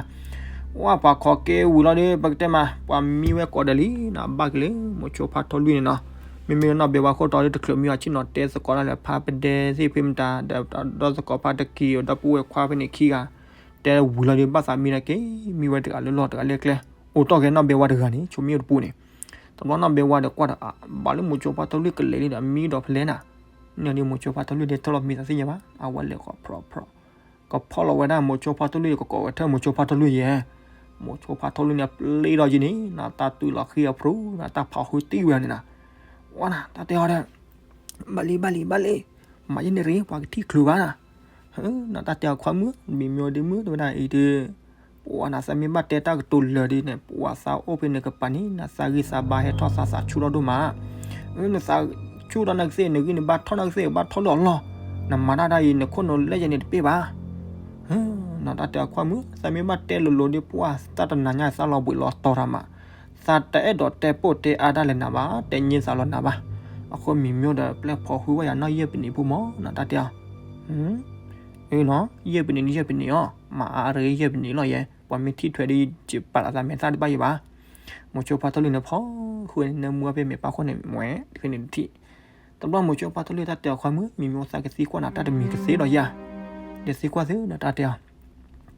ဝဲပှၤခိးက့ၤဝံၤလီၤဒီး ပကတဲမး ပှၤမံဝဲကိးဂၤဒဲးလံ နဘၣ်က့ၤလၢမိၤဆိဖါထီၣ်လွံၢ်န့ၣ်နီၤ မ့မ့ၢ်နီၢ်ဘဲဝါခိၣ်တီဒီးတချုးမံအီၤဆ့ၣ်နီၤတဲသကိးတၢ်လၢဖါပဒဲသ့ၣ်ဖဲမတၤ ဒီးဒီသကိးဖါတကံၤ ဒီပုၢ်ဝဲၢ်ခွါဖဲန့ၣ်ခံဂၤ တဲဝံၤလီၤဒီး ဘၣ်သးမံဒီးက့ၤ မံဝဲတဂၤလၢလီၢ်တဂၤလၢကျဲ အိၣ်တီၢ်က့ၤနီၢ်ဘဲဝါတဂၤန့ၣ် ဆိမ့ၢ်အိၣ်တပူၤန့ၣ် တဘျီနီၢ်ဘဲဝါဒီးကွၢ်ဒီး ဘၣ်လၢမိၤဆိဖါထီၣ်လွံၢ်ကလဲၤလံဒီး မံဒီးဖဲလဲၣ်နၤ န့ၣ်ဒီးမိၤဆိဖါထီၣ်လွံၢ်ဒ်ထီၣ်လီၤမံသးသ့ၣ်ညါဘၣ် အဝဲလဲၤဃီၤဖြီဖြီ ကဖီၣ်လီၤဝဲဒၣ်မိၤဆိဖါထီၣ်လွံၢ် ကကိးဝဲထၢၣ်မိၤဆိဖါထီၣ်လွံၢ်ယဲၢ် မိၤဆိဖါထီၣ်လွံၢ်န့ၣ် ပျံၤဒီးယံၤန့ၣ် နတၢ်တုၤလီၤဃံအဖျိ နတၢ်ဖီၣ်ဃုတံၢ်ဝဲန့ၣ်နၤ ဝဲနၤ တၢ်တဲအီၤဒီး ဘၣ်လံ ဘၣ်လံ ဘၣ်လံ မၤယဲၢ်န့ၣ်ရ့ ပှၤကထံၣ်ချုးဘၣ်နၤ နီၢ်တၢ်တဲအီၤခွါမုၣ် မံၤမံၤဒ့မုၣ် တဝဲဒၣ်အံၤဒုး ပှၤနၤသးမ့ၢ်ဘၣ်တဲတၢ်ကတိၤလၢာ်ဒ်န့ၣ် ပှၤသးအိၣ်ဖဲန့ၣ်ကပၤန့ၣ် နသးဂံၢ်သးဘါဟဲထီၣ်သးသးဆူၣ်ထီၣ်ဒိၣ်မး, နသးဆူၣ်ထီၣ်နကသ့ၣ် နဂံၢ်နဘါထီၣ်နကသ့ၣ် ဘၣ်ထီၣ်လၢအလီၢ်, နမၤတၢ်ဒ်အံၤ နခိၣ်နူာ်လဲၢ်ယဲန့ၣ်တပ့ၢ်ဘၣ်. နီၢ်တၢ်တဲအီၤခွါမုၣ် သးမ့ၢ်ဘၣ်တဲလိၤလိၤဒ် ပှၤသးတနၤညါသးလီၤဘှံးလီၤတီၤတၢ်မး, သးတအဲၣ်ဒိးတဲပိာ်တဲအါတၢ်လၢနၤဘၣ် တဲညံသးလီၤနၤဘၣ်. အဃိမံၤမံၤဒီးပျဲၢ်ဖီၣ်ဃုာ်ဝဲယၤနီၢ်ယဲၢ်ပနံးဖိမး နီၢ်တၢ်တဲအီၤ ယဲၢ်ပနံးန့ၣ်ယဲၢ်ပနံးအီၤ မၤအါတဂ့ၤယဲၢ်ပနံးလီၤယဲ ပှၤမ့ၢ်ထံၣ်ထွဲဒ်ယပာ်လီၤသးမဲာ်သၣ်တဘၣ်ယဲဘၣ်. မိၤဆိဖါထီၣ်လွံၢ်န့ၣ်ဖီၣ်ဃုာ်န့ၣ် နၢမူအဖဲမဲာ်ပၢ်ခိၣ်န့ၣ် မွဲတဖဲန့ၣ်တထံၣ်, တဘျီမိၤဆိဖါထီၣ်လွံၢ်တၢ်တဲအီၤခွါမုၣ် မံၤမံၤသးကသံကွၢ်နၤတၢ်တမံၤကသ့ဒီးယၤ, ဒီးသံကွၢ်သုဒီးတၢ်တဲအီၤ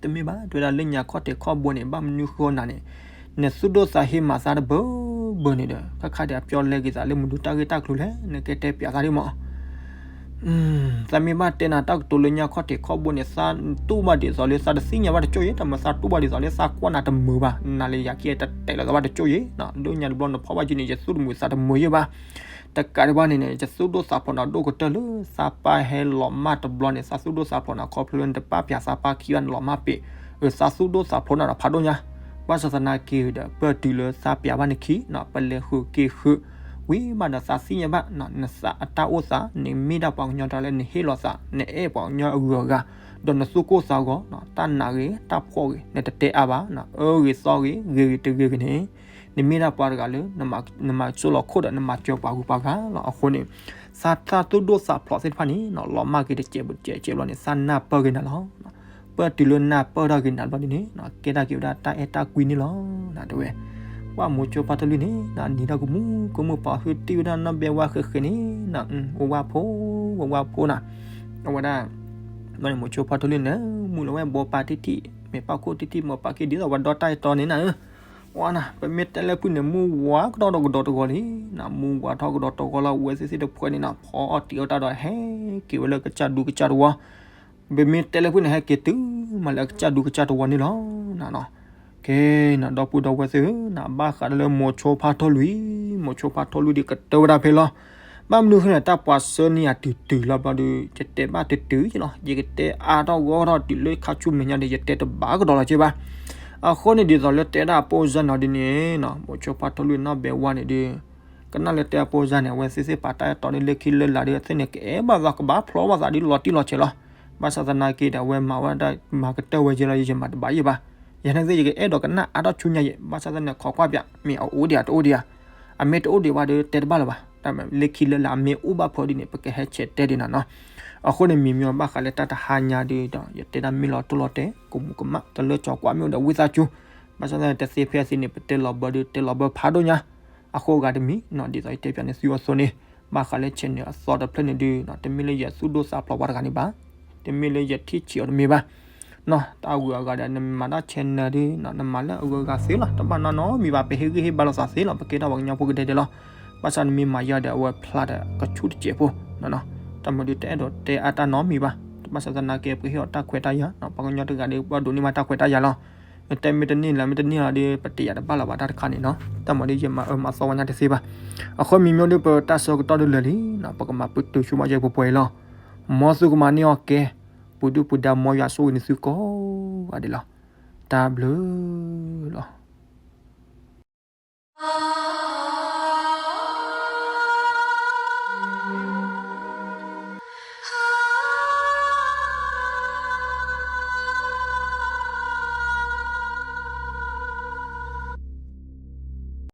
တမ့ၢ်ဘၣ် တဲဝဲဒၣ်လၢညါခီၣ်ထံးခီၣ်ဘိန့ၣ် ဘၣ်မနုၤဃီနၤန့ၣ်, နသူၣ်ဒိၣ်သးဟ့မၤသးတဘၢဘၢန့ၣ်ဒီး ခါခါဒီးအပျီလဲက့ၤသးလၢမနုၤတၢ်ဂ့ၢ်တၢ်ကျိၤလဲၣ် နကဲတဲပျးသးဒ်မး သးမ့ၢ်ဘၣ်တဲနၤတၢ်ကတိၤလၢညါခီၣ်ထံးခီၣ်ဘိန့ၣ် သးတူၢ်ဘၣ်ဒ်သိးလၢသးတသ့ၣ်ညါဘၣ်တကၠိၢ်ယဲ တၢ်မၤသးတူၢ်ဘၣ်ဒ်သိးလၢသးကွၢ်နၤတမုာ်ဘၣ် နၤလၢယၤခံတတဲာ်လီၤသးဘၣ်တကၠိၢ်ယဲ, လၢညါတဘျီနဖီၣ်ဘၣ်က့ၤန့ၣ် ယသူၣ်တမုာ်သးတမုာ်ယဲဘၣ်. တကးဒံးဘၣ်န့ၣ်န့ၣ် ယသူၣ်ဒိၣ်သးဖျိးနၤဒိၣ်ကတၢၢ်လၢ သးပၢ်ဟဲလီၤမၢ်တဘျီန့ၣ် သးသူၣ်ဒိၣ်သးဖျိးနၤခီဖျိလၢနတပာ်ပျးသးပၢ်ခံဘၣ်နလီၤမၢ်ပ့ၤ, အသးသူၣ်ဒိၣ်သးဖျိးနၤဒီးဖးဒိၣ်ညါ, ဘၣ်ဆၣ်သနာ်က့ဒီး ပၢၢ်တုၤလၢသးပျးဘၣ်နခံ ပလဲၤဃုာ်က့ၤဃုာ် ဝံၤဘၣ်ဒီးသးသ့ၣ်ညါဘၣ် နသးအတၢ်အိၣ်သး နမ့ၢ်ဒၣ်ပှၤကညီတဂၤလၢနဟ့ၣ်လီၤသး နအဲၣ်ပှၤကညီအဂုၤအဂၤ, ဒီးနသူၣ်ကိၢ်သးဂီၤ တၢ်နာ်ဂ့ၤ တၢ်ဖှီၣ်ဂ့ၤ နတတဲအါဘၣ်, အၢဂ့ၤသီဂ့ၤ ဂ့ၤဂ့ၤတဂ့ၤဂ့ၤန့ၣ် နမ့ၢ်ဒၣ်ပှၤတဂၤလၢ နမၤစၢၤလီၤခိၣ်ဒီး နမၤစၢၤပှၤဂုၤပှၤဂၤလီၤ. အဃိန့ၣ် သးသးသူၣ်ဒိၣ်သးဖျိးသ့ၣ်တဖၣ်န့ၣ် လီၤမၢ်က့ၤတစဲးဘၣ်တစဲးဘၣ်လီၤန့ၣ် သးနၢ်ပၢၢ်က့ၤနၤလီၤ. ပၢၢ်တုၤလၢနၢ်ပၢၢ်ထီၣ်က့ၤနၤဘျီဒ်န့ၣ် ကဲတၢ်က့ၤဝဲဒၣ်တၢ်အဲၣ်တၢ်ကွံန့ၣ်လီၤ. တဲဝဲ ပှၤမိၤဆိဖါထီၣ်လွံၢ်န့ၣ် နံၤထီၣ်ကမူကမူ ပှၤဟုတံၢ်ဝဲဒၣ်နီၢ်ဘဲဝါဃဲးဃဲးန့ၣ် ဝဲဝါဖိ ဝဲဝါဖိနီၤ, အဝဲဒၣ် ဘၣ်န့ၣ်မိၤဆိဖါထီၣ်လွံၢ်န့ၣ် မူလၢဝဲဘိပၢ်တံၢ်ထံၣ် မဲာ်ပၢ်ခိၣ်တံၢ်ထံၣ် မိၢ်ပၢ်က့ၤဒ်သိးဝဲဒီတၢ်အဲၣ်တီန့ၣ်နၤဧၢ, ဝဲနၤ ပမ့ၢ်တဲလၢဖုၣ်န့ၣ် မူဝါကထီၣ်ဒီးကဒီးတဂီၤလံ, မူဝါထီၣ်ကဒီးတဂီၤလီၤ ဝဲသ့ၣ်သ့ၣ်တဖှဲန့ၣ်နီၤ ဖီအီၣ်တံၤအီၣ်တၢ်ဒီးဟဲက့ၤဝဲလၢကစၢ်ဒူကစၢ်တဝီ ပမ့ၢ်တဲလၢဖုၣ်န့ၣ် ဟဲက့ၤတုၤမးလၢအကစၢ်ဒူကစၢ်တဝီန့ၣ်လီၤ. ကဲနီၤ ဒီပုၢ်ဒီဝဲၢ်သ့ၣ်ဧၢ, နဘၣ်ဃးဒီးလၢမိၤဆိဖါထီၣ်လွံၢ်, မိၤဆိဖါထီၣ်လွံၢ်ဒီးကတၢၢ်ဝဲဒၣ်ဖဲလီၤ. ဘၣ်မနုၤဃိန့ၣ် တၢ်ပှၤဆှၢန့ၢ်ယၤတုၤတုၤလီၤဘျီဒီး ယတဲဘၣ်တုၤတုၤယဲလီၤ. ယကတဲအါထီၣ်ဂီၢ်ထီၣ်တုၤလၢခါဆူမဲာ်ညါဒီး ယတဲတဘၣ်ကဒီးလီၤက့ဘၣ်. အဃိန့ၣ်ဒ်သိးလၢတဲဒၣ်အပိၢ်စၢ်နီၤဒ်န့ၣ်နီၤ မိၤဆိဖါထီၣ်လွံၢ်နီၢ်ဘဲဝါန့ၣ်ဒီး ကနၣ်လၢတဲအပိၢ်စၢ်န့ၣ် အဝဲသ့ၣ်သ့ၣ်ပာ်တၢ်အဲၣ်တီန့ၣ် လၢခံလၢလာ်ဒီး အဝဲသ့ၣ်န့ၣ် ကအဲၣ်ဘၣ်သးကဘၣ်ဖျီဘၣ်သးဒ်လီၤတံၢ်လီၤဆဲးလီၤ. ဘၣ်ဆၣ်သနာ်က့ဒီး အဝဲမၤဝဲဒၣ်မၤကတၢၢ်ဝဲယဲလီၤ ယမၤတဘၣ်ယဲဘၣ်. ယဲန့ၣ်သ့ၣ် ယကအဲၣ်ဒိးကနၣ်အါထီၣ်ဆူညါယဲ ဘၣ်ဆၣ်သနာ်က့ ခိးကွၢ်ပၠး မ့ၢ်အအိၣ်ဒံးဧါတအိၣ်ဒံးဧါ. အမ့ၢ်တအိၣ်ဒံးဘၣ်ဒီး တဲတဘၣ်လၢၤဘၣ်. တၢ်မၤလၢခံလၢလာ် အမ့ၢ်အိၣ်ဘၣ်ဖဲဒ်န့ၣ် ပကဟဲဆဲးတဲဒံးနၤနီၤ. အဃိန့ၣ် မံၤမံၤဘၣ်ဃးလၢတၢ်တဟါညါဒီး ယတဲဒၣ်မ့ၢ်လီၤတိၢ်လီၤတဲာ် ကမူးကမၣ် တလၢစီၤကွၢ်မ့ၢ်အိၣ်ဒီးဝံသးစူၤ ဘၣ်ဆၣ်သနာ်က့ တသ့ဖဲအသ့န့ၣ် ပတဲလီၤဘၢဒီး တဲလီၤဘၢဖးဒိၣ်ညါ အဃိဂၤတမံၤနီၤ ဒ်သိးယတဲပၠးန့ၢ်သုအသိးန့ၣ် ဘၣ်ဃးလၢ channel အသီတဖျၢၣ်န့ၣ်ဒုး တမ့ၢ်လၢယသူၣ်ဒိၣ်သးဖျိးပှၤတဂၤန့ၣ်ဘၣ်, တမ့ၢ်လၢယထံၣ်ဆံးအီၤတမ့ၢ်ဘၣ်နီၤ. တၢ်ဂုၤအဂၤဒီး နမၤတၢ် channel ဒုး နမၤလၢအဂုၤအဂၤသ့လီၤ. တဘၣ်နီတမံၤဘၣ်, ပဟ့ၣ်ဂံၢ်ဟ့ၣ်ဘါလိာ်သးသ့လီၤ. ပကဲထီၣ်ပှၤကညီဖိကဒဲကဒဲလီၤ. ဘၣ်ဆၣ်နမ့ၢ်မၤယါဒီး အဝဲဖျါဒီးကဆူၣ်တစဲးဖိနီၤ. တၢ်မၤဒုး တအဲၣ်ဒိးတဲအါတၢ်နီတမံၤဘၣ်. ဘၣ်ဆၣ်သနာ်က့ ပကဟ့ၣ်အီၤတၢ်ခွဲးတၢ်ယာ်နီၤ. ပှၤကညီတဂၤဒီး ဘၣ်ဒိးန့ၢ်ဘၣ်တၢ်ခွဲးတၢ်ယာ်လီၤ. နတဲမ့ၢ်တန့ၢ်လၢၤ မ့ၢ်တန့ၢ်လီၤဒီး ပတယာ်တဘၣ်လၢၤဘၣ်တၢ်တခါန့ၣ်နီၤ. တၢ်မၤဒုး ယမၤအၢမၤသီဝဲညါတသ့ဘၣ်. အဃိမံၤမ့ၢ်ဒုး ပတၢ်ဆၢကတီၢ်ဒုးလၢာ်လံနီၤ. ပကမၤပတုာ်ဆိကမိၣ်ယဲၢ်ပှဲၤပှဲၤအံၤလီၤ. မ်သုကမၤန့ၢ်အီၣ်ကဲ ပူၤဒုၣ်ပူၤဒါ မ်ယွၤဆိၣ်ဂ့ၤန့ၢ်သုကိးဂၤဒဲးလီၤ. တၢ်ဘျုးလီၤ.